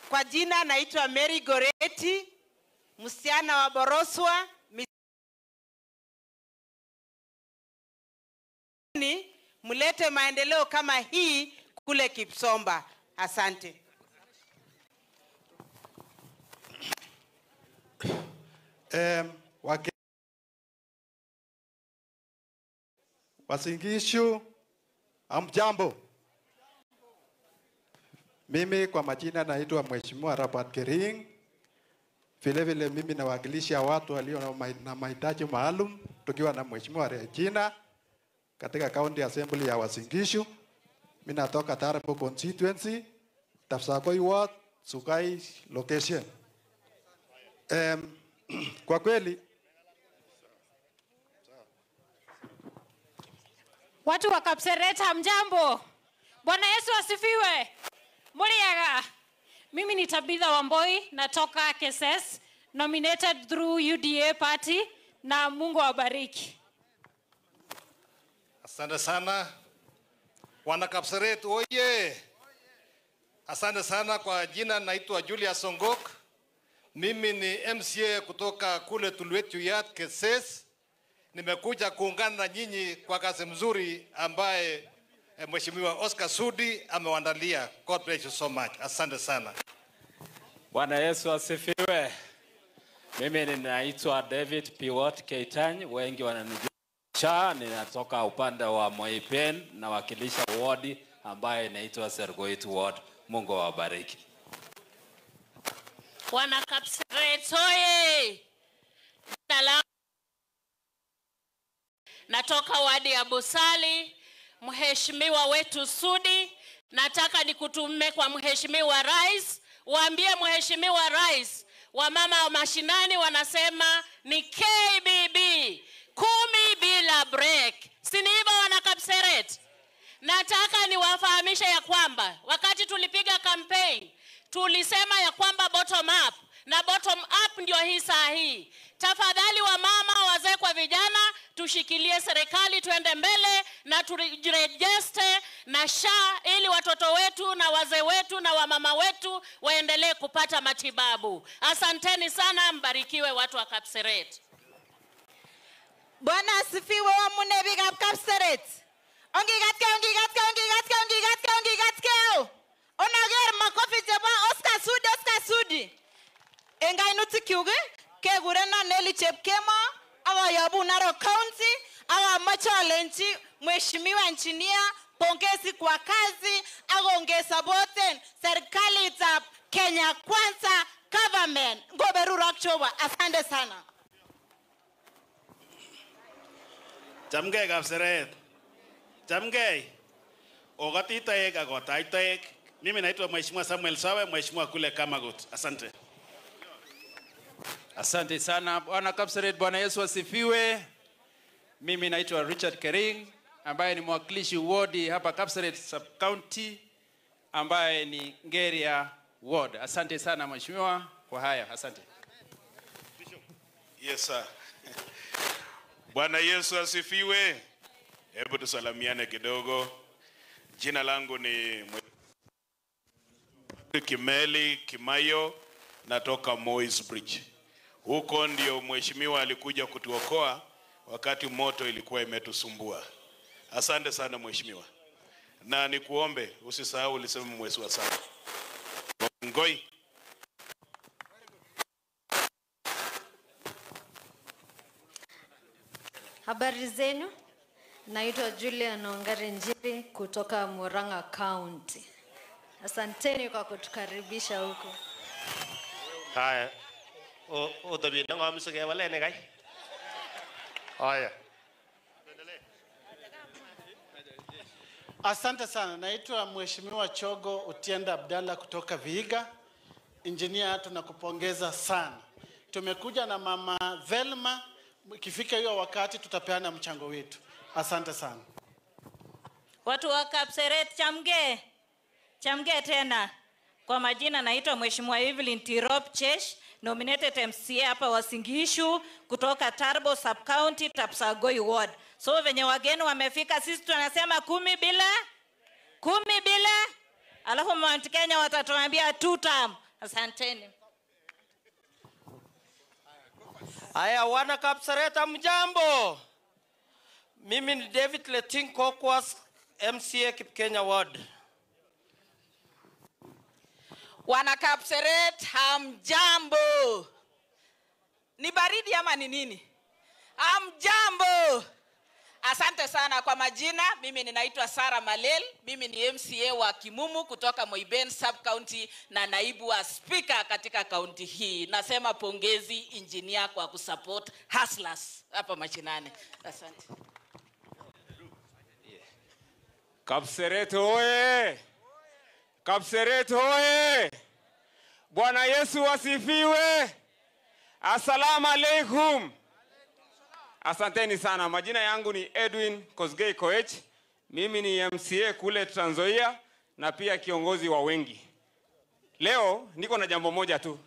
Kwa jina naitwa Mary Goreti, msichana wa Boroswa. Mlete maendeleo kama hii kule Kipsomba. Asante. Uasin Gishu, hamjambo. Mimi kwa majina naitwa Mheshimiwa Robert Kering. Vile vile mimi nawakilisha watu walio na mahitaji maalum tukiwa na Mheshimiwa Regina katika County Assembly ya Uasin Gishu. Mimi natoka Tarbo constituency, Tafsakoi ward, Sukai location. Kwa kweli watu wa Kapseret hamjambo. Bwana Yesu asifiwe. Muriaga. Mimi ni Tabitha Wamboi, natoka KSS, nominated through UDA party, na Mungu awabariki. Asante sana. Wana Kapseret oye. Asante sana. Kwa jina naitwa Julius Songok. Mimi ni MCA kutoka kule Tulwet Yat KSS. Nimekuja kuungana na nyinyi kwa kazi mzuri ambaye Mheshimiwa Oscar Sudi amewaandalia. God bless you so much. Asante sana. Bwana Yesu asifiwe. Mimi ninaitwa David Piwot Keitany, wengi wananijua. Ninatoka upande wa Moipen, nawakilisha ward ambayo inaitwa Sergoit Ward. Mungu awabariki. Wana Kapseret oye. Natoka wadi ya Busali. Mheshimiwa wetu Sudi, nataka nikutume kwa Mheshimiwa Rais. Waambie Mheshimiwa Rais, wamama wa mashinani wanasema ni KBB 10 bila break. Si ni hivyo wana Kapseret? Nataka niwafahamishe ya kwamba wakati tulipiga campaign tulisema ya kwamba bottom up, na bottom up ndio hii saa hii. Tafadhali wa mama, wazee kwa vijana, tushikilie serikali, tuende mbele na turejeste na SHA ili watoto wetu na wazee wetu na wamama wetu waendelee kupata matibabu. Asanteni sana, mbarikiwe watu wa Kapseret. Bwana asifiwe wamune biikab Kapseret. Ongigatke, ongigatke, ongigatke, ongigatke, ongigatke. Onager makofi chebo Oscar Sudi, Oscar Sudi. En kainutikyuk kekurenon Nelly Chepkemo ak ayobu Narok County ak amoche alenji Mheshimiwa Engineer pongezi kwa kazi ak ongesapoten serikalitab Kenya Kwanza government. Ngoberurok Jehova. Asante sana. Chamgei Kapseret. Chamgei. Okati toek ak otach toek. Mimi naitwa Mheshimiwa Samuel Sawe, Mheshimiwa kule Kamagut. Asante. Asante sana Bwana Kapseret, Bwana Yesu asifiwe. Mimi naitwa Richard Kering ambaye ni mwakilishi ward hapa Kapseret Sub County ambaye ni Ngeria Ward. Asante sana mheshimiwa kwa haya. Asante. Yes sir. Bwana Yesu asifiwe. Hebu tusalamiane kidogo. Jina langu ni Kimeli Kimayo, natoka Moi's Bridge. Huko ndio mheshimiwa alikuja kutuokoa wakati moto ilikuwa imetusumbua. Asante sana mheshimiwa. Na nikuombe usisahau ulisema mwezi wa 7. Ngoi. Habari zenu. Naitwa Julia Nongari Njiri kutoka Murang'a County. Asanteni kwa kutukaribisha huko. Haya. O tabi nang'om sikewalen kai. Haya. Asante sana. Naitwa Mheshimiwa Chogo Otienda Abdalla kutoka Vihiga. Engineer, tunakupongeza sana. Tumekuja na Mama Velma. Ikifika hiyo wakati tutapeana mchango wetu. Asante sana. Watu wa Kapseret chamge. Chamge tena. Kwa majina naitwa Mheshimiwa Evelyn Tirop Chesh, nominated MCA hapa Uasin Gishu kutoka Tarbo Sub County, Tapsagoi Ward. So venye wageni wamefika, sisi tunasema 10 bila 10 bila, alafu Mount Kenya watatuambia 2 term. Asanteni. Haya wana Kapseret, mjambo. Mimi ni David Leting Kokwas, MCA Kipkenya Ward. Wana Kapseret, hamjambo. Ni baridi ama ni nini? Hamjambo. Asante sana kwa majina. Mimi ninaitwa Sarah Malel. Mimi ni MCA wa Kimumu kutoka Moiben Sub County na naibu wa speaker katika kaunti hii. Nasema pongezi engineer kwa kusupport hustlers hapa mashinani. Asante. Kapseret oye! Kapseret oye! Bwana Yesu asifiwe. Asalamu alaikum. Asanteni sana. Majina yangu ni Edwin Kosgei Koech. Mimi ni MCA kule Trans Nzoia na pia kiongozi wa wengi. Leo niko na jambo moja tu.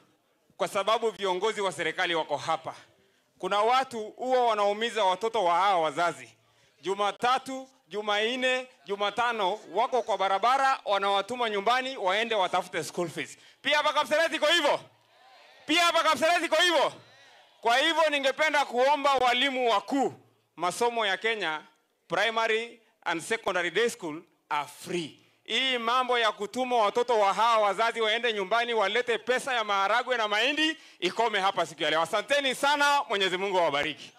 Kwa sababu viongozi wa serikali wako hapa. Kuna watu huwa wanaumiza watoto wa hawa wazazi. Jumatatu, Jumanne, Jumatano wako kwa barabara, wanawatuma nyumbani waende watafute school fees. Pia hapa Kapseret iko hivyo. Pia hapa Kapseret iko hivyo. Kwa hivyo ningependa kuomba walimu wakuu, masomo ya Kenya primary and secondary day school are free. Hii mambo ya kutuma watoto wa hawa wazazi waende nyumbani walete pesa ya maharagwe na mahindi ikome hapa siku ya leo. Asanteni sana, Mwenyezi Mungu awabariki.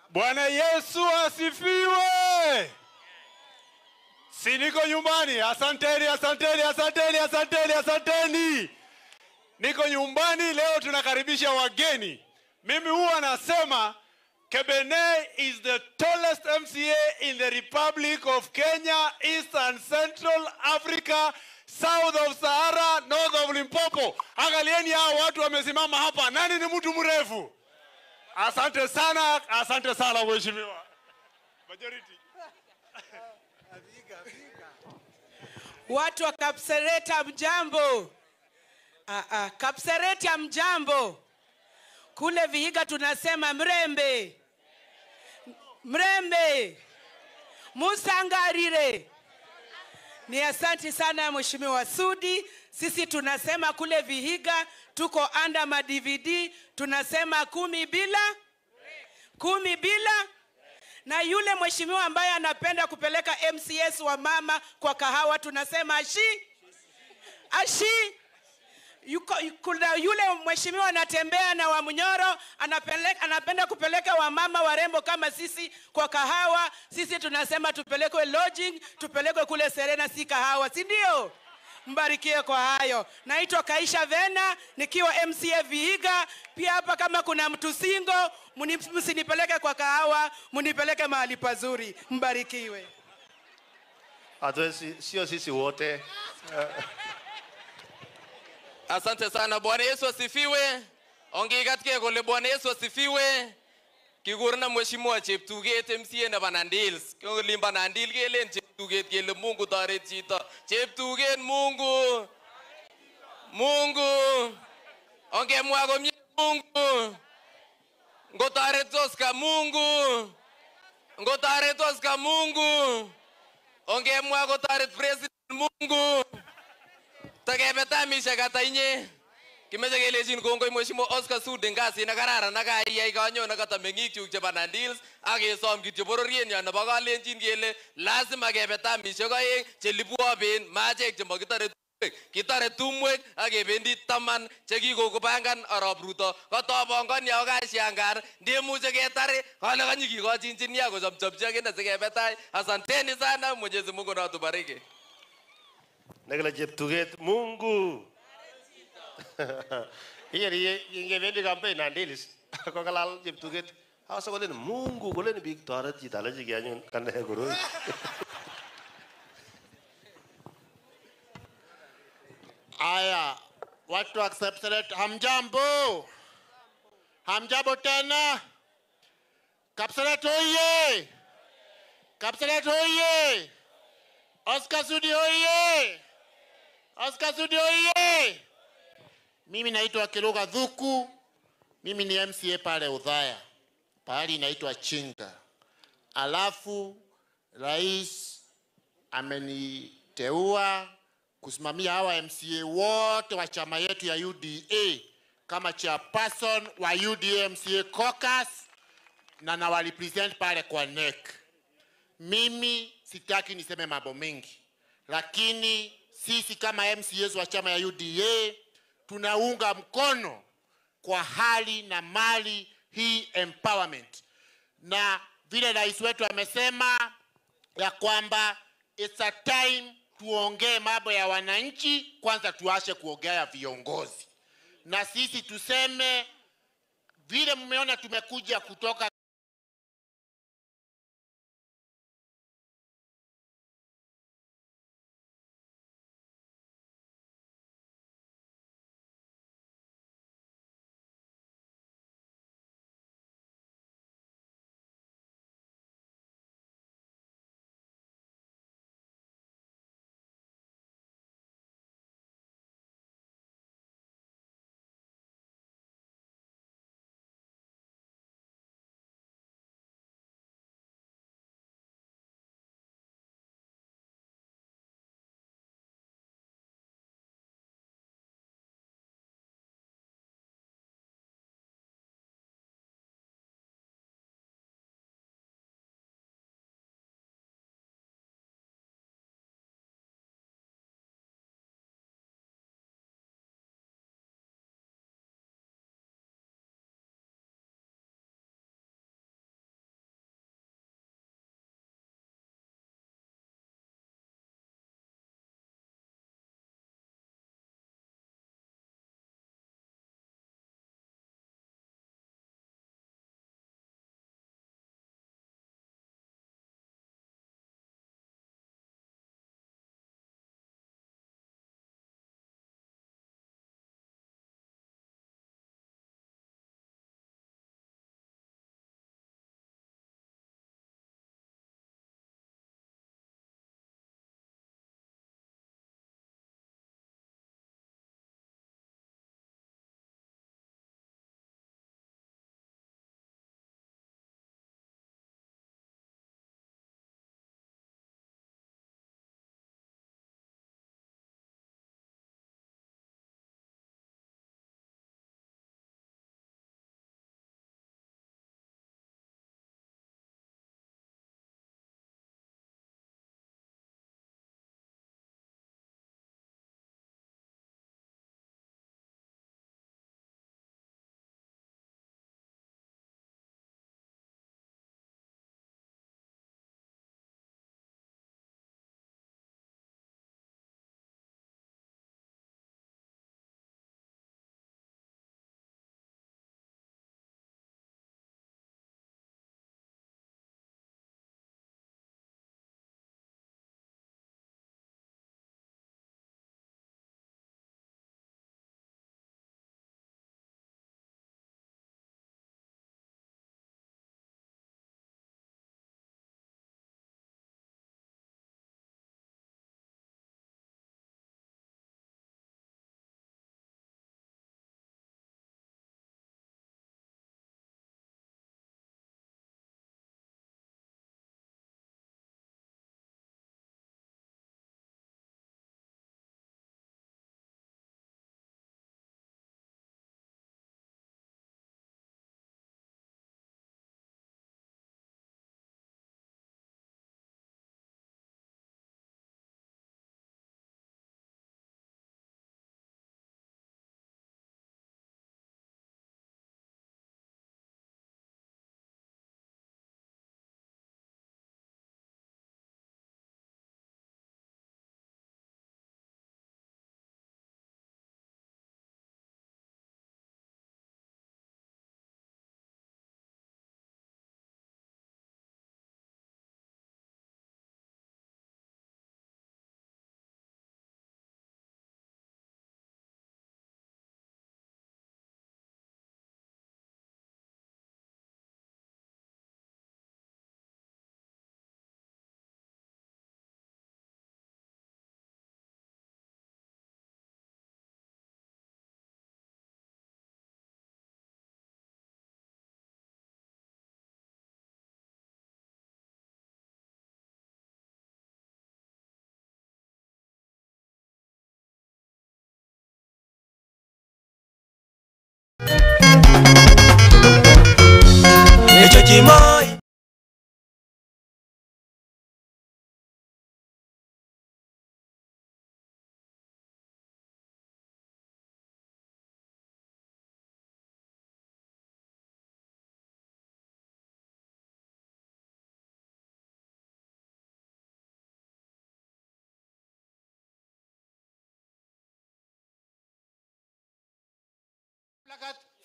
Bwana Yesu asifiwe. Si niko nyumbani. Asanteni, asanteni, asanteni, asanteni, asanteni. Niko nyumbani leo, tunakaribisha wageni. Mimi huwa nasema Kebene is the tallest MCA in the Republic of Kenya, East and Central Africa, South of Sahara, North of Limpopo. Angalieni hao watu wamesimama hapa. Nani ni mtu mrefu? Asante sana, asante sana mheshimiwa. Majority. Watu wa Kapseret mjambo. Kapseret ya mjambo. Kule Vihiga tunasema mrembe. Mrembe. Musangarire. Ni asanti sana Mheshimiwa Sudi. Sisi tunasema kule Vihiga tuko under ma DVD, tunasema 10 bila 10 bila. Na yule mheshimiwa ambaye anapenda kupeleka MCS wa mama kwa kahawa tunasema ashi ashi. Kuna yule mheshimiwa anatembea na Wamunyoro, anapenda kupeleka wamama warembo kama sisi kwa kahawa. Sisi tunasema tupelekwe lodging, tupelekwe kule Serena, si kahawa, si ndio? Mbarikie kwa hayo. Naitwa Kaisha Vena nikiwa MCA Vihiga. Pia hapa kama kuna mtu single, msinipeleke kwa kahawa, mnipeleke mahali pazuri. Mbarikiwe. Hatuwezi, sio sisi wote. Asante sana. Bwana Yesu asifiwe. Ongigatke kole Bwana Yesu asifiwe. Kigurna Mheshimiwa Cheptuget MCA nebo Nandils. Kolimba Nandil kelen Cheptuget kele Mungu toret chito. Cheptuget Mungu. Mungu. Ongemwa komie Mungu. Ngotoret Oscar Mungu. Ngotoret Oscar Mungu. Ongemwa kotoret President Mungu. Takebe tamishek ata inye. Kimeche kelechin kongoi Mheshimiwa Oscar Sudi eng kasit nekararan nekaiyai kanyo nekata meng'ik chebo Nandils ak kesom kityo bororienyon nebo Kalenjin kele lazima kebe tamishek 2 chelipwoben machek chemakitore tumwek. Kitore tumwek ak kebendi 10 chekikopangan arap Ruto. Katobongoni ako kashangar ndemuche ketar kale kanyi kikochi engineer kochomchomchi akine sikebe tai. Asanteni sana. Mwenyezi Mungu na atubariki. Nekile Cheptuget Mungu. Iyer ingebendi campaign Nandilis kokalal Cheptuget. Asa kolen Mungu kolen biik toret chito alechi anyun kane koroi. Aya, watu wa Kapseret hamjambo. Hamjambo tena. Kapseret oye. Kapseret oye. Oscar Sudi oye. Oscar Sudi oye. Mimi naitwa Kiruga Dhuku. Mimi ni MCA pale Udhaya. Pahali inaitwa Chinga. Alafu rais ameniteua kusimamia hawa MCA wote wa chama yetu ya UDA kama chairperson wa UDA MCA caucus, na nawarepresent pale kwa NEC. Mimi sitaki niseme mambo mengi, lakini sisi kama MCAs wa chama ya UDA tunaunga mkono kwa hali na mali hii empowerment. Na vile rais wetu amesema ya kwamba it's a time tuongee mambo ya wananchi, kwanza tuache kuongea viongozi. Na sisi tuseme vile mmeona tumekuja kutoka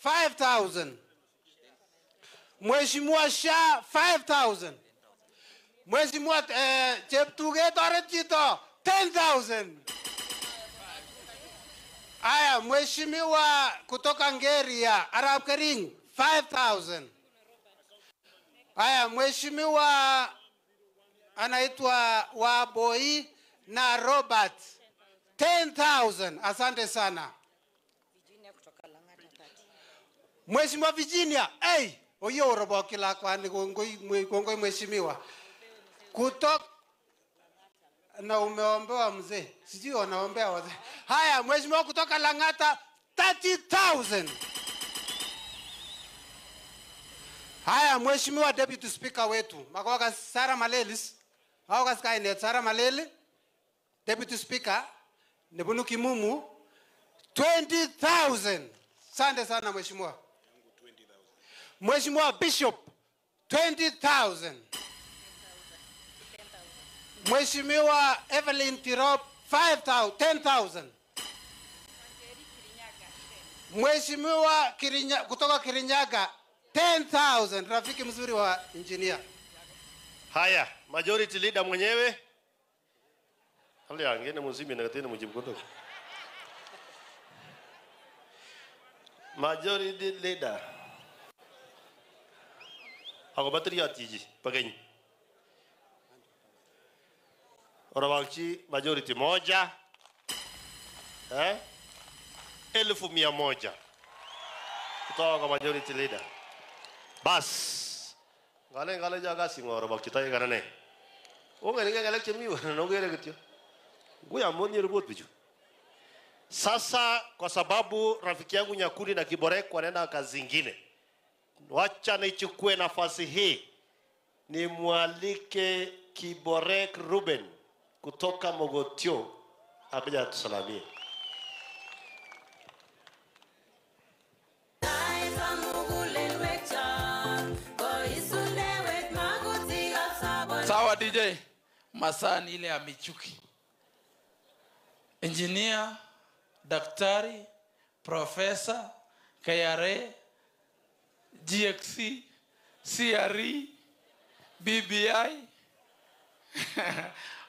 5,000. Mheshimiwa Shah 5,000. Mheshimiwa Cheptuget Oret Chito 10,000. Aya, Mheshimiwa kutoka Ngeria Arap Kering 5,000. Aya, Mheshimiwa anaitwa Waboi na Robert 10,000. Asante sana. Mheshimiwa Virginia, hey, oyo oroboki lakwani kongoi mheshimiwa. Kutoka na umeombewa mzee. Sijui wanaombea wazee. Haya, mheshimiwa kutoka Lang'ata 30,000. Haya, mheshimiwa deputy speaker wetu, Makoka Sarah Malelis. Makoka Skynet Sarah Maleli, deputy speaker nebunu Kimumu 20,000. Asante sana mheshimiwa. Mheshimiwa Bishop 20,000. Mheshimiwa Evelyn Tirop 10,000. Mheshimiwa kutoka Kirinyaga 10,000. Rafiki mzuri wa engineer. Haya, majority leader mwenyewe. Hali angene muzimi na tena mujibu kutoka. Majority leader. Agobatri atiji pageni. Orobakchi majority moja. 1,100 kutoka kwa majority leader. Bas. Ngale ngale jaga singo orobakchi taye karane. Onge ngale chemi nongere kityo. Nguya moni ribot bichu. Sasa kwa sababu rafiki yangu Nyakuri na Kiborek wanaenda kazi zingine, wacha nichukue nafasi hii nimwalike Kiborek Ruben kutoka Mogotio akaja atusalamie. Sawa DJ, masani ile ya michuki. Engineer, daktari, professor, KRA, GXC, CRE, BBI,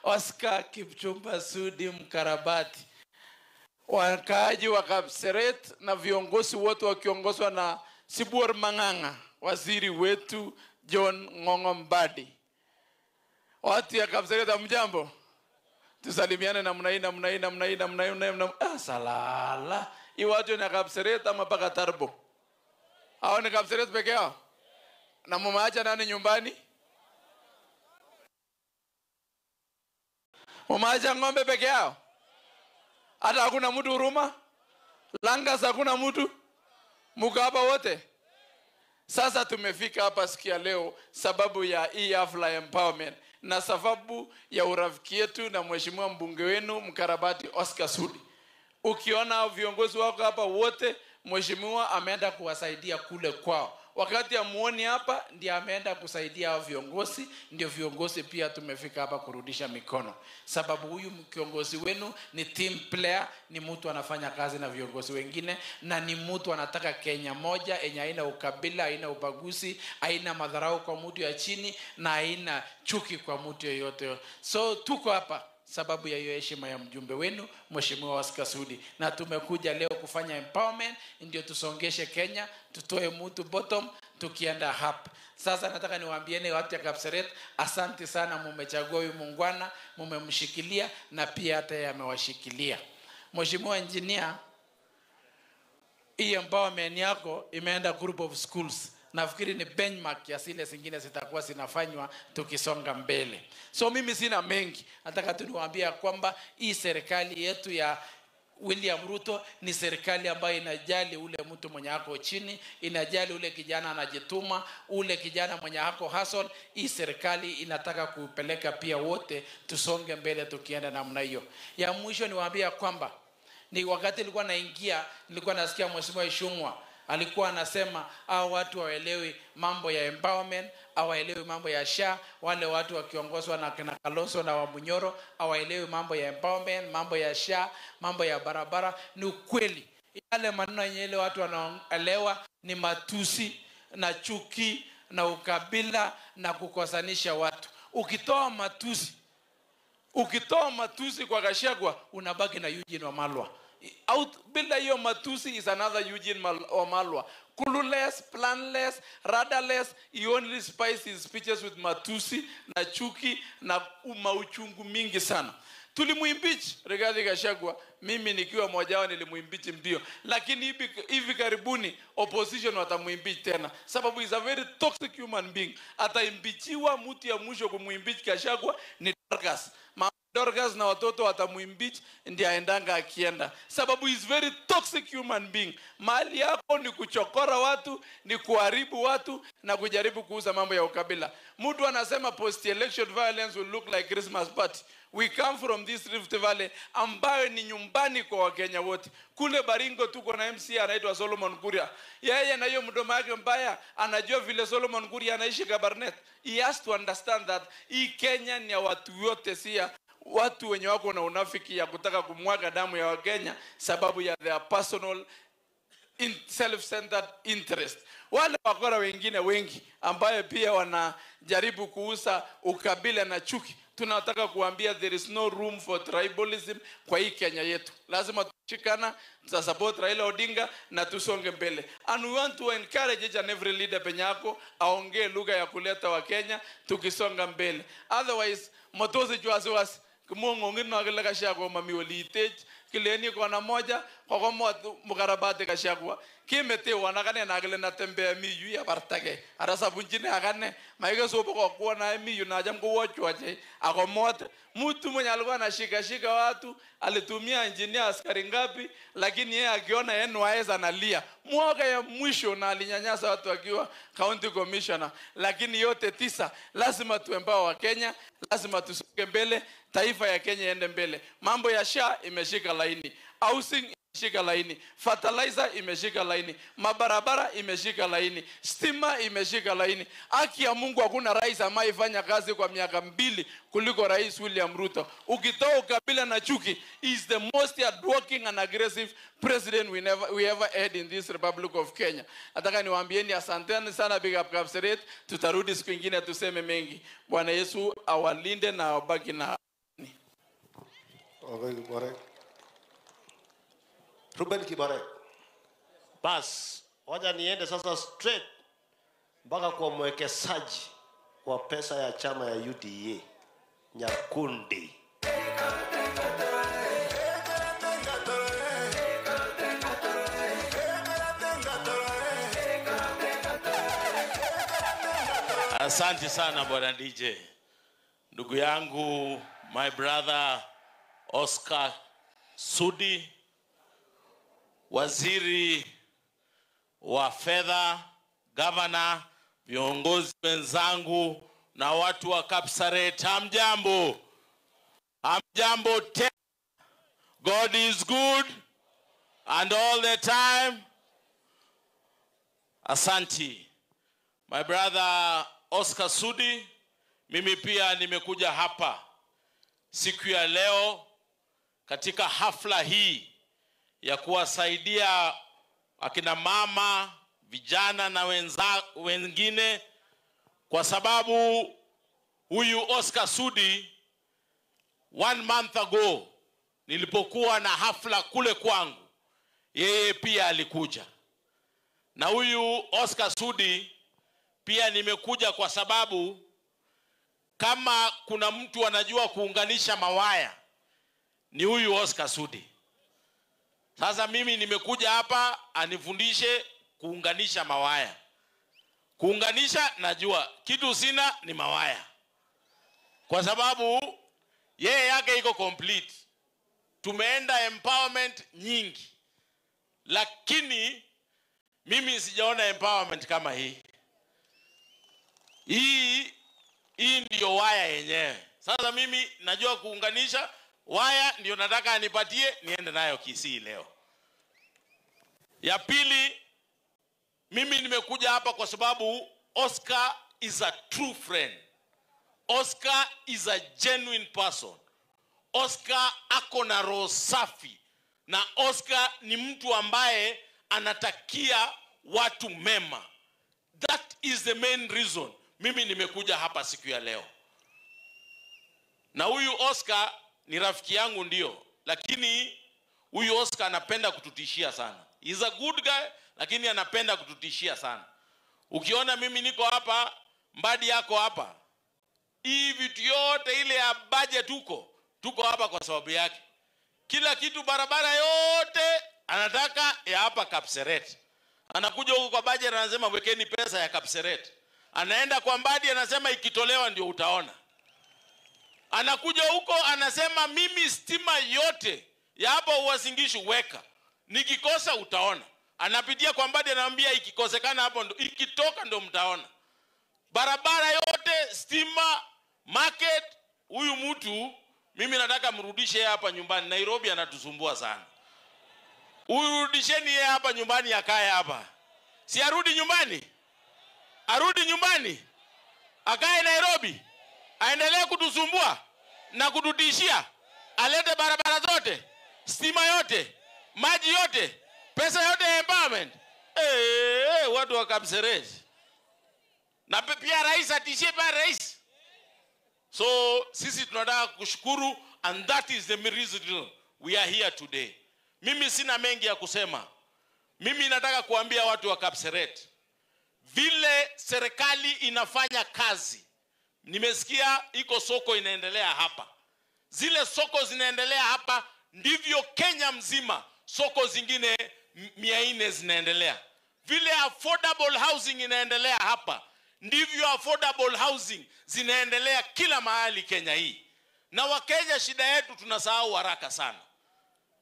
Oscar Kipchumba Sudi Mkarabati. Wakaaji wa Kapseret na viongozi wote wakiongozwa na Sibuor Mang'ang'a, waziri wetu John Ng'ong'o Mbadi. Watu ya Kapseret, hamjambo? Tusalimiane namna hii namna hii namna hii namna hii namna. Ah, salala. Hii watu ni Kapseret ama paka Tarbo? Hao ni Kapseret peke yao? Na mumaacha nani nyumbani? Mumaacha ng'ombe peke yao? Hata hakuna mtu huruma? Langas hakuna mtu? Muko hapa wote? Sasa tumefika hapa siku ya leo sababu ya hii hafla empowerment na sababu ya urafiki yetu na mheshimiwa mbunge wenu Mkarabati Oscar Sudi. Ukiona viongozi wako hapa wote, mheshimiwa ameenda kuwasaidia kule kwao. Wakati amuoni hapa ndiye ameenda kusaidia hao viongozi, ndio viongozi pia tumefika hapa kurudisha mikono. Sababu huyu kiongozi wenu ni team player, ni mtu anafanya kazi na viongozi wengine na ni mtu anataka Kenya moja yenye haina ukabila, haina ubaguzi, haina madharau kwa mtu ya chini na haina chuki kwa mtu yeyote. So tuko hapa sababu ya hiyo heshima ya mjumbe wenu Mheshimiwa Oscar Sudi, na tumekuja leo kufanya empowerment ndio tusongeshe Kenya, tutoe mtu bottom tukienda hapa. Sasa nataka niwaambieni watu ya Kapseret, asante sana, mumechagua huyu muungwana, mumemshikilia na pia hata yeye amewashikilia. Mheshimiwa engineer, hii empowerment yako imeenda group of schools. Nafikiri ni benchmark ya zile zingine zitakuwa zinafanywa tukisonga mbele. So mimi sina mengi. Nataka tu niwaambie kwamba hii serikali yetu ya William Ruto ni serikali ambayo inajali ule mtu mwenye ako chini, inajali ule kijana anajituma, ule kijana mwenye ako hustle. Hii serikali inataka kupeleka pia wote tusonge mbele tukienda namna hiyo. Ya mwisho niwaambie kwamba ni wakati nilikuwa naingia, nilikuwa nasikia Mheshimiwa Ishungwa alikuwa anasema hao watu hawaelewi mambo ya empowerment, hawaelewi mambo ya SHA, wale watu wakiongozwa na kina Kalonzo na Wamunyoro hawaelewi mambo ya empowerment, mambo ya SHA, mambo ya barabara. Ni ukweli. Yale maneno yenye ile watu wanaelewa ni matusi na chuki na ukabila na kukosanisha watu. Ukitoa matusi kwa Gachagua, unabaki na Eugene Wamalwa. Out bila hiyo matusi is another Eugene Wamalwa. Clueless, planless, rudderless. He only spices his speeches with matusi na chuki na mauchungu mingi sana. Tulimuimpeach Rigathi Gachagua, mimi nikiwa mmoja wao nilimuimpeach ndio. Lakini hivi karibuni opposition watamuimpeach tena, sababu is a very toxic human being. Ataimpeachiwa, mtu ya mwisho kumuimpeach Gachagua ni Dorcas. Mama Dorcas na watoto watamuimpeach, ndiye aendanga akienda, sababu is very toxic human being. Mali yako ni kuchokora watu, ni kuharibu watu na kujaribu kuuza mambo ya ukabila. Mtu anasema post election violence will look like Christmas party. We come from this Rift Valley ambayo ni nyumbani kwa Wakenya wote. Kule Baringo tuko na MC anaitwa Solomon Kuria. Yeye na hiyo mdomo yake mbaya anajua vile Solomon Kuria anaishi Kabarnet. He has to understand that hii Kenya ni ya watu wote, si ya watu wenye wako na unafiki ya kutaka kumwaga damu ya Wakenya sababu ya their personal self-centered interest. Wale wakora wengine wengi ambaye pia wanajaribu kuuza ukabila na chuki, tunataka kuambia there is no room for tribalism kwa hii Kenya yetu. Lazima tushikana, tutasupport Raila Odinga na tusonge mbele. And we want to encourage each and every leader penye yako aongee lugha ya kuleta wa Kenya tukisonga mbele. Otherwise motozi juasiwasi kumwong'ong'ino kile Gachagua mami olitech kileni kona moja kokomot mukarabati Gachagua kimetewan akane nakile natembea mi yu abartake ara sabunchine akane maike sopo kokuona mi yu nacham kowochwoche akomot mtu mwenye alikuwa anashika shika watu alitumia engineer askari ngapi, lakini yeye akiona NYS analia mwaka ya mwisho na alinyanyasa watu akiwa county commissioner. Lakini yote tisa, lazima tuempower wa Kenya, lazima tusonge mbele, taifa ya Kenya iende mbele. Mambo ya SHA imeshika laini, housing imeshika laini, fertilizer imeshika laini, mabarabara imeshika laini, stima imeshika laini. Haki ya Mungu, hakuna rais ambaye kazi kwa miaka 2 kuliko Rais William Ruto. Ukitoa ukabila na chuki, is the most hardworking and aggressive president we ever had in this Republic of Kenya. Nataka niwaambieni asanteni sana, big up Kapseret. Tutarudi siku nyingine tuseme mengi. Bwana Yesu awalinde na awabaki na Ruben Kibare. Bas, wacha niende sasa straight mpaka kwa mwekezaji wa pesa ya chama ya UDA, Nyakundi. Asante sana Bwana DJ. Ndugu yangu, my brother Oscar Sudi, waziri wa fedha, governor, viongozi wenzangu na watu wa Kapseret, hamjambo? Hamjambo tena. God is good and all the time. Asanti. My brother Oscar Sudi, mimi pia nimekuja hapa siku ya leo katika hafla hii ya kuwasaidia akina mama, vijana na wengine, kwa sababu huyu Oscar Sudi 1 month ago nilipokuwa na hafla kule kwangu, yeye pia alikuja. Na huyu Oscar Sudi pia nimekuja kwa sababu kama kuna mtu anajua kuunganisha mawaya ni huyu Oscar Sudi. Sasa mimi nimekuja hapa anifundishe kuunganisha mawaya. Kuunganisha najua, kitu sina ni mawaya. Kwa sababu yeye yake iko complete. Tumeenda empowerment nyingi, lakini mimi sijaona empowerment kama hii. Hii ndio waya yenyewe. Sasa mimi najua kuunganisha waya, ndio nataka anipatie niende nayo Kisii leo. Ya pili, mimi nimekuja hapa kwa sababu Oscar is a true friend. Oscar is a genuine person. Oscar ako na roho safi Na Oscar ni mtu ambaye anatakia watu mema. That is the main reason mimi nimekuja hapa siku ya leo. Na huyu Oscar ni rafiki yangu ndio, lakini huyu Oscar anapenda kututishia sana. He's a good guy, lakini anapenda kututishia sana. Ukiona mimi niko hapa, Mbadi yako hapa, hii vitu yote ile ya budget tuko hapa kwa sababu yake. Kila kitu, barabara yote anataka ya hapa Kapseret. Anakuja huko kwa budget anasema wekeni pesa ya Kapseret. Anaenda kwa Mbadi anasema ikitolewa ndio utaona. Anakuja huko anasema mimi stima yote ya hapa Uasin Gishu weka, nikikosa utaona. Anapitia kwa Mbadi anamwambia ikikosekana hapo ndo, ikitoka ndo mtaona. Barabara yote, stima, market. Huyu mtu mimi nataka mrudishe hapa nyumbani. Nairobi anatusumbua sana. Huyu rudisheni yeye hapa nyumbani akae hapa. Si arudi nyumbani? Arudi nyumbani? Akae Nairobi? Aendelee kutusumbua na kututishia? Alete barabara zote, stima yote, maji yote, pesa yote ya empowerment. Watu wa Kapseret. Na pia rais atishie pia rais. So sisi tunataka kushukuru, and that is the reason we are here today. Mimi sina mengi ya kusema. Mimi nataka kuambia watu wa Kapseret vile serikali inafanya kazi. Nimesikia iko soko inaendelea hapa. Zile soko zinaendelea hapa ndivyo Kenya mzima soko zingine 400 zinaendelea. Vile affordable housing inaendelea hapa ndivyo affordable housing zinaendelea kila mahali Kenya hii. Na Wakenya shida yetu tunasahau haraka sana.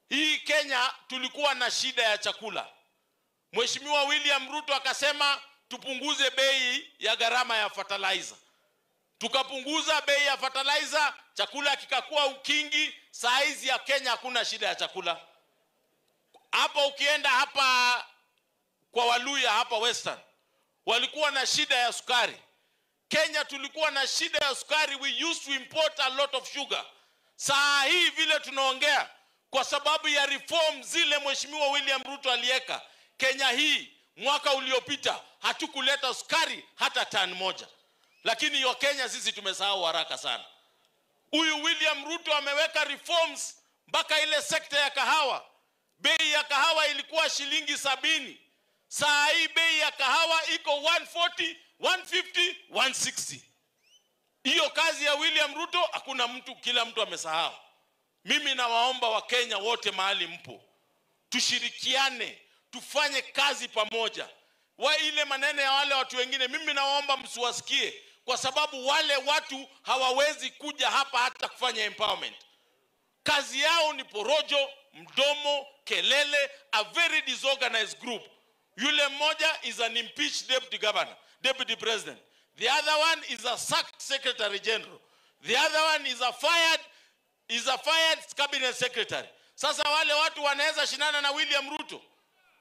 Hii Kenya tulikuwa na shida ya chakula. Mheshimiwa William Ruto akasema tupunguze bei ya gharama ya fertilizer. Tukapunguza bei ya fertilizer, chakula kikakuwa ukingi. Saizi ya Kenya hakuna shida ya chakula. Hapa ukienda hapa kwa Waluya hapa Western, walikuwa na shida ya sukari. Kenya tulikuwa na shida ya sukari, we used to import a lot of sugar. Saa hii vile tunaongea, kwa sababu ya reform zile Mheshimiwa William Ruto alieka, Kenya hii mwaka uliopita hatukuleta sukari hata tani moja. Lakini wa Kenya sisi tumesahau haraka sana. Huyu William Ruto ameweka reforms mpaka ile sekta ya kahawa. Bei ya kahawa ilikuwa shilingi 70. Saa hii bei ya kahawa iko 140, 150, 160. Hiyo kazi ya William Ruto hakuna mtu, kila mtu amesahau. Mimi nawaomba wa Kenya wote mahali mpo, tushirikiane, tufanye kazi pamoja. Wa ile maneno ya wale watu wengine, mimi nawaomba msiwasikie, kwa sababu wale watu hawawezi kuja hapa hata kufanya empowerment. Kazi yao ni porojo, mdomo, kelele, a very disorganized group. Yule mmoja is an impeached deputy governor, deputy president. The other one is a sacked secretary general. The other one is a fired cabinet secretary. Sasa wale watu wanaweza shindana na William Ruto?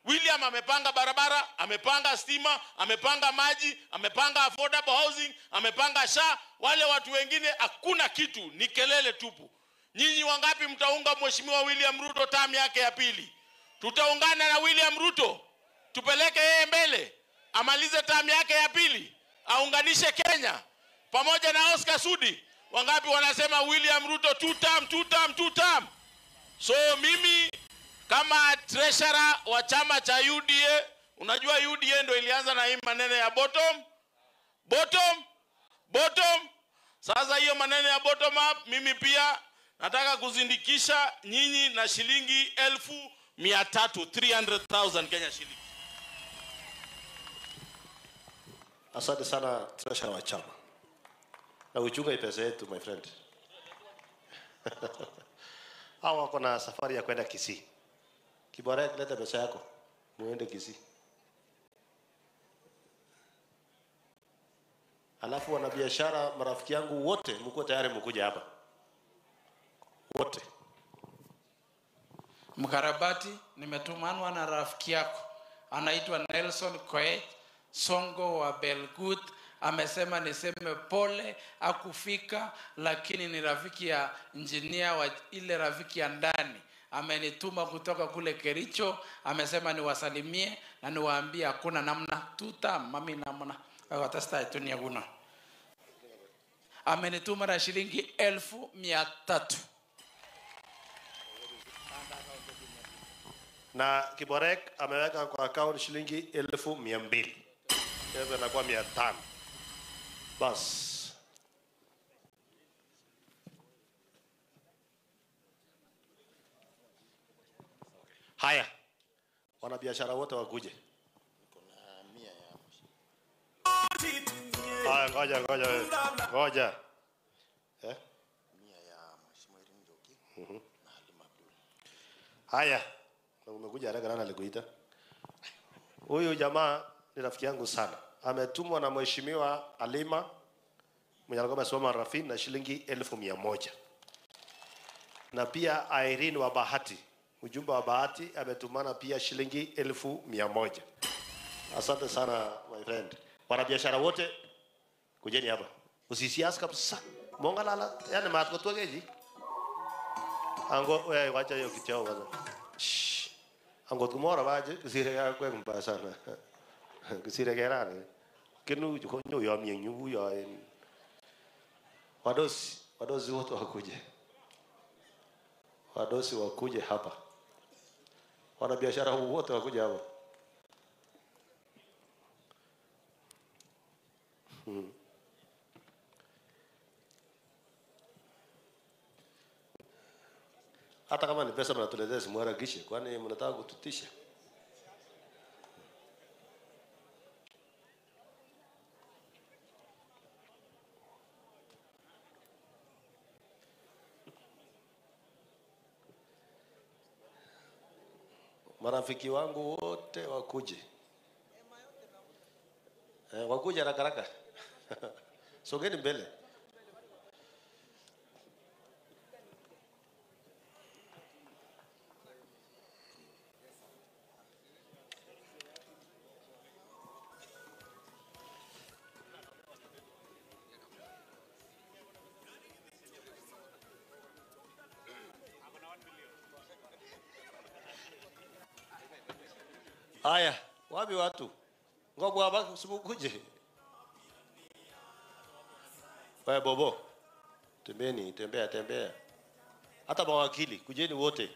William amepanga barabara, amepanga stima, amepanga maji, amepanga affordable housing, amepanga SHA. Wale watu wengine hakuna kitu, ni kelele tupu. Nyinyi wangapi mtaunga Mheshimiwa William Ruto term yake ya pili? Tutaungana na William Ruto, tupeleke yeye mbele, amalize term yake ya pili, aunganishe Kenya pamoja na Oscar Sudi. Wangapi wanasema William Ruto 2 term, 2 term, 2 term? So mimi kama treasurer wa chama cha UDA, unajua UDA ndo ilianza na hii maneno ya bottom, bottom, bottom. Sasa hiyo maneno ya bottom up, mimi pia nataka kuzindikisha nyinyi na shilingi 300,000, 300,000 Kenya shilingi. Asante sana treasurer wa chama. Na uchunga pesa yetu my friend. Hawa wako na safari ya kwenda Kisii. Kibora, leta pesa yako muende Kisii. Alafu wanabiashara marafiki yangu wote mko tayari mkuja hapa. Wote. Mkarabati, nimetumanwa na rafiki yako anaitwa Nelson Koech Songo wa Belgut. Amesema niseme pole akufika, lakini ni rafiki ya engineer wa ile rafiki ya ndani. Amenituma kutoka kule Kericho, amesema niwasalimie na niwaambie hakuna namna tuta mami namna akatasta tunia kuna. Amenituma na shilingi 300,000. Na Kiborek ameweka kwa account shilingi 200,000. Hiyo inakuwa 500. Bas. Haya, wanabiashara wote wakuje. Haya, ngoja ngoja wewe. Ngoja. Eh? Haya, na umekuja haraka, nani alikuita? Huyu jamaa ni rafiki yangu sana. Ametumwa na Mheshimiwa Halima mwenye alikuwa amesimama Rafin na shilingi 100,000. Na pia Irene wa Bahati, mjumbe wa Bahati ametumana pia shilingi 100,000. Asante sana my friend. Wanabiashara wote kujeni hapa. Usisiasa kabisa. Mongalala, yani matko tugeji. Ango wewe wacha hiyo kichao kwanza. Shh. Ango tumora baje kisire kwa mbaya sana. Kisire kerane. Kinu konyo ya mienyu ya wadosi, wadosi wote wakuje. Wadosi wakuje hapa. Wanabiashara wote wakuje hapa. Hata kama ni pesa mnatuletea simuharakishe, kwani mnataka kututisha? Marafiki wangu wote wakuje. Wakuje haraka haraka. Sogeni mbele. Haya, wapi watu? Ngobu hapa usikuje. Wewe bobo. Tembeni, tembea, tembea. Hata mawakili, kujeni wote.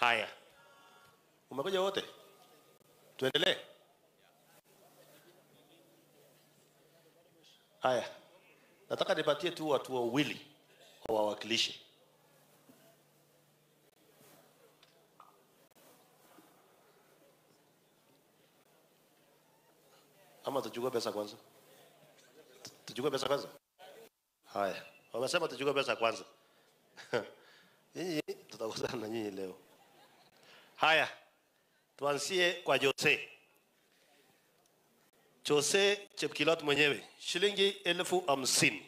Haya. Umekuja wote? Tuendelee. Haya. Nataka nipatie tu watu wawili wawakilishe. Ama tuchukue pesa kwanza? Tuchukue pesa kwanza? Haya. Wamesema tuchukue pesa kwanza. Nyinyi tutakutana na nyinyi leo. Haya. Tuanzie kwa Jose. Jose Chepkilot mwenyewe, shilingi 50,000.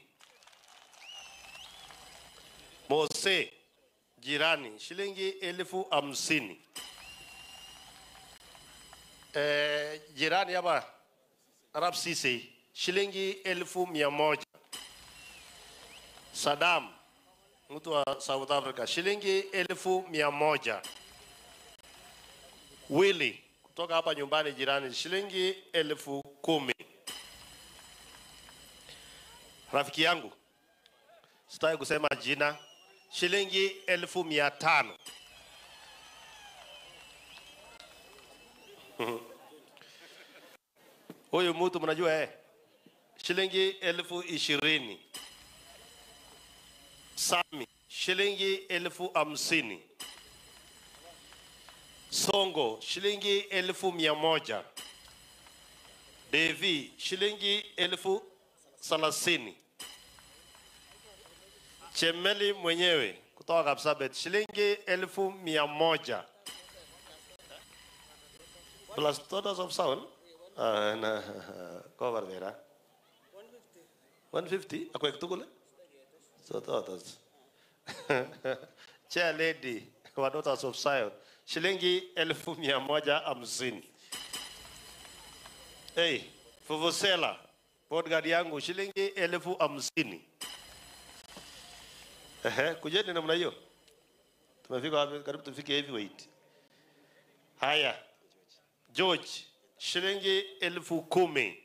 Mose jirani, shilingi 50,000. Jirani hapa Arab Sisi, shilingi 100,000. Saddam mtu wa South Africa, shilingi 100,000. Willy kutoka hapa nyumbani jirani, shilingi 10,000. Rafiki yangu, sitaki kusema jina, shilingi 500,000. Huyu mtu mnajua shilingi 20,000. Sami, shilingi 50,000. Songo, shilingi 100,000. Devi, shilingi 30,000. Chemeli mwenyewe kutoka Kapsabet, shilingi 100,000. Plus totals of sound. Na cover there. 150 akwek tukule. So totals. Chair lady wa Daughters of Zion, shilingi 150,000. Hey, Fuvusela, bodyguard yangu shilingi 50,000. Ehe, kujeni namna hiyo. Tumefika wapi? Karibu tufike heavyweight. Haya. George, shilingi 10,000.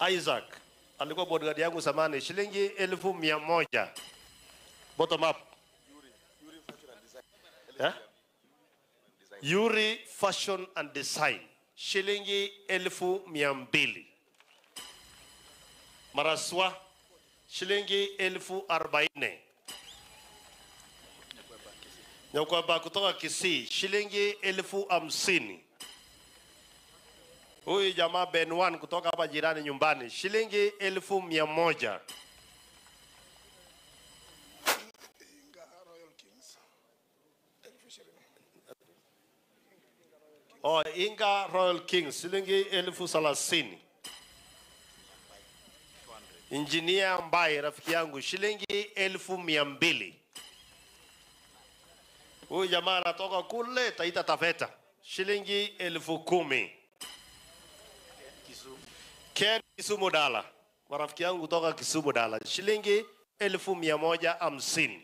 Isaac alikuwa bodyguard yangu zamani, shilingi 100,000. Bottom up. Yeah? Yuri Fashion and Design, shilingi 200,000. Maraswa, shilingi 40,000. Nyakwaba kutoka Kisii, shilingi 50,000. Huyu jamaa Ben One kutoka hapa jirani nyumbani, shilingi 100,000. Oh, Inga Royal Kings, shilingi 30,000. Engineer Mbai, rafiki yangu, shilingi 200,000. Huyu jamaa anatoka kule Taita Taveta, shilingi 10,000. Ken Kisumu Dala, marafiki yangu kutoka Kisumu Dala, shilingi 150,000.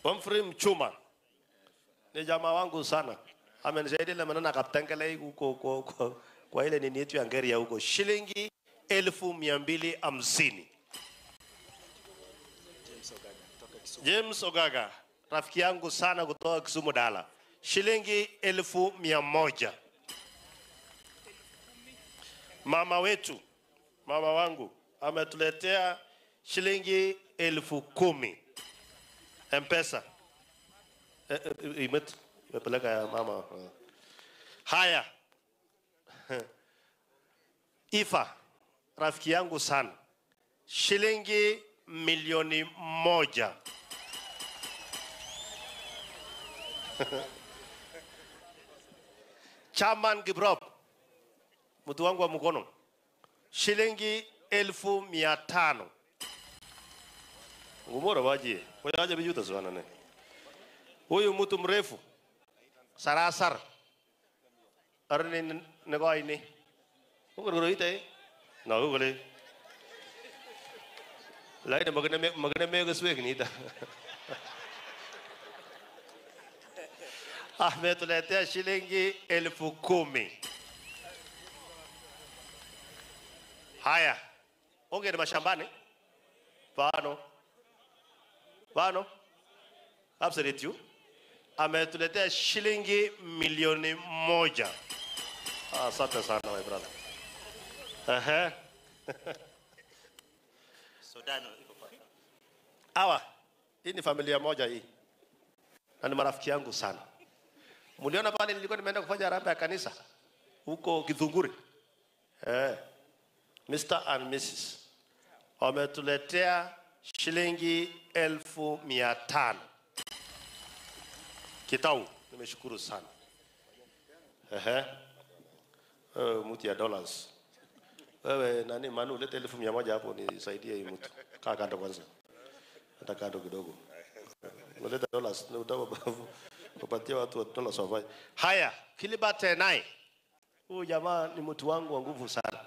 Humphrey Mchuma ni jamaa wangu sana, amenisaidia ile maneno akaptengele huko kwa ile nini yetu ya Ngeria huko, shilingi 250,000. James Ogaga, rafiki yangu sana kutoka Kisumu Dala, shilingi 100,000. Mama wetu, mama wangu ametuletea shilingi 10,000 M-Pesa. Imepeleka ya mama. Haya. Ifa, rafiki yangu sana, shilingi 1,000,000. Chairman Gibrop, mtu wangu wa mkono, shilingi 500,000. Ngumora waje, waje bijuta sana ne. Huyu mtu mrefu sarasar arni negoi ni. Ugoro ite. Na ugole. Lain magane me geswek ni ta. Ametuletea shilingi 10,000. Haya. Onge ni mashambani. Pano. Pano. Absolutely you. Ametuletea shilingi 1,000,000. Asante sana my brother. Ehe. Sudano iko pale. Hawa, hii ni familia moja hii. Na ni marafiki yangu sana. Mliona pale nilikuwa nimeenda kufanya harambee ya kanisa huko Githunguri. Mr. and Mrs. wametuletea shilingi 500,000. Kitau, nimeshukuru sana. Ehe. Mtu ya dollars. Wewe nani Manu, lete 1,100 hapo nisaidie hii mtu. Kaa kando kwanza. Hata kando kidogo. Unaleta dollars, na utapatia watu wa dollars wafanye. Haya, Kilibate naye. Huyu jamaa ni mtu wangu wa nguvu sana.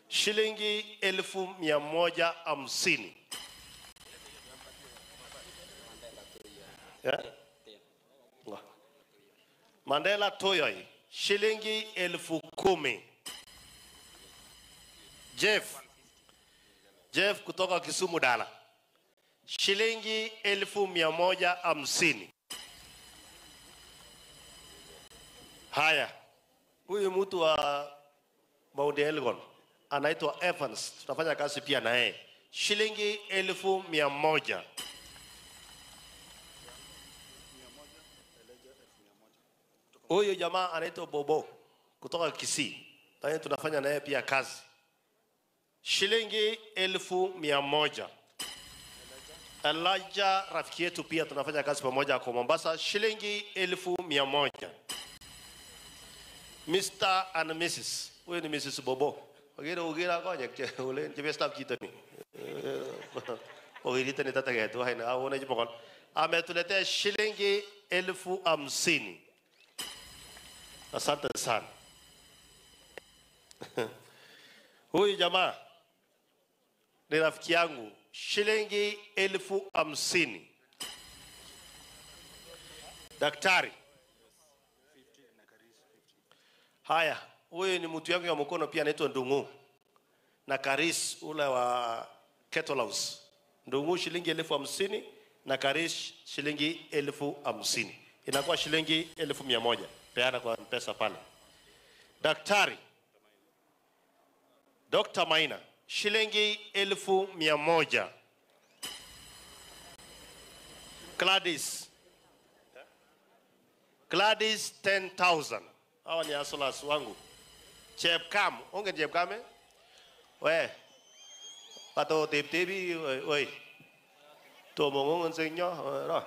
Shilingi 150,000. Yeah? Mandela Toyoi, shilingi 10,000. Jeff kutoka Kisumu Dala, shilingi 150,000. Haya, huyu mtu wa Mount Elgon anaitwa Evans, tutafanya kazi pia na yeye, shilingi 100,000. Huyu jamaa anaitwa Bobo kutoka Kisii, tayari tunafanya naye pia kazi, shilingi 100,000. Elijah rafiki yetu pia tunafanya kazi pamoja kwa Mombasa, shilingi 1,100. Mr. and Mrs. Huyu ni Mrs. Bobo. Ogira ogira konye ule chebe staff chito ni. Ogirite nitategetu haina aone jibokol. Ametuletea shilingi 50,000. Asante sana. Huyu jamaa ni rafiki yangu, shilingi 50,000. Daktari. Haya, huyu ni mtu yangu ya mkono pia, anaitwa Ndungu. Na Karis ule wa Kettle House. Ndungu shilingi 50,000 na Karis shilingi 50,000. Inakuwa shilingi 100,000. Peana kwa pesa pale. Daktari Dr. Maina shilingi 100,000. Gladys 10,000. Hawa ni asolas wangu. Chepkam, onge Chepkam eh? We. Pato tip-tipi oi. Tomongo nsenyo ro.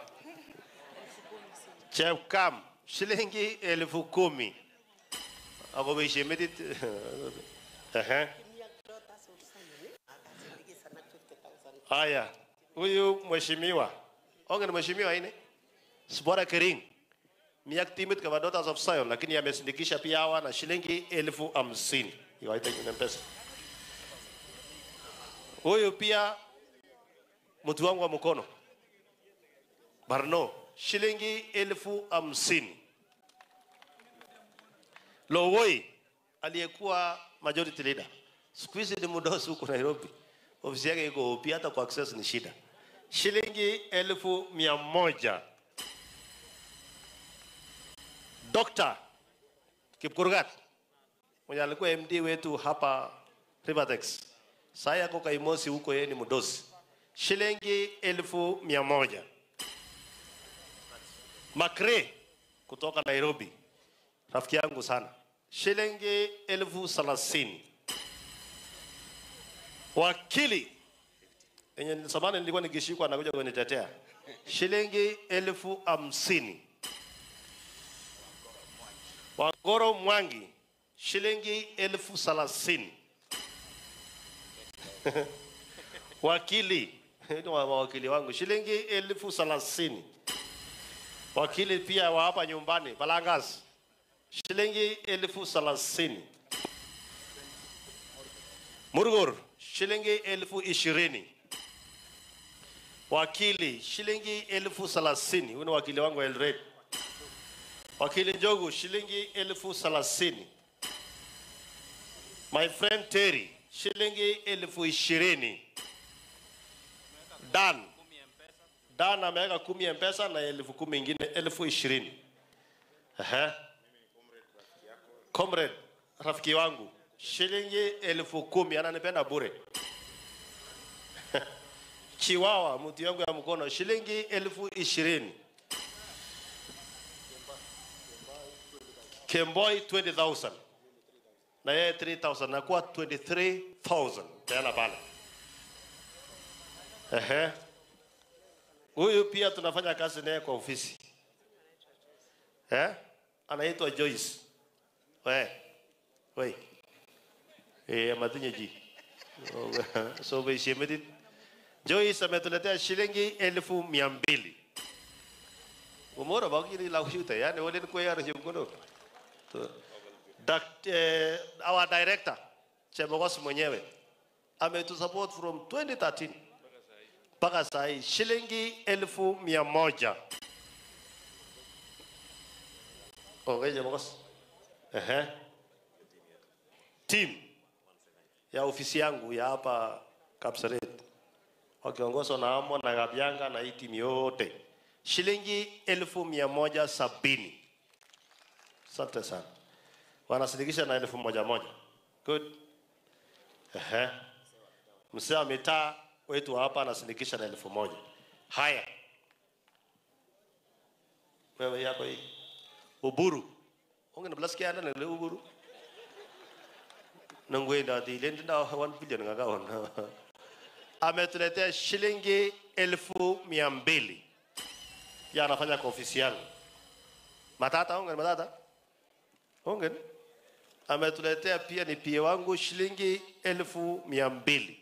Chepkam shilingi 10,000. Ako beishe metit. Ehe. Haya, huyu mheshimiwa. Onge ni mheshimiwa ine. Sibora Kering. Miak timit kama Daughters of Zion, lakini amesindikisha pia hawa na shilingi 50,000. Iwaita ni pesa. Huyu pia mtu wangu wa mkono. Barno, shilingi 50,000. Lowoi aliyekuwa majority leader. Siku hizi ni mdosi huko Nairobi. Ofisi yake iko pia, hata kwa access ni shida. Shilingi 100,000. Dr. Kipkurgat mwenye alikuwa MD wetu hapa Rivertex. Sasa yako Kaimosi huko, yeye ni mdosi. Shilingi 100,000. Makre kutoka Nairobi, rafiki yangu sana, shilingi 30,000. Wakili yenye zamani nilikuwa nikishikwa anakuja kunitetea, shilingi 50,000. Wangoro Mwangi shilingi 30,000. Wakili mawakili wangu shilingi 30,000. Wakili pia wa hapa nyumbani Balangas shilingi 30,000. Murgur shilingi 20,000. Wakili shilingi 30,000. Huyu ni wakili wangu wa Eldoret. Wakili Njogu shilingi 30,000. My friend Terry shilingi 20,000. Dan ameweka 10 M-Pesa na 10,000 ingine 20,000. Ehe. Comrade rafiki wangu shilingi 10,000, ananipenda bure. Chiwawa mtu yangu ya mkono shilingi 20,000. Kemboi 20,000. Na yeye 3,000 na kuwa 23,000. Tena pale. Ehe. Huyu pia tunafanya kazi naye kwa ofisi. Eh? Anaitwa Joyce. We. We. Eh, matinye ji. So we Joyce ametuletea shilingi 200,000. Umora baki ni laushuta, yani wale ni kwa yaro mkono. Our director Chebogos mwenyewe ametusupport from 2013 mpaka saa hii shilingi 100,000. Okay, Chebogos. Ehe. Team ya ofisi yangu ya hapa Kapseret wakiongozwa na Amo na Gabianga na hii timu yote shilingi 170,000. Asante sana. Wanasindikisha na 1,000. Good. Ehe. Mzee wa mitaa wetu hapa anasindikisha na 1,000. Haya. Wewe yako hii. Uburu. Onge na blasikia ana na Uburu. Nangwenda di lenda 1 billion ngakaona. Ametuletea shilingi 200,000. Ya anafanya kwa ofisi yangu. Matata onge matata. Onge. Ametuletea pia ni pia wangu shilingi 200,000.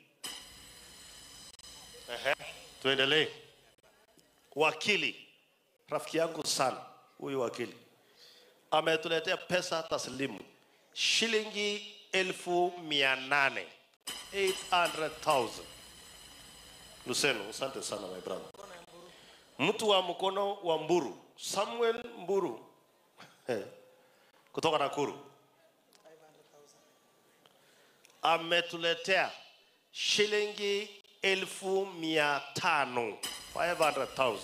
Ehe. Tuendelee. Wakili, rafiki yangu sana huyu wakili ametuletea pesa taslimu shilingi 800,000, 800,000. Luseno, asante sana my brother. Mtu wa mkono wa Mburu, Samuel Mburu kutoka Nakuru ametuletea shilingi 500,000, 500,000.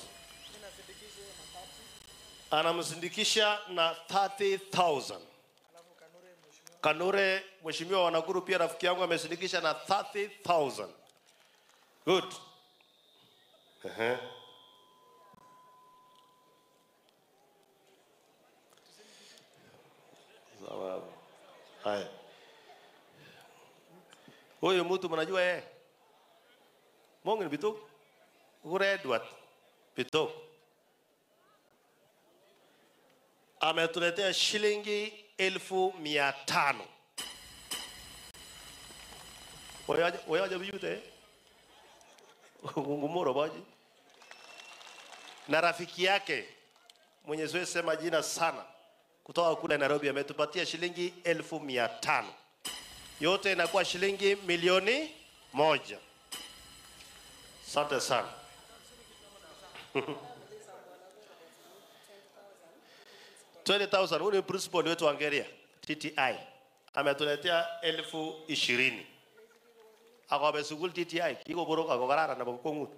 Anamsindikisha na 30,000. Kanure, mheshimiwa wa Nakuru pia rafiki yangu amesindikisha na 30,000. Good. Sawa. Haya. Huyu mtu mnajua yeye? Mongen Bitok. Kure Edward Bitok. Ametuletea shilingi 500,000. Oyaje biyute? Ngumoro baji. Na rafiki yake mwenye siwezi sema jina sana kutoka kule Nairobi ametupatia shilingi 500,000. Yote inakuwa shilingi 1,000,000. Asante sana. 20,000. Huyu ni principal wetu wa Ngeria TTI. Ametuletea 20,000. Akabe sukul TTI kikoboroka kokararan nebo kwongut.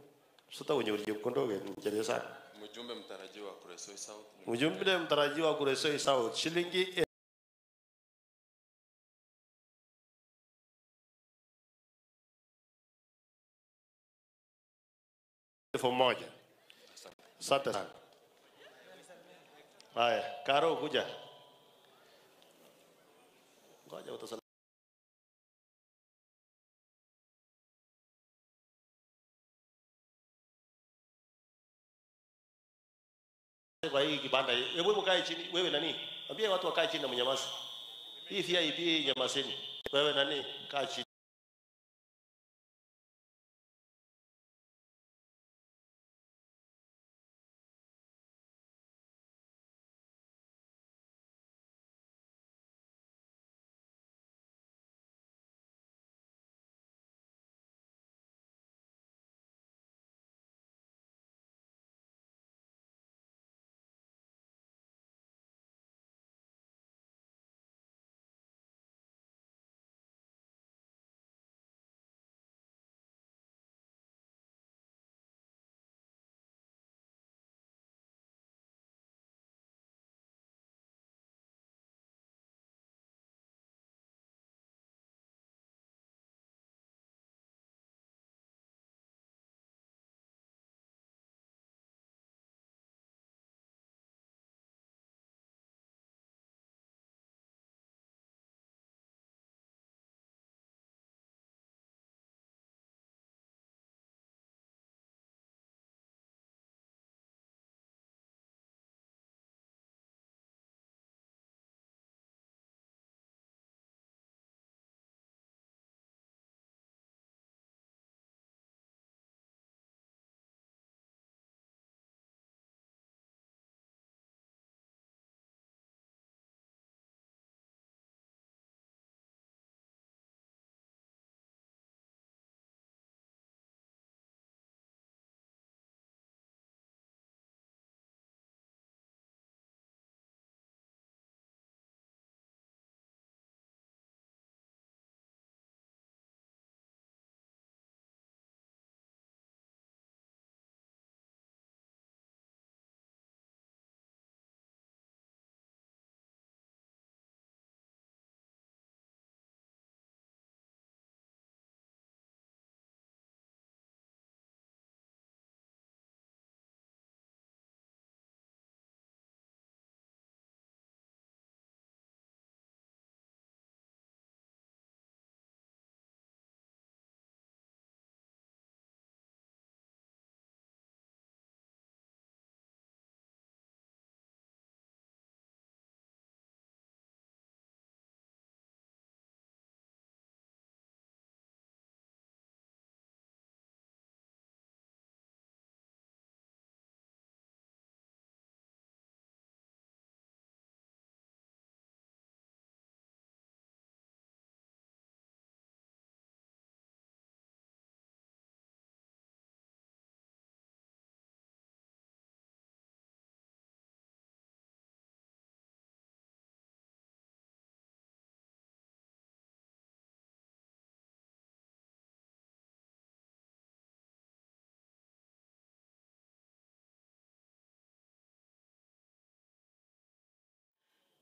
Sitakonyor chepkondok en chepyosan. Mjumbe mtarajiwa Kuresoi South. Mjumbe mtarajiwa Kuresoi South shilingi 1,000. Asante sana. Haya, Karo kuja. Ngoja utasala. Kwa hii kibanda, hebu mkae chini wewe nani? Ambia watu wakae chini na mnyamaze. Hii VIP nyamazeni. Wewe nani? Kaa chini.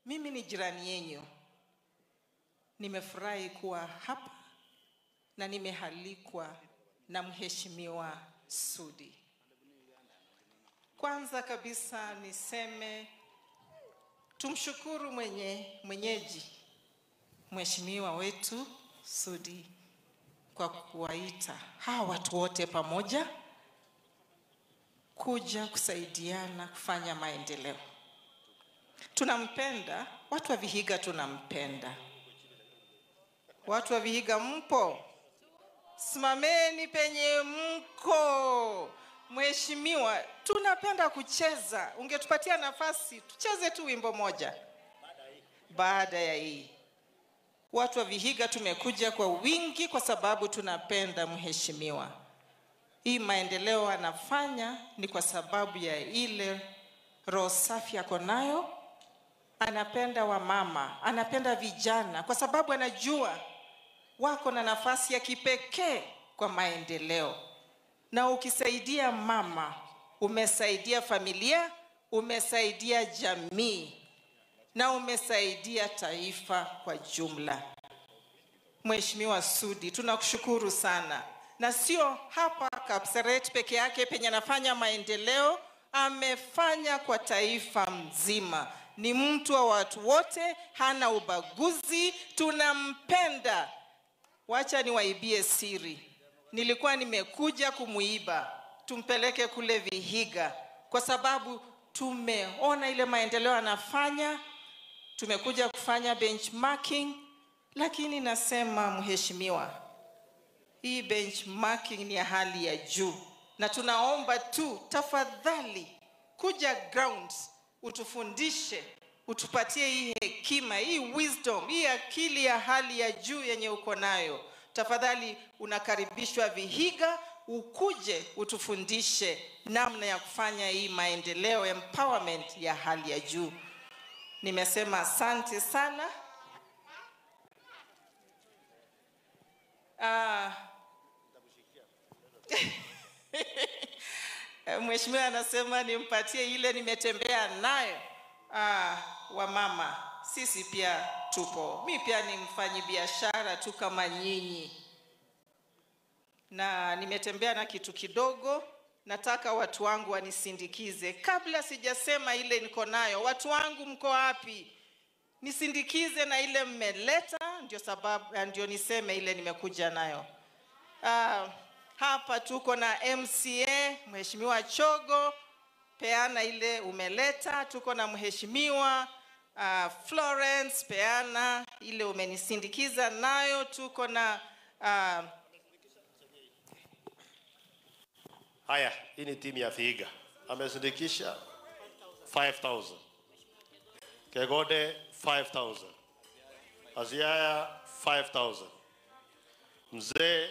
Mimi ni jirani yenyu. Nimefurahi kuwa hapa na nimehalikwa na Mheshimiwa Sudi. Kwanza kabisa niseme tumshukuru mwenyeji Mheshimiwa wetu Sudi kwa kuwaita hawa watu wote pamoja kuja kusaidiana kufanya maendeleo. Tunampenda, watu wa Vihiga tunampenda. Watu wa Vihiga mpo? Simameni penye mko. Mheshimiwa, tunapenda kucheza. Ungetupatia nafasi tucheze tu wimbo moja baada ya hii. Watu wa Vihiga tumekuja kwa wingi kwa sababu tunapenda mheshimiwa. Hii maendeleo anafanya ni kwa sababu ya ile roho safi ako nayo. Anapenda wamama, anapenda vijana kwa sababu anajua wako na nafasi ya kipekee kwa maendeleo. Na ukisaidia mama, umesaidia familia, umesaidia jamii na umesaidia taifa kwa jumla. Mheshimiwa Sudi, tunakushukuru sana. Na sio hapa Kapseret peke yake penye anafanya maendeleo, amefanya kwa taifa mzima. Ni mtu wa watu wote, hana ubaguzi, tunampenda. Wacha niwaibie siri. Nilikuwa nimekuja kumuiba, tumpeleke kule Vihiga kwa sababu tumeona ile maendeleo anafanya. Tumekuja kufanya benchmarking, lakini nasema mheshimiwa, hii benchmarking ni ya hali ya juu, na tunaomba tu tafadhali kuja ground utufundishe, utupatie hii hekima, hii wisdom, hii akili ya hali ya juu yenye uko nayo. Tafadhali unakaribishwa Vihiga, ukuje utufundishe namna ya kufanya hii maendeleo, empowerment ya hali ya juu. Nimesema asante sana. Mheshimiwa anasema nimpatie ile nimetembea nayo. Wamama, sisi pia tupo. Mi pia ni mfanyibiashara tu kama nyinyi. Na nimetembea na kitu kidogo. Nataka watu wangu wanisindikize. Kabla sijasema ile niko nayo, watu wangu mko wapi? Nisindikize na ile mmeleta, ndio sababu ndio niseme ile nimekuja nayo. Hapa tuko na MCA Mheshimiwa Chogo, peana ile umeleta. Tuko na Mheshimiwa Florence, peana ile umenisindikiza nayo. Tuko na Haya, hii ni timu ya Vihiga. Amesindikisha 5,000. Kegode 5,000. Aziaya 5,000. Mzee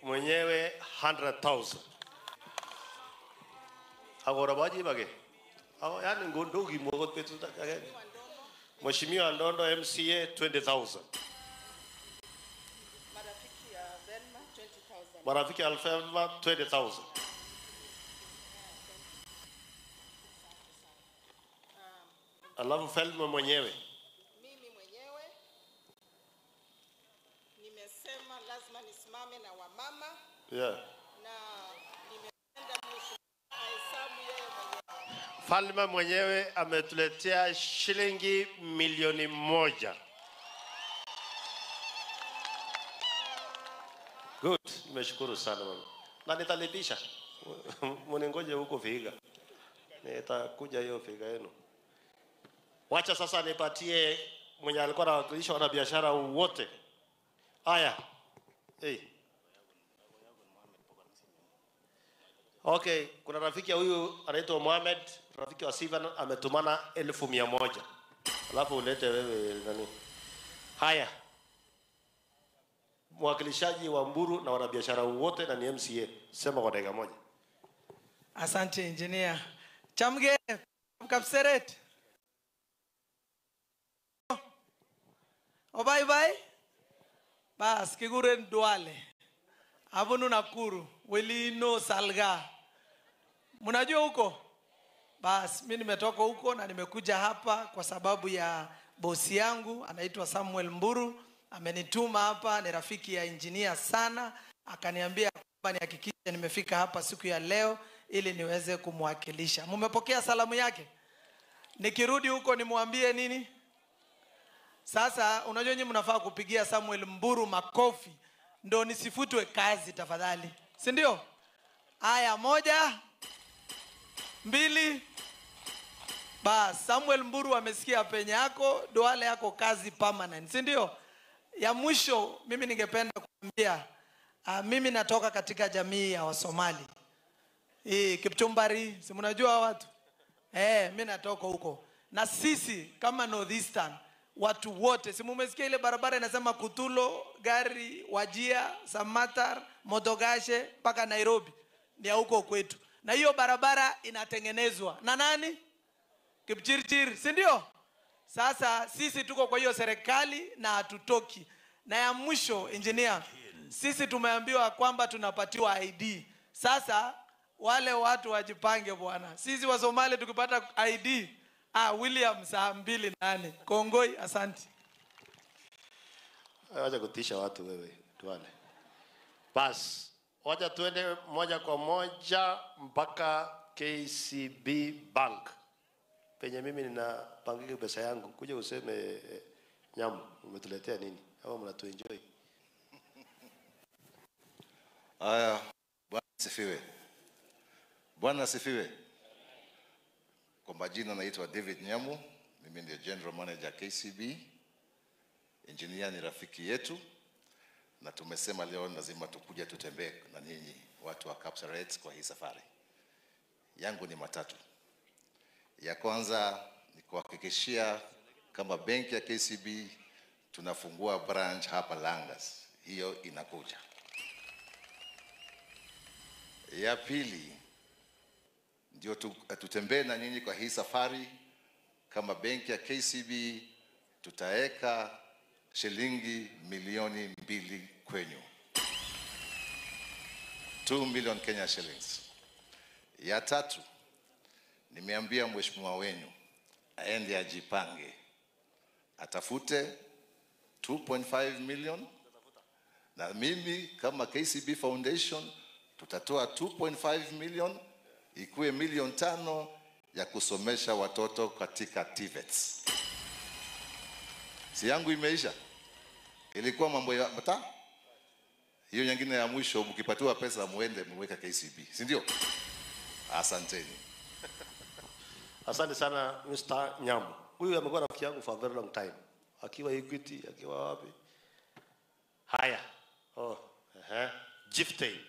mwenyewe 100,000. Agorabaji bage. Awo yani ngondogi mwogot petu takage. Mheshimiwa Ndondo MCA 20,000. Marafiki Alfema 20,000. Alafu Felma mwenyewe. Mimi mwenyewe nimesema lazima nisimame na wamama. Yeah. Na nimeenda mheshimiwa ahesabu yeye mwenyewe. Falma mwenyewe ametuletea shilingi 1,000,000. Good, nimeshukuru sana mama. Na nitalipisha. Mningoje huko Vihiga. Nitakuja hiyo Vihiga yenu. Wacha sasa nipatie mwenye alikuwa anawakilisha wanabiashara wote. Haya. Hey. Okay, kuna rafiki huyu anaitwa Mohamed, rafiki wa Sivan, ametumana 1,100. Alafu ulete wewe nani. Haya. Mwakilishaji wa Mburu na wanabiashara wote na ni MCA. Sema kwa dakika moja. Asante engineer. Chamge Kapseret. Oh bye bye. Bas kiguren Duale. Abunu Nakuru, Welino Salga. Mnajua huko? Bas, mimi nimetoka huko na nimekuja hapa kwa sababu ya bosi yangu anaitwa Samuel Mburu, amenituma hapa, ni rafiki ya engineer sana, akaniambia kwamba nihakikishe nimefika hapa siku ya leo ili niweze kumwakilisha. Mumepokea salamu yake? Nikirudi huko nimwambie nini? Sasa unajua nyinyi mnafaa kupigia Samuel Mburu makofi ndo nisifutwe kazi tafadhali, si ndio? Aya, 1 2. Bas, Samuel Mburu amesikia penye yako, Duale yako kazi permanent, si ndio? Ya mwisho mimi ningependa kuambia, mimi natoka katika jamii ya Wasomali. Hii Kipchumbari, si mnajua watu? Mimi natoka huko. Na sisi kama Northeastern watu wote, si mumesikia ile barabara inasema Kutulo, gari, Wajia, Samatar, Modogashe mpaka Nairobi, ni huko kwetu. Na hiyo barabara inatengenezwa na nani? Kipchirchir, si ndio? Sasa sisi tuko kwa hiyo serikali na hatutoki. Na ya mwisho engineer, sisi tumeambiwa kwamba tunapatiwa ID. Sasa wale watu wajipange bwana. Sisi wa Somali tukipata ID, William saa 2:08. Kongoi, asante. Wacha kutisha watu wewe, Duale. Bas, wacha tuende moja kwa moja mpaka KCB Bank. Penye mimi ninapangia pesa yangu. Kuja useme Nyamu, umetuletea nini? Ama mnatuenjoy? Aya, Bwana asifiwe. Bwana asifiwe. Kwa majina naitwa David Nyamu, mimi ndiye General Manager KCB. Engineer ni rafiki yetu na tumesema leo lazima tukuje tutembee na nyinyi watu wa Kapseret kwa hii safari. Yangu ni matatu. Ya kwanza ni kuhakikishia kama benki ya KCB tunafungua branch hapa Langas. Hiyo inakuja. Ya pili ndio tutembee na nyinyi kwa hii safari. Kama benki ya KCB tutaeka shilingi milioni 2 kwenyu. 2 million Kenya shillings. Ya tatu, nimeambia mheshimiwa wenyu aende ajipange, atafute 2.5 million, na mimi kama KCB Foundation tutatoa 2.5 million, ikuwe milioni 5 ya kusomesha watoto katika TVETs. Si yangu imeisha. Ilikuwa mambo ya mata. Hiyo nyingine ya mwisho, mkipatiwa pesa muende muweka KCB, si ndio? Asanteni. Asante sana Mr. Nyamu. Huyu amekuwa rafiki yangu for a very long time. Akiwa Equity, akiwa wapi? Haya. Oh, Giftain.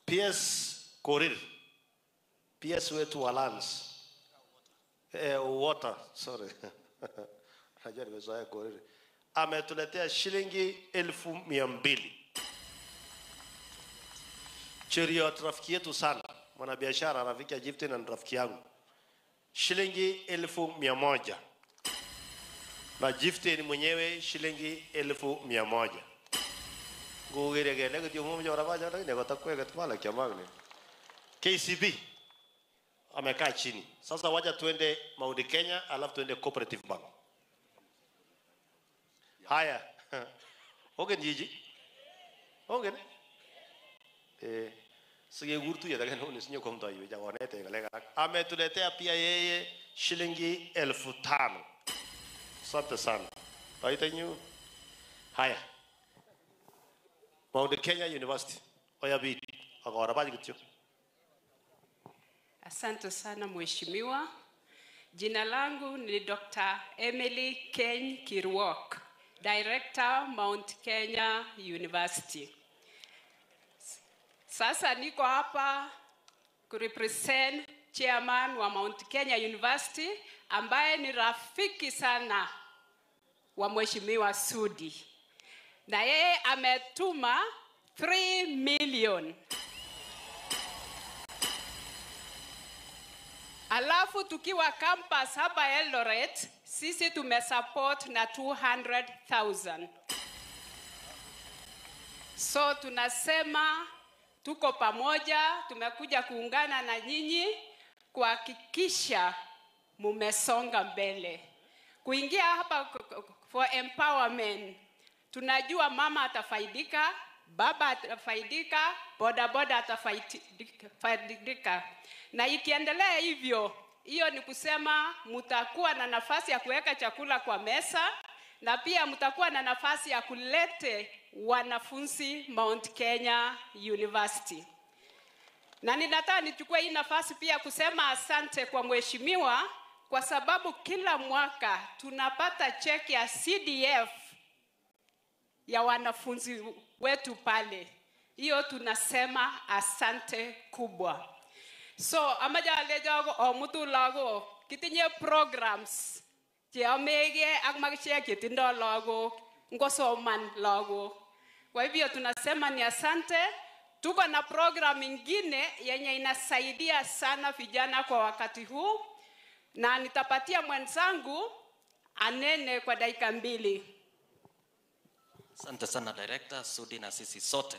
PS Korir. PS wetu wa Lands. Water, sorry. Najua nimezoea Korir. Ametuletea shilingi 200,000. Cheriot rafiki yetu sana, mwanabiashara rafiki ya Giftain na rafiki yangu. Shilingi 100,000. Na Giftain mwenyewe shilingi 100,000. KCB amekaa chini. Sasa wacha tuende Mount Kenya alafu tuende Cooperative Bank. Haya. Ogen jiji. Ogen. Sige gurtu ya daga no nisinyo komta iwe jawanete galega. Ametuletea pia yeye shilingi 5,000. Asante sana. Baita nyu. Haya. Mount Kenya University. Oyabit. Agora baji kityo. Asante sana mheshimiwa. Jina langu ni Dr. Emily Ken Kirwok, Director Mount Kenya University. Sasa niko hapa kurepresent chairman wa Mount Kenya University ambaye ni rafiki sana wa mheshimiwa Sudi. Na yeye ametuma 3 million. Alafu tukiwa campus hapa Eldoret, sisi tumesupport na 200,000. So tunasema Tuko pamoja, tumekuja kuungana na nyinyi kuhakikisha mumesonga mbele. Kuingia hapa for empowerment, tunajua mama atafaidika, baba atafaidika, bodaboda atafaidika. Na ikiendelea hivyo, hiyo ni kusema mtakuwa na nafasi ya kuweka chakula kwa meza, na pia mtakuwa na nafasi ya kulete wanafunzi Mount Kenya University. Na ninataka nichukue hii nafasi pia kusema asante kwa mheshimiwa, kwa sababu kila mwaka tunapata cheki ya CDF ya wanafunzi wetu pale. Hiyo tunasema asante kubwa. So amaja aleja omutu lago kitinye programs cheomege ak makishek chetindo lagok ngosoman lagok. Kwa hivyo tunasema ni asante. Tuko na program ingine yenye inasaidia sana vijana kwa wakati huu, na nitapatia mwenzangu anene kwa dakika 2. Asante sana Director Sudi na sisi sote.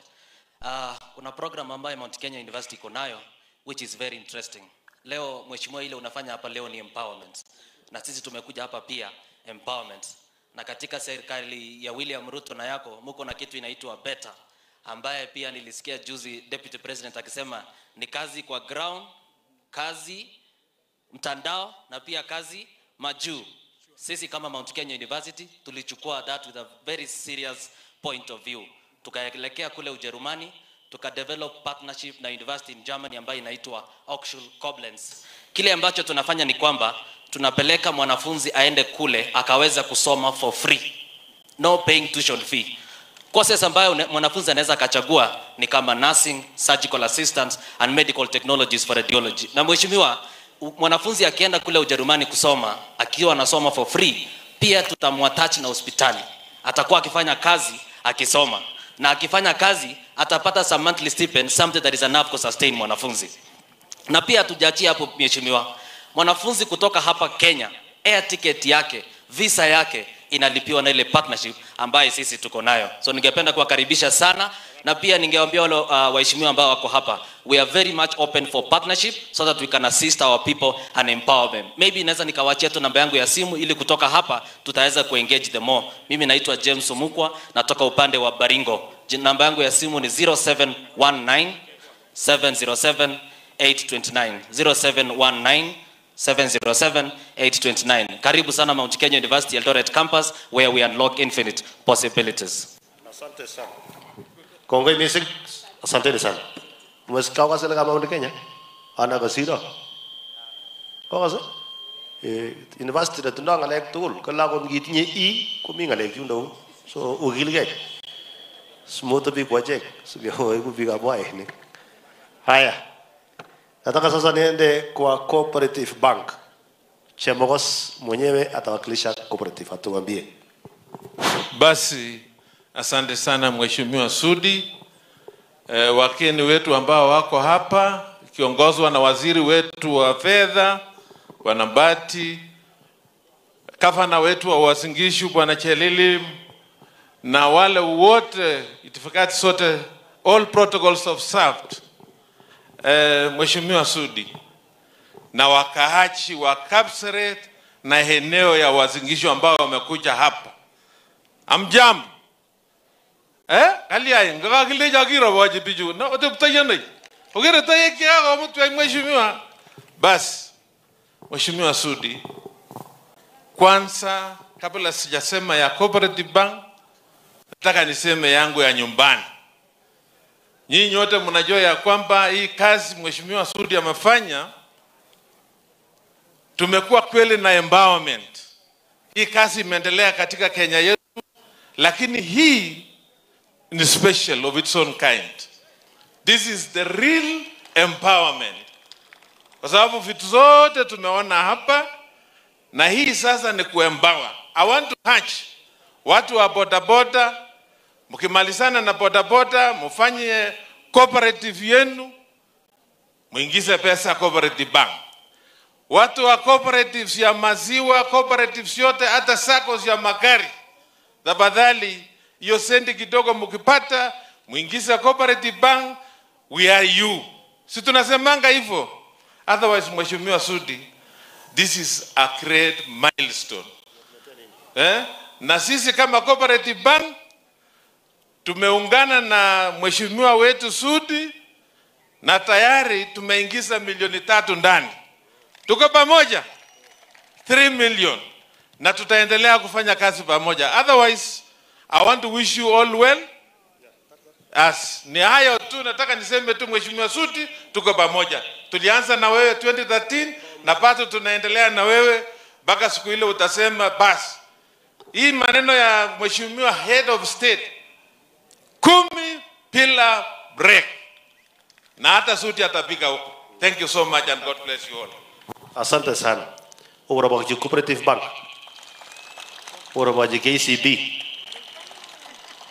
Kuna program ambayo Mount Kenya University iko nayo which is very interesting. Leo mheshimiwa, ile unafanya hapa leo ni empowerment. Na sisi tumekuja hapa pia empowerment. Na katika serikali ya William Ruto na yako mko na kitu inaitwa BETA, ambaye pia nilisikia juzi Deputy President akisema ni kazi kwa ground, kazi mtandao na pia kazi majuu. Sisi kama Mount Kenya University tulichukua that with a very serious point of view. Tukaelekea kule Ujerumani, tukadevelop partnership na university in Germany ambayo inaitwa Hochschule Koblenz. Kile ambacho tunafanya ni kwamba tunapeleka mwanafunzi aende kule akaweza kusoma for free, no paying tuition fee. Courses ambayo mwanafunzi anaweza akachagua ni kama nursing, surgical assistance and medical technologies for radiology. Na mheshimiwa, mwanafunzi akienda kule Ujerumani kusoma, akiwa anasoma for free, pia tutamwattach na hospitali. Atakuwa akifanya kazi akisoma, na akifanya kazi atapata some monthly stipend, something that is enough to sustain mwanafunzi. Na pia tujaachia hapo mheshimiwa, mwanafunzi kutoka hapa Kenya, air ticket yake, visa yake inalipiwa na ile partnership ambayo sisi tuko nayo. So ningependa kuwakaribisha sana, na pia ningewaambia wale waheshimiwa ambao wako hapa, we are very much open for partnership so that we can assist our people and empower them. Maybe naweza nikawaachia tu namba yangu ya simu ili kutoka hapa tutaweza kuengage them more. Mimi naitwa James Omukwa, natoka upande wa Baringo. Namba yangu ya simu ni 0719 707 829, 0719 707 829. Karibu sana Mount Kenya University Eldoret Campus, where we unlock infinite possibilities. Asante sana. Kongoi missing. Asante sana. Mwesikia kwa sele kama Mount Kenya? Ana kasira. Kwa sele? University na tunda ngalek tugul. Kala kon gitinye i kumi ngalek yundo. So ugilge. Smooth bi kwajek. Sio iku biga boy ni. Haya. Nataka sasa niende kwa Cooperative Bank. Chemogos mwenyewe atawakilisha Cooperative, atuambie. Basi asante sana Mheshimiwa Sudi. Wakeni wetu ambao wako hapa kiongozwa na waziri wetu wa fedha Bwana Mbati, gavana wetu wa Uasin Gishu Bwana Chelili, na wale wote itifakati sote, all protocols observed. Mheshimiwa Sudi na wakaachi wa Kapseret na eneo ya Uasin Gishu ambao wamekuja hapa, amjambo. Kalia ngakile jakiroboji biju na oteptayene ogere taye kia mtu mheshimiwa. Basi Mheshimiwa Sudi, kwanza kabla sijasema ya Cooperative Bank, nataka niseme yangu ya nyumbani. Nyinyi wote mnajua ya kwamba hii kazi Mheshimiwa Sudi amefanya, tumekuwa kweli na empowerment. Hii kazi imeendelea katika Kenya yetu, lakini hii ni special of its own kind. This is the real empowerment. Kwa sababu vitu zote tumeona hapa, na hii sasa ni kuempower. I want to urge watu wa bodaboda, mkimalizana na bodaboda, mfanye cooperative yenu, muingize pesa Cooperative Bank. Watu wa cooperatives ya maziwa, cooperatives yote, hata SACCOs ya magari, tafadhali hiyo sendi kidogo mkipata, muingize Cooperative Bank, We are you. Si tunasemanga hivyo? Otherwise, Mheshimiwa Sudi, this is a great milestone. Eh? Na sisi kama Cooperative Bank tumeungana na mheshimiwa wetu Sudi na tayari tumeingiza 3 milioni ndani. Tuko pamoja, 3 million, na tutaendelea kufanya kazi pamoja. Otherwise, I want to wish you all well. As ni hayo tu nataka niseme tu, Mheshimiwa Sudi, tuko pamoja. Tulianza na wewe 2013 na bado tunaendelea na wewe mpaka siku ile utasema basi. Hii maneno ya Mheshimiwa Head of State, 10 bila break, na hata Sudi atapika huko. Thank you so much and God bless you all. Asante sana. Orobaji Cooperative Bank. Orobaji KCB.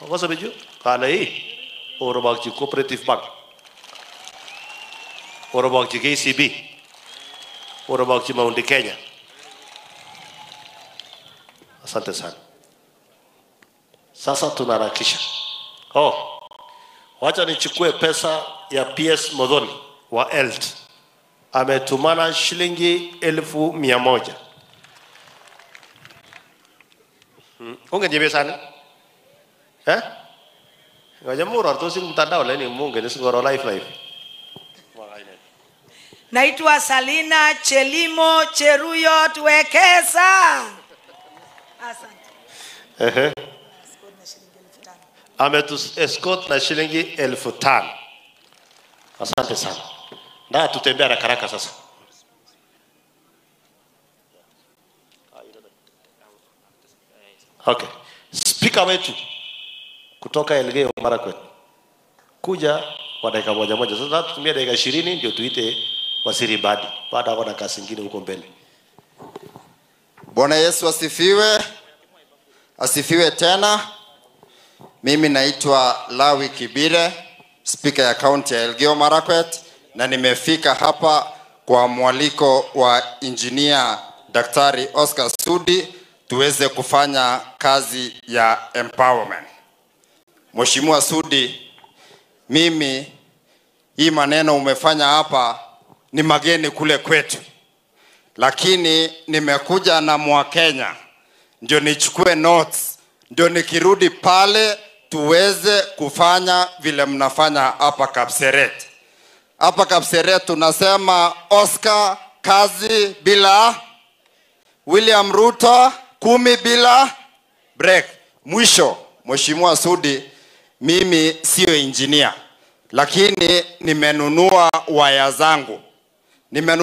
Wasa biju? Kala hii. Orobaji Cooperative Bank. Orobaji KCB. Orobaji Mount Kenya. Asante sana. Sasa tunaharakisha. Oh. Wacha nichukue pesa ya PS Modhoni wa ELT. Ametumana shilingi 100,000. Unge sana? Eh? Ngoja muro tu si mtandao lakini munge ni singoro live live. Naitwa Salina Chelimo Cheruyot Wekesa. Asante. Ehe. Ametu escort na shilingi 5,000. Asante sana. Na tutembea haraka haraka sasa. Okay. Speaker wetu kutoka Elgeyo Marakwet kuja kwa dakika moja moja. Sasa tutumie dakika 20 ndio tuite Waziri Mbadi. Baada hapo na kazi nyingine huko mbele. Bwana Yesu asifiwe. Asifiwe tena. Mimi naitwa Lawi Kibire, speaker ya kaunti ya Elgeyo Marakwet, na nimefika hapa kwa mwaliko wa engineer Daktari Oscar Sudi tuweze kufanya kazi ya empowerment. Mheshimiwa Sudi, mimi hii maneno umefanya hapa ni mageni kule kwetu, lakini nimekuja na Mwakenya ndio nichukue notes, ndio nikirudi pale tuweze kufanya vile mnafanya hapa Kapseret. Hapa Kapseret tunasema Oscar kazi bila, William Ruto 10 bila break. Mwisho, Mheshimiwa Sudi, mimi sio engineer, lakini nimenunua waya zangu. Nimenunua